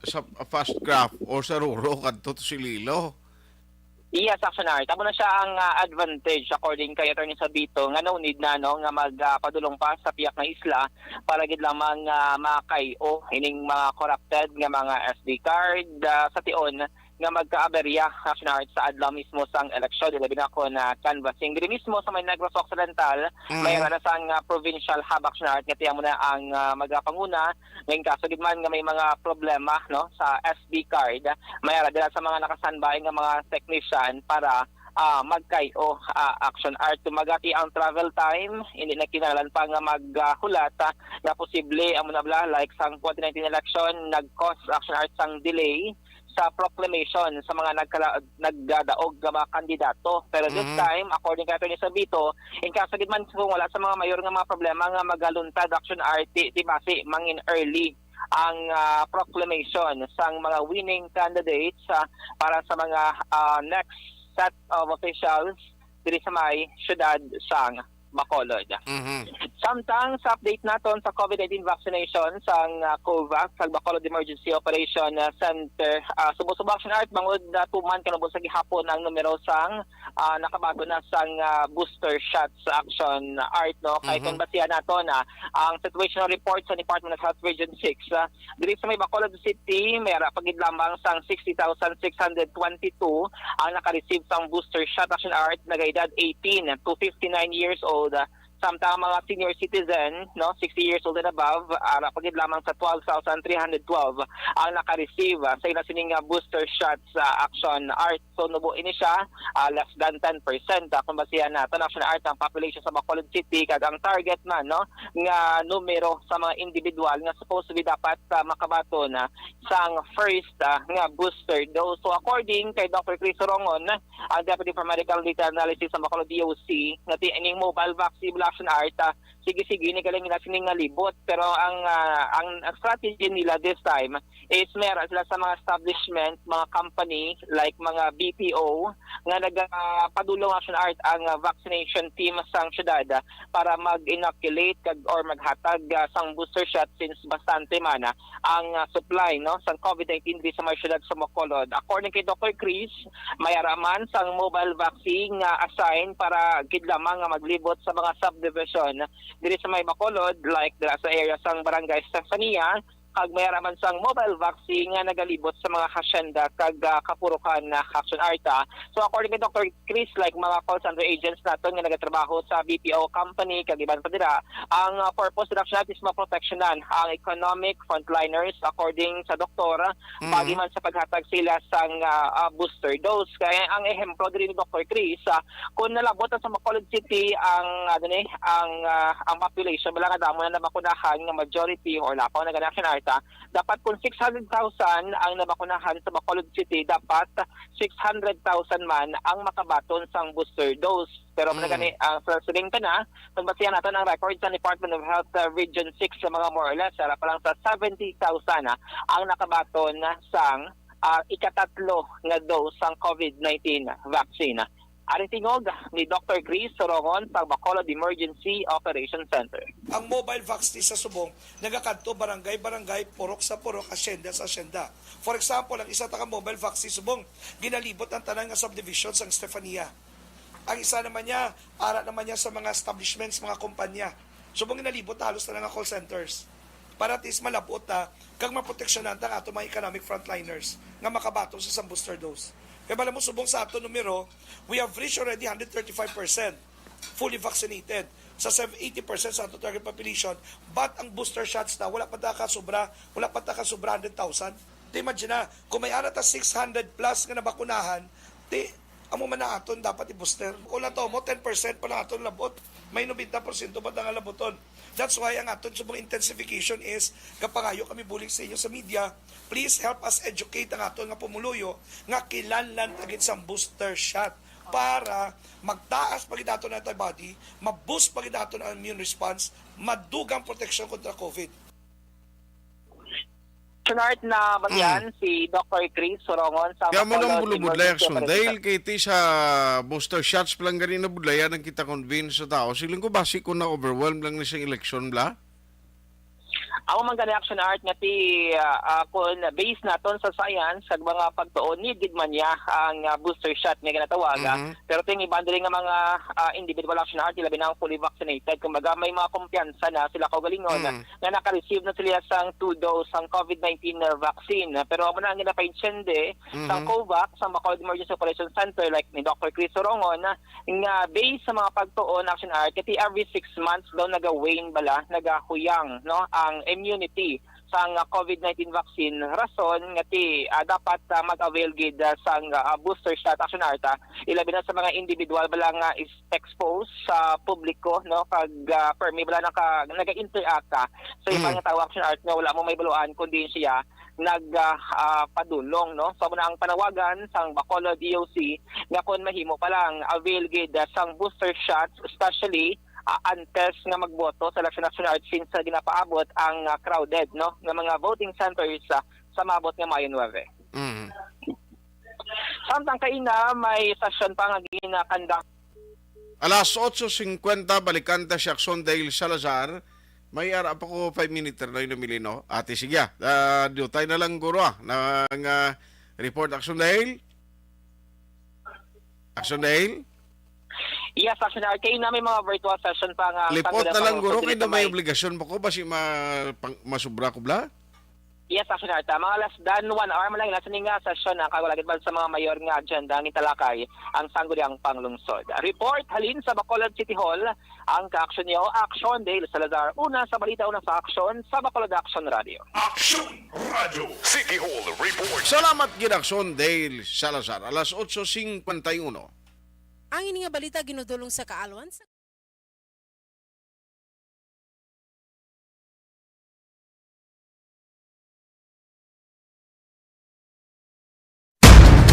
sa fast craft or sa Roro kadto to Iloilo. Yes, Action Art. Amo na siya ang uh, advantage according kay Attorney Sabito nga no need na no nga magpadulong pa sa piyak nga isla para gid lamang uh, makay-o ining mga corrupted nga mga S D card uh, sa tion nga magkaaberya, Action Art, sa adlaw mismo sang eleksyon, ilabi na kon uh, canvassing. Diri mismo sa may Negros Occidental, Mhm. may na sang uh, provincial hub, Action Art, nga tiyan mo na ang uh, magapanguna. Ngayon, kaso gid man nga may mga problema, no, sa S D card, may ara dira sa mga nakasanbay nga mga technician para ah, magkay-o, ah, Action Art. Kumbaga, ti ang travel time, hindi na kinahanglan pa nga maghulat ah, nga posible ang manabla like sang twenty nineteen election nag-cause, Action Art, sang delay sa proclamation sa mga nagkala, nagdadaog nga mga kandidato. Pero this Mhm. time, according kay Attorney Sabito, in kaso gid man kung wala sa mga mayor nga mga problema nga magaluntad, Action Art, ti, ti basi mangin early ang ah, proclamation sang mga winning candidates ah, para sa mga ah, next set of officials diri sa may siyudad sang Bacolod. Mhm. Samtang sa update naton sa COVID nineteen vaccination sang ah, COVAX sa Bacolod Emergency Operation ah, Center, ah, subo-subo, Action Art, bangod na tuman kanubos sa gihapon ang numero sang ah, nakabaton na sang ah, booster shots, Action Art, no? Kay Mhm. kung basihan nato na ang situational report sa Department of Health Region six, ah, diri sa may Bacolod City, may ara pa gid lamang sang sixty thousand six hundred twenty-two ang naka-receive sang booster shot, Action Art, nagaedad eighteen to fifty-nine years old. Samtang ang mga senior citizen, no, sixty years old and above, ara pa gid lamang sa twelve thousand three hundred twelve ang naka-receive ah, sa ila sining ah, booster shots, ah, Action Art. So, nubo ini siya, ah, less than ten percent. Ah, kung basihan naton, Action Art, ang population sa Bacolod City, kag ang target man, no, nga numero sa mga individual nga supposedly dapat ah, makabaton ah, sang first ah, nga booster dose. So, according kay Doctor Chris Rongon, ang Deputy for Medical Data Analysis sa Bacolod D O C, nga ti ining mobile vaccine, Action Art, ah, sige-sige ni galing nila sini nga libot, pero ang ah, ang, ang strategy nila this time is may ara sila sa mga establishment, mga company like mga B P O nga nagapadulong, Action Art, ang ah, vaccination team sang syudad ah, para mag-inoculate kag or maghatag ah, sang booster shot since bastante man ah, ang ah, supply, no, sang COVID nineteen diri sa mga syudad sa Bacolod. According kay Doctor Chris, may ara man sang mobile vaccine nga assign para gid lamang nga maglibot sa mga subdivision diri sa may Bacolod, like dira sa area sang Barangay Estefania, kag may ara man sang mobile vaccine nga nagalibot sa mga hacienda kag ah, kapurukan na, Action Art, ah. So, according kay Doctor Chris, like mga call center agents naton nga nagatrabaho sa B P O company kag iban pa dira, ang ah, purpose nila, Action Art, is maproteksyonan ang economic frontliners, according sa doktor, Mhm. pagi man sa paghatag sila sang ah, ah, booster dose. Kay ang ehemplo diri ni Doctor Chris, ah, kung nalabot na sa Bacolod City ang, ano ni, ang ah, ang population, wala nga damo na nabakunahan nga majority or lapaw na gani, Action Art, ah, dapat kung six hundred thousand ang nabakunahan sa Bacolod City, dapat six hundred thousand man ang makabaton sang booster dose. Pero man Mm. gani, ang sa siling ka na, kung basihan naton ang record sa Department of Health sa Region six, sa mga more or less, ara pa lang sa seventy thousand ah, ang nakabaton sang ah, ikatatlo nga dose sang COVID nineteen vaccine. Ari tingog ni Doctor Chris Sorongon sa Bacolod Emergency Operation Center. Ang mobile vaccine sa subong nagakadto barangay-barangay, purok sa purok, asyenda sa asyenda. For example, ang isa ta ka mobile vaccine subong ginalibot ang tanan nga subdivision sang Estefania. Ang isa naman niya, ara naman niya sa mga establishments, mga kumpanya. Subong ginalibot na halos na nga call centers. Para at least malabot ta, kag maproteksyonan ta ang ato mga economic frontliners nga makabaton sa isang booster dose. Kay bala mo, subong sa ato numero, we have reached already hundred thirty-five percent fully vaccinated sa sev-, eighty percent sa ato target population. But ang booster shots na, wala pa ta kasubra, wala pa ta kasubra hundred thousand. Di, imagine na, kung may ara ta six hundred plus nga nabakunahan, di, amo man na aton dapat i-booster. Kung lang to mo, ten percent pa lang aton labot, may nobenta porsyento pa ta nga laboton. That's why ang aton subong intensification is, kapangayo kami bulig sa inyo sa media, please help us educate ang aton nga pumuluyo nga kinahanglan ta gid sang booster shot para magtaas pa gid aton antibody, ma-boost pa gid aton ang immune response, madugang proteksyon kontra COVID. Action Art, na balian si Doctor Chris Sorongon sa Kaya mo nang Bacolod bulubudlay Emergency Action Operation Dahil Center. Kay ti sa booster shots pa lang gani na budlayan ang kita convince sa tao. Siling ko basi ko na overwhelmed lang ni sa election bla. Amo man gani, Action Art, nga ti, ah, ah, kung base naton sa science, sa mga pagtuon, need gid man niya ang, ah, booster shot nga ginatawaga. Mhm. Pero ting iban diri nga mga, ah, individual, Action Art, ilabi na ang fully vaccinated. Kumbaga, may mga kumpiyansa na sila kaugalingon Mm. nga naka-receive na sila sang two dose sang COVID nineteen vaccine. Pero amo na ang ginapaintindi sang Mhm. COVAX, sang Bacolod Emergency Operation Center, like ni Doctor Chris Sorongon, nga based sa mga pagtuon, Action Art, kay every six months daw naga-wane bala, nagahuyang, no, ang immunity sang COVID nineteen vaccine. Rason nga ti, ah, dapat, ah, mag-avail gid, ah, sang, ah, booster shot, Action Art, ah, ilabi na sa mga individual bala nga is exposed sa publiko, no, kag, ah, permi bala naka-, naga-interact ka sa iban Mm. nga tawo, Action Art, nga wala mo mahibaluan kundi siya nag, ah, ah, padulong, no? So, amo na ang panawagan sang Bacolod E O C nga kung mahimo pa lang, avail gid, ah, sang booster shots, especially, ah, antes nga magboto sa election, Action Art, since, ah, ginapaabot ang, ah, crowded, no, nga mga voting centers, ah, sa maabot nga Mayo nuebe. Mm. Samtang kaina, may session pa nga gina-conduct. Alas otso singkwenta, balikan ta si Action Dale Salazar. May ara pa ko five minutes na yun, Emilino. Ate, sige, ah. Ah, dutay na lang, guro, ah, nang, ah, report, Action Dale. Action Dale? Yes, Action Dale. Kay na may mga virtual session pa nga Lipot na lang, guro, kay na may obligasyon pa ko, basi ma-, pang-, masubra ko, bla? Yes, Action Art. Ah, mga less than one hour man lang, nasa ning, ah, session ang kag wala gid man sa mga mayor nga agenda ang italakay ang sangguniang panglungsod. Report halin sa Bacolod City Hall, ang ka-action niyo, Action Dale Salazar. Una sa balita, una sa action, sa Bacolod Action Radio. Action Radio City Hall Report. Salamat gid, Action Dale Salazar. Alas otso singkwenta y uno. Ang ini nga balita ginudulong sa kaalwan sa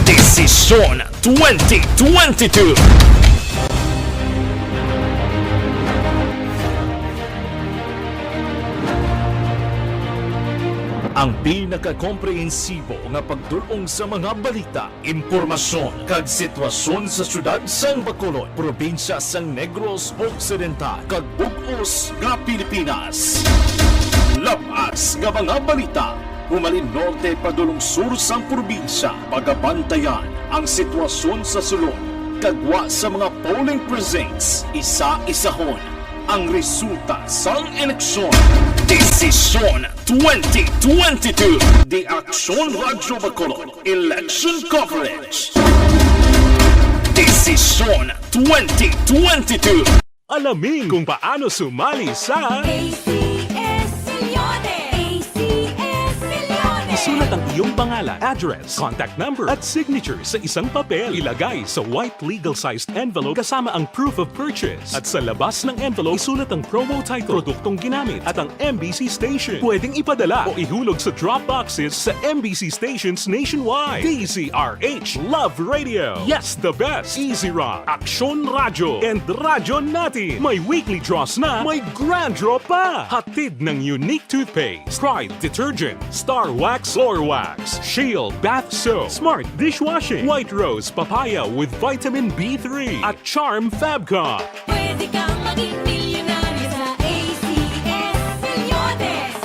Desisyon twenty twenty-two. Ang pinakakomprehensibo nga pagdul-ong sa mga balita, impormasyon, kag sitwasyon sa siyudad sang Bacolod, probinsya sang Negros Occidental, kag bug-os nga Pilipinas. Labas nga mga balita, humalin norte padulong sur sang probinsya, pagabantayan ang sitwasyon sa sulod, kag gwa sa mga polling precincts, isa-isahon ang resulta sang eleksyon. Desisyon twenty twenty-two. The Action Radyo Bacolod Election Coverage. Desisyon twenty twenty-two. Alamin kung paano sumali sa A C S Millones. A C S Millones. Isulat ang iyong pangalan, address, contact number, at signature sa isang papel. Ilagay sa white legal-sized envelope kasama ang proof of purchase. At sa labas ng envelope, isulat ang promo title, produktong ginamit, at ang M B C station. Pwedeng ipadala o ihulog sa drop boxes sa M B C stations nationwide. D Z R H Love Radio. Yes, the best. Easy Rock. Aksyon Radyo. And Radyo Natin. May weekly draws na, may grand draw pa. Hatid ng Unique Toothpaste, Pride Detergent, Star Wax Floor Wax, Shield Bath Soap, Smart Dishwashing, White Rose Papaya with Vitamin B three, at Charm Fabcon. Pwede kang maging milyonaryo sa A C S Millones.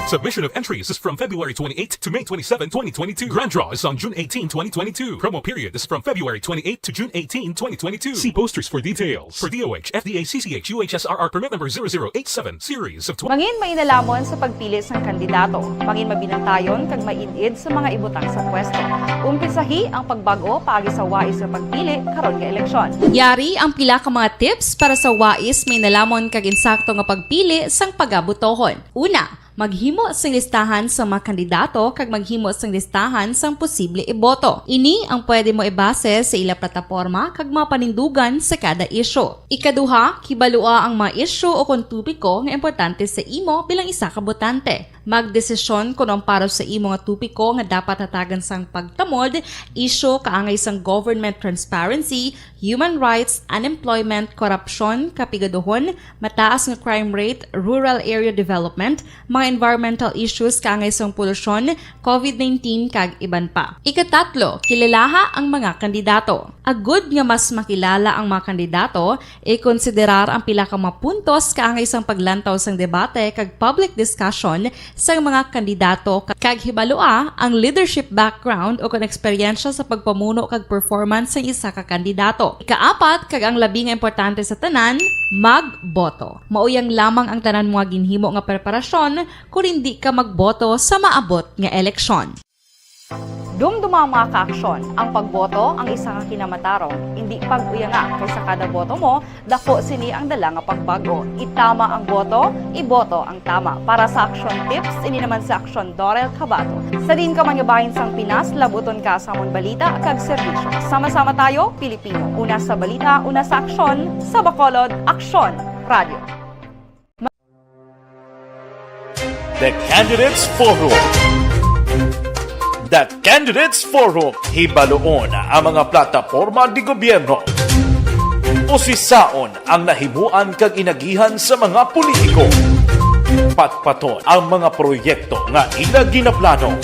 Submission of entries is from February twenty-eighth to May twenty-seven, twenty twenty-two. Grand draw is on June eighteenth, twenty twenty-two. Promo period is from February twenty-eighth to June eighteenth, twenty twenty-two. See posters for details. For D O H, F D A C C H U H S R R permit number zero zero eight seven, series of twenty. Mangin mainalamon sa pagpili sang kandidato. Mangin mabinantayon kag maid-id sa mga ibutang sa pwesto. Umpisahi ang pagbag-o paagi sa wais nga pagpili karon nga eleksyon. Yari ang pila ka mga tips para sa wais, mainalamon kag insakto nga pagpili sang pagabutohon. Una, maghimo sing listahan sa mga kandidato kag maghimo sing listahan sang posible iboto. Ini ang pwede mo ibase sa ila plataporma kag mga panindugan sa kada isyu. Ikaduha, kibalua ang mga isyu o kon topiko nga importante sa imo bilang isa ka botante. Magdesisyon kon ang para sa imo nga topiko nga dapat hatagan sang pagtamod, isyu kaangay sang government transparency, human rights, unemployment, korupsyon, kapigaduhon, mataas nga crime rate, rural area development, mga environmental issues kaangay sang polusyon, covid nineteen, kag iban pa. Ikatatlo, kilalaha ang mga kandidato. Agud nga mas makilala ang mga kandidato, ikonsiderar ang pila ka mga puntos kaangay sang paglantaw sang debate kag public discussion sang mga kandidato, kag hibalua ang leadership background o kon eksperyensya sa pagpamuno kag performance sang isa ka kandidato. Ikaapat, kag ang labi nga importante sa tanan, magboto. Mauyang lamang ang tanan mga ginhimo nga preparasyon kon indi ka magboto sa maabot nga eleksyon. Dumduma ang mga kaaksyon. Ang pagboto ang isa ka kinamatarong. Indi pag-uyanga, kay sa kada boto mo, dako sini ang dala nga pagbag-o. Itama ang boto, iboto ang tama. Para sa Aksyon Tips, ini naman si Aksyon Dorel Cabato. Sa diin ka man nga bahin sang Pinas, labuton ka sa amon balita kag serbisyo. Sama-sama tayo, Pilipino. Una sa balita, una sa aksyon, sa Bacolod, Aksyon Radio. The Candidates Forum. The Candidates Forum, hibaluon ang mga plataporma de gobierno. Usisaon ang nahimuan kag inagihan sa mga politiko. Patpaton ang mga proyekto nga ila ginaplano.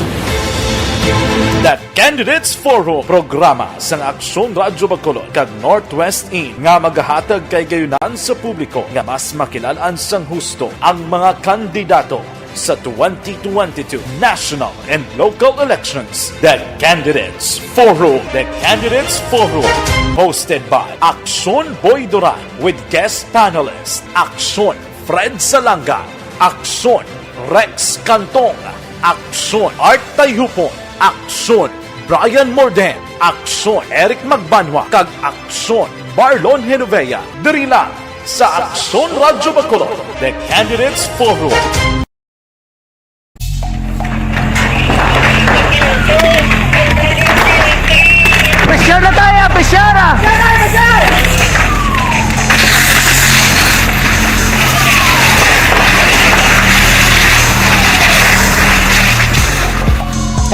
The Candidates Forum, programa sang Aksyon Radyo Bacolod kag Northwest In nga magahatag kay gayunan sa publiko nga mas makilal-an sang husto ang mga kandidato sa twenty twenty-two national and local elections. The Candidates Forum. The Candidates Forum, hosted by Aksyon Boy Duran with guest panelist Aksyon Fred Salanga, Aksyon Rex Cantong, Aksyon Art Tayhupon, Aksyon Brian Morden, Aksyon Eric Magbanwa, kag Aksyon Marlon Genovea, diri lang sa Aksyon Radyo Bacolod, The Candidates Forum. Pressure na tayo, pressure!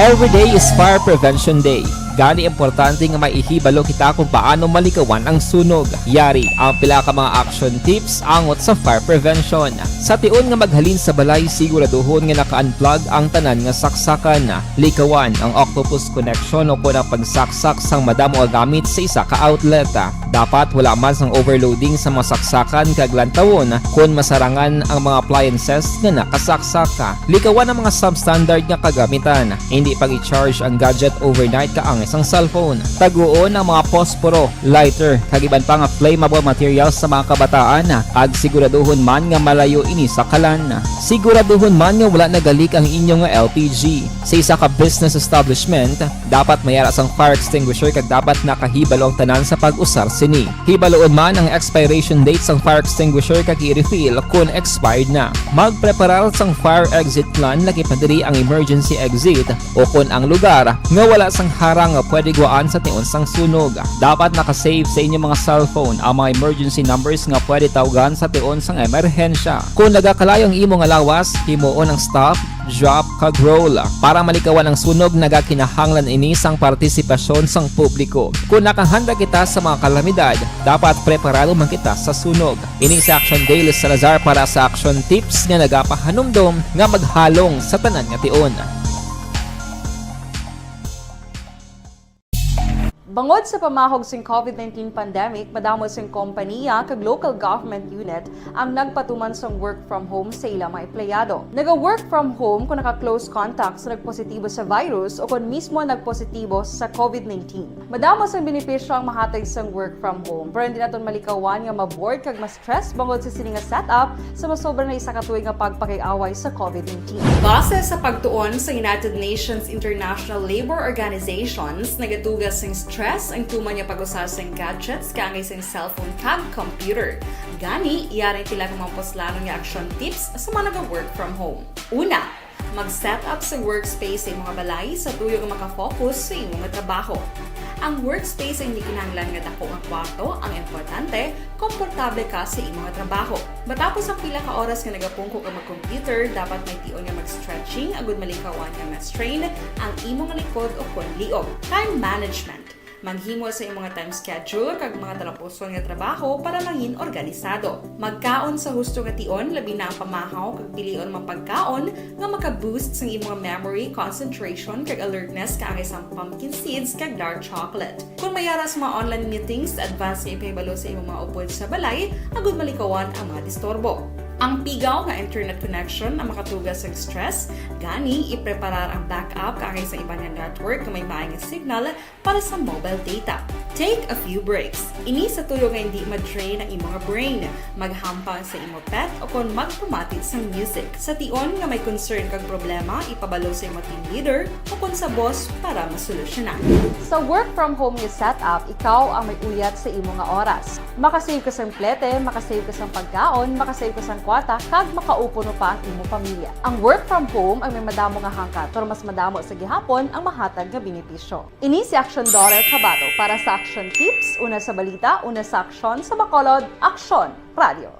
Every day is Fire Prevention Day. Gani, importante nga may ihibalo kita kung paano malikawan ang sunog. Yari ang pila ka mga action tips angot sa fire prevention. Sa tion nga maghalin sa balay, siguraduhon nga naka-unplug ang tanan nga saksakan. Likawan ang octopus connection o kon ang pagsaksak sang madamo nga gamit sa isa ka outlet. Dapat wala man sang overloading sa mga saksakan kag lantawon kon masarangan ang mga appliances nga nakasaksak. Likawan ang mga substandard nga kagamitan. Hindi pag-i-charge ang gadget overnight kaangay sang cellphone. Taguon ang mga posporo, lighter, kag iban pa nga flammable materials sa mga kabataan, kag siguraduhon man nga malayo ini sa kalan. Siguraduhon man nga wala nagalik ang inyo nga L P G. Sa isa ka business establishment, dapat may ara sang fire extinguisher kag dapat nakahibalo ang tanan sa pag-usar sini. Hibaluon man ang expiration date sang fire extinguisher kag i-refill kon expired na. Magpreparar sang fire exit plan, lakip na diri ang emergency exit o kon ang lugar nga wala sang harang nga pwede guwaan sa tion sang sunog. Dapat naka-save sa inyo mga cellphone ang mga emergency numbers nga pwede tawgan sa tion sang emerhensya. Kon nagakalayo ang imo nga lawas, himuon ang stop, drop, kag roll. Para malikawan ang sunog, nagakinahanglan ini sang partisipasyon sang publiko. Kon nakahanda kita sa mga kalamidad, dapat preparado man kita sa sunog. Ini si Action Dale Salazar para sa Action Tips nga nagapahanumdom nga maghalong sa tanan nga tion. Bangod sa pamahog sing COVID nineteen pandemic, madamo sing kompaniya kag local government unit ang nagpatuman sang work from home sa ila mga empleyado. Naga-work from home kung naka-close contact sa nagpositibo sa virus o kon mismo nagpositibo sa COVID nineteen. Madamo sang benepisyo ang mahatag sang work from home, pero hindi naton malikawan nga ma-bored kag ma-stress bangod sa sini nga setup sa masobra na isa ka tuig nga pagpakig-away sa COVID nineteen. Base sa pagtuon sa United Nations International Labour Organizations, nagatuga sing stress ang tuman nga pag-usa sing gadgets kaangay sing cellphone kag computer. Gani, yari ang pila ka mga puslanon nga action tips sa mga naga-work from home. Una, mag-set up sa workspace sa imong balay sa tuyo nga maka-focus sa imong trabaho. Ang workspace ay hindi kinahanglan nga dako nga kwarto, ang importante, komportable ka sa imong trabaho. Matapos ang pila ka oras nga nagapungko ka mag-computer, dapat may tion nga mag-stretching agud malikawan nga ma-strain ang imong likod o kon liog. Time management. Maghimo sa imong time schedule kag mga talapuson nga trabaho para mangin organisado. Magkaon sa husto nga tion, labi na ang pamahaw kag pilion mga pagkaon nga maka-boost sang imong memory, concentration, kag alertness kaangay sang pumpkin seeds kag dark chocolate. Kung may ara sa mga online meetings, advance nga ipahibalo sa imong mga upod sa balay agud malikawan ang mga disturbo. Ang pigaw nga internet connection ang makatuga sa stress, gani ipreparar ang backup kaangay sa iban nga network nga may maay nga signal para sa mobile data. Take a few breaks. Ini sa tuyo nga hindi ma-drain ang imong brain. Maghampang sa imo pet o kon magpamati sang music. Sa tion nga may concern kag problema, ipabalo sa imo team leader o kon sa boss para masolusyonan. Sa work from home nga setup, ikaw ang may uyat sa imo nga oras. Makasave ka sang plete, makasave ka sang pagkaon, makasave ka sang kwarta, kag makaupo pa ang imo pamilya. Ang work from home ang may madamo nga hangkat, pero mas madamo sa gihapon ang mahatag nga benepisyo. Ini si Action Daughter Tabato para sa Action Tips, una sa balita, una sa aksyon, sa Bacolod, Aksyon Radio.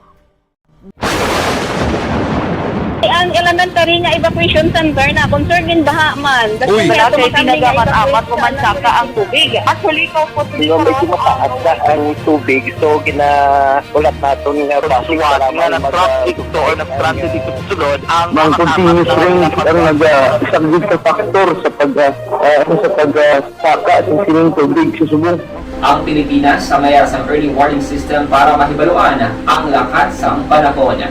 Ang elementary nga evacuation center na concern gin baha man. Uy, wala kay tinaga man amat ko man saka ang tubig. Actually, ko po. Medyo mataas na ang tubig, so ginaulat naton nga basi nga nag-traffic to or nag-transit dito sa sulod ang mga continuous rain ang nag-, ah, isang big factor sa pag, ah, ah, sa pag, ah, saka sa sining tubig sa subong. Ang Pilipinas ang may sang early warning system para mahibaluan ang lakat sang panahon.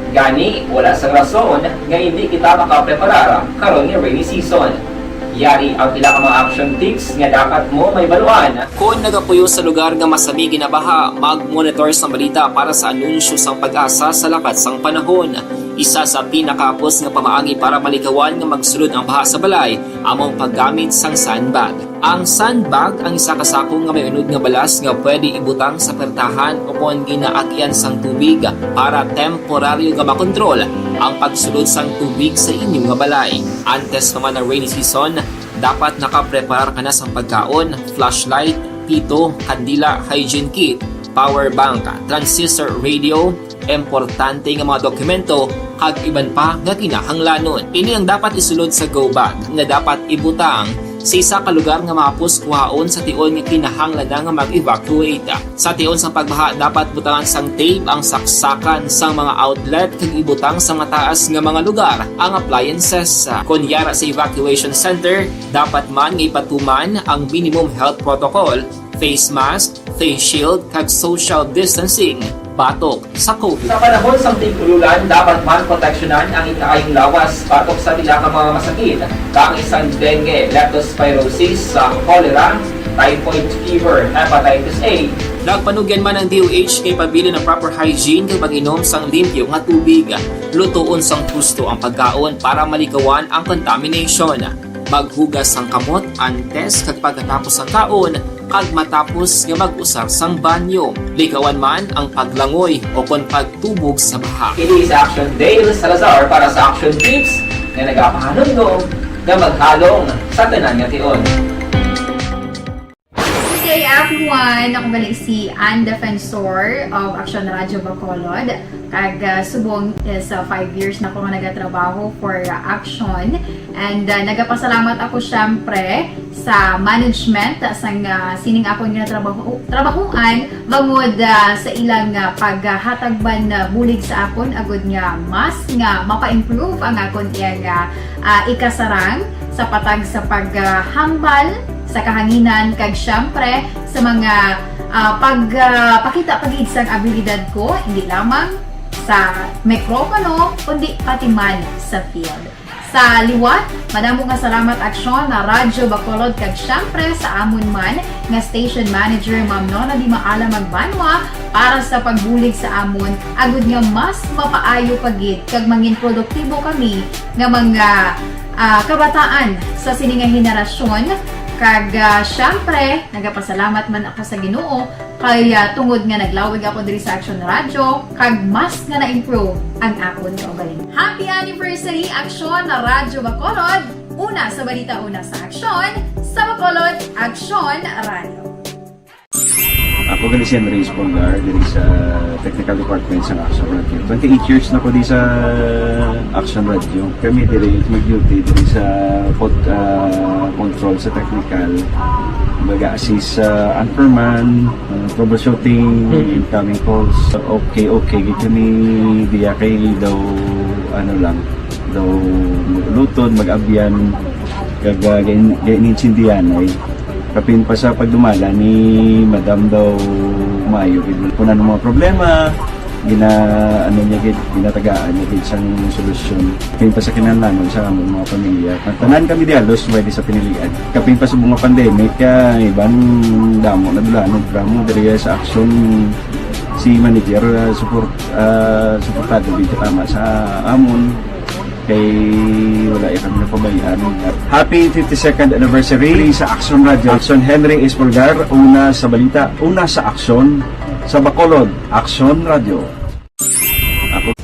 Gani, wala sang rason nga hindi kita makapreparar karon nga rainy season. Yari ang pila ka mga action tips nga dapat mo mahibaluan. Kon nagapuyo sa lugar nga masami ginabaha, mag-monitor sang balita para sa anunsyo sang PAGASA sa lakat sang panahon. Isa sa pinakahapos nga pamaagi para malikawan nga magsulod ang baha sa balay amo ang paggamit sang sandbag. Ang sandbag ang isa ka sako nga may unod nga balas nga pwede ibutang sa pertahan o kon ginaagian sang tubig para temporaryo nga makontrol ang pagsulod sang tubig sa inyo nga balay. Antes pa man ang rainy season, dapat nakapreparar ka na sang pagkaon, flashlight, pito, kandila, hygiene kit, power bank, transistor radio, importante nga mga dokumento, kag iban pa nga kinahanglanon. Ini ang dapat isulod sa go bag nga dapat ibutang sa isa ka lugar nga mahapos kuhaon sa tion nga kinahanglan na nga mag-evacuate. Sa tion sang pagbaha, dapat butangan sang tape ang saksakan sang mga outlet kag ibutang sa mataas nga mga lugar ang appliances. Kon yara sa evacuation center, dapat man nga ipatuman ang minimum health protocol, face mask, face shield, kag social distancing batok sa COVID. Sa panahon sang tig-ulolan, dapat man proteksyonan ang ikaayong lawas batok sa pila ka mga masakit, kaangay sang dengue, leptospirosis, sa cholera, typhoid fever, hepatitis A. Nagpanugyan man ang D O H kay pabilin ang proper hygiene kag pag-inom sang limpyo nga tubig. Lutoon sang husto ang pagkaon para malikawan ang contamination. Maghugas sang kamot antes kag pagkatapos sang kaon kag matapos nga mag-usar sang banyo. Likawan man ang paglangoy o kon pagtubog sa baha. Ini si Action Dale Salazar para sa Action Tips nga nagapahanumdom nga maghalong sa tanan nga tion. Good day, everyone! Ako gali si Ann Defensor of Action Radio Bacolod. Kag, ah, subong is, ah, five years na ko nga nagatrabaho for, ah, Action. And, ah, nagapasalamat ako, syempre, sa management, ah, sang, ah, sining akon nga trabaho, trabahoan, bangod, ah, sa ilang, ah, paghatag man, ah, bulig sa akon, agud nga mas nga mapa-improve ang akon iyang, ah, ah, ikasarang sa patag sa paghambal sa kahanginan, kag siyempre sa mga, ah, pag, ah, pakita pa gid sang abilidad ko, hindi lamang sa mikropono, kundi pati man sa field. Sa liwat, madamo nga salamat, Aksyon na Radyo Bacolod, kag siyempre sa amon man nga station manager, Ma'am Nona Di Maala Magbanwa, para sa pagbulig sa amon, agud nga mas mapaayo pa gid kag mangin produktibo kami nga mga, ah, kabataan sa sini nga henerasyon. Kag, ah, siyempre, nagapasalamat man ako sa Ginoo kay, ah, tungod nga naglawig ako diri sa Aksyon Radyo, kag mas nga na-improve ang akon kaugalingon. Happy anniversary, Aksyon na Radyo Bacolod! Una sa balita, una sa aksyon, sa Bacolod, Aksyon Radyo. Ako gali si Henry Espolgar, diri sa technical department sa Aksyon Radyo. Twenty-eight years na ko di sa Aksyon Radyo. Kami diri mag-duty diri sa pod-, ah, control sa technical. Mag-assist sa anchorman, ah, troubleshooting, Mm. incoming calls. Okay, okay. Gid kami diya kay daw, ano lang, daw mag-ulutod, mag-abyan, kag, ah, gain-, gain-, insindihan ay. Kapin pa sa pagdumala ni Madam daw maayo gid. Kung ano mga problema, gina-, ano niya gid, ginatagaan niya gid sang solusyon. Kapin pa sa kinahanglanon sa among mga pamilya. Ang tanan kami di halos may di sa pinilian. Kapin pa sa mga pandemic, ah, iban damo na dulanog, damo diri sa aksyon si manager, ah, support, ah, suportado gid katama sa amon. Kay wala ya kami napabayaan. Happy fifty-second anniversary sa Aksyon Radyo. Aksyon Henry Espolgar, una sa balita, una sa aksyon, sa Bacolod, Aksyon Radyo. Ako.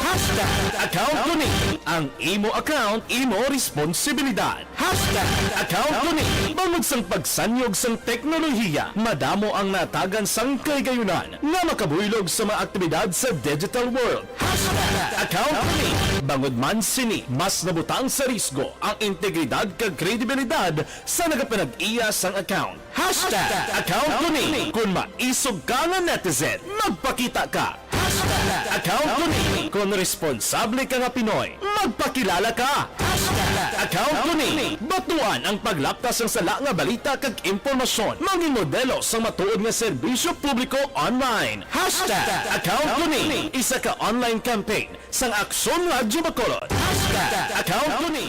Hashtag account ko ni. Ang imo account, imo responsibilidad. Hashtag account ko ni. Bangod sang pagsanyog sang teknolohiya, madamo ang natagan sang kahigayunan nga makabuylog sa mga aktibidad sa digital world. Hashtag account ko ni. Bangod man sini, mas nabutang sa risgo ang integridad kag kredibilidad sa nagapanag-iya sang account. Hashtag account ko ni. Kon maisog ka nga netizen, magpakita ka. Hashtag account ko ni. Kon responsable ka nga Pinoy, magpakilala ka. Hashtag account ko ni. Batuan ang paglapta sang sala nga balita kag impormasyon. Mangin modelo sang matuod nga serbisyo publiko online. Hashtag account ko ni. Isa ka online campaign sang Aksyon Radyo Bacolod. Hashtag account ko ni.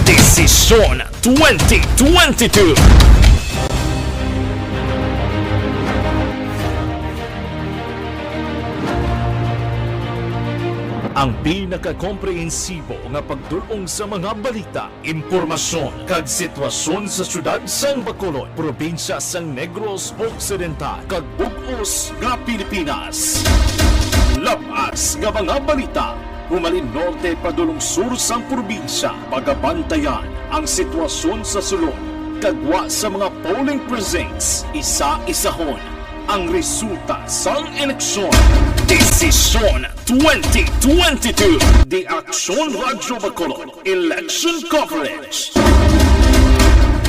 Desisyon twenty twenty-two. Ang pinakakomprehensibo nga pagdul-ong sa mga balita, impormasyon, kag sitwasyon sa siyudad sang Bacolod, probinsya sang Negros Occidental, kag bug-os nga Pilipinas. Lab-as nga mga balita, humalin norte padulong sur sang probinsya. Pagabantayan ang sitwasyon sa sulod, kag gwa sa mga polling precincts, isa-isahon ang resulta sang eleksyon. Desisyon twenty twenty-two. The Aksyon Radyo Bacolod Election Coverage.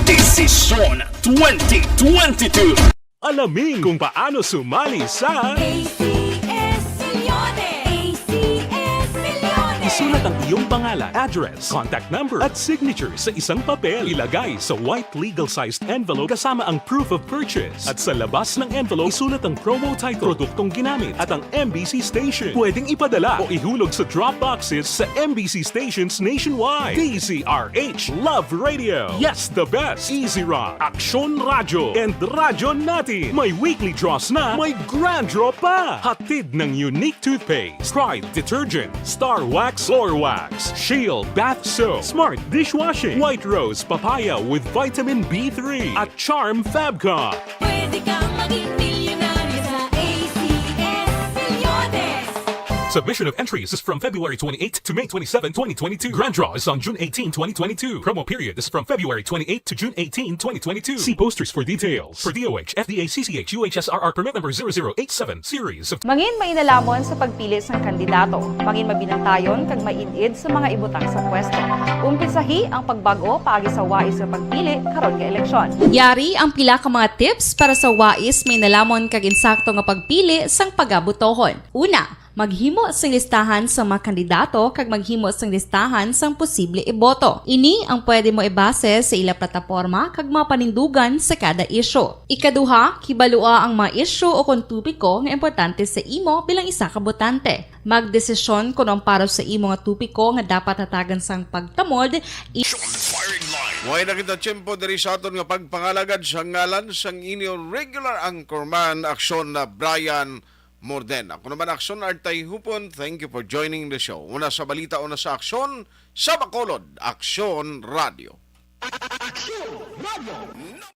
Desisyon twenty twenty-two. Alamin kung paano sumali sa A C S Millones! A C S Millones! Isulat ang iyong pangalan, address, contact number, at signature sa isang papel. Ilagay sa white legal-sized envelope kasama ang proof of purchase. At sa labas ng envelope, isulat ang promo title, produktong ginamit, at ang M B C station. Pwedeng ipadala o ihulog sa drop boxes sa M B C stations nationwide. D Z R H Love Radio. Yes, the best. Easy Rock, Aksyon Radyo, and Radyo Natin. May weekly draws na, may grand draw pa. Hatid ng Unique Toothpaste, Pride Detergent, Star Wax, Floor Wax, Shield Bath Soap, Smart Dishwashing, White Rose Papaya with Vitamin B three, at Charm Fabcon. Pwede kang maging milyonaryo sa A C S Millones. Submission of entries is from February twenty-eighth to May twenty-seven, twenty twenty-two. Grand draw is on June eighteen, twenty twenty-two. Promo period is from February twenty-eighth to June eighteen, twenty twenty-two. See posters for details. For D O H, F D A, C C H, U H S R R permit number zero zero eight seven series of Mangin mainalamon sa pagpili sang kandidato. Mangin mabinantayon kag maid-id sa mga ibutang sa pwesto. Umpisahi ang pagbag-o paagi sa wais nga pagpili karon nga eleksyon. Yari ang pila ka mga tips para sa wais mainalamon kag insakto nga pagpili sang pagabutohon. Una, maghimo sing listahan sa mga kandidato kag maghimo sing listahan sang posible iboto. Ini ang pwede mo ibase sa ila plataporma kag mga panindugan sa kada isyu. Ikaduha, kibalua ang mga isyu o kon topiko nga importante sa imo bilang isa ka botante. Magdesisyon kon ang para sa imo nga topiko nga dapat hatagan sang pagtamod. Way na kita tiyempo diri sa aton nga pagpangalagad sa ngalan sang inyo regular anchorman, Aksyon na Brian Morden. Ako naman, Aksyon Artay Hupon. Thank you for joining the show. Una sa balita, una sa aksyon, sa Bacolod, Aksyon Radio. Aksyon Radio.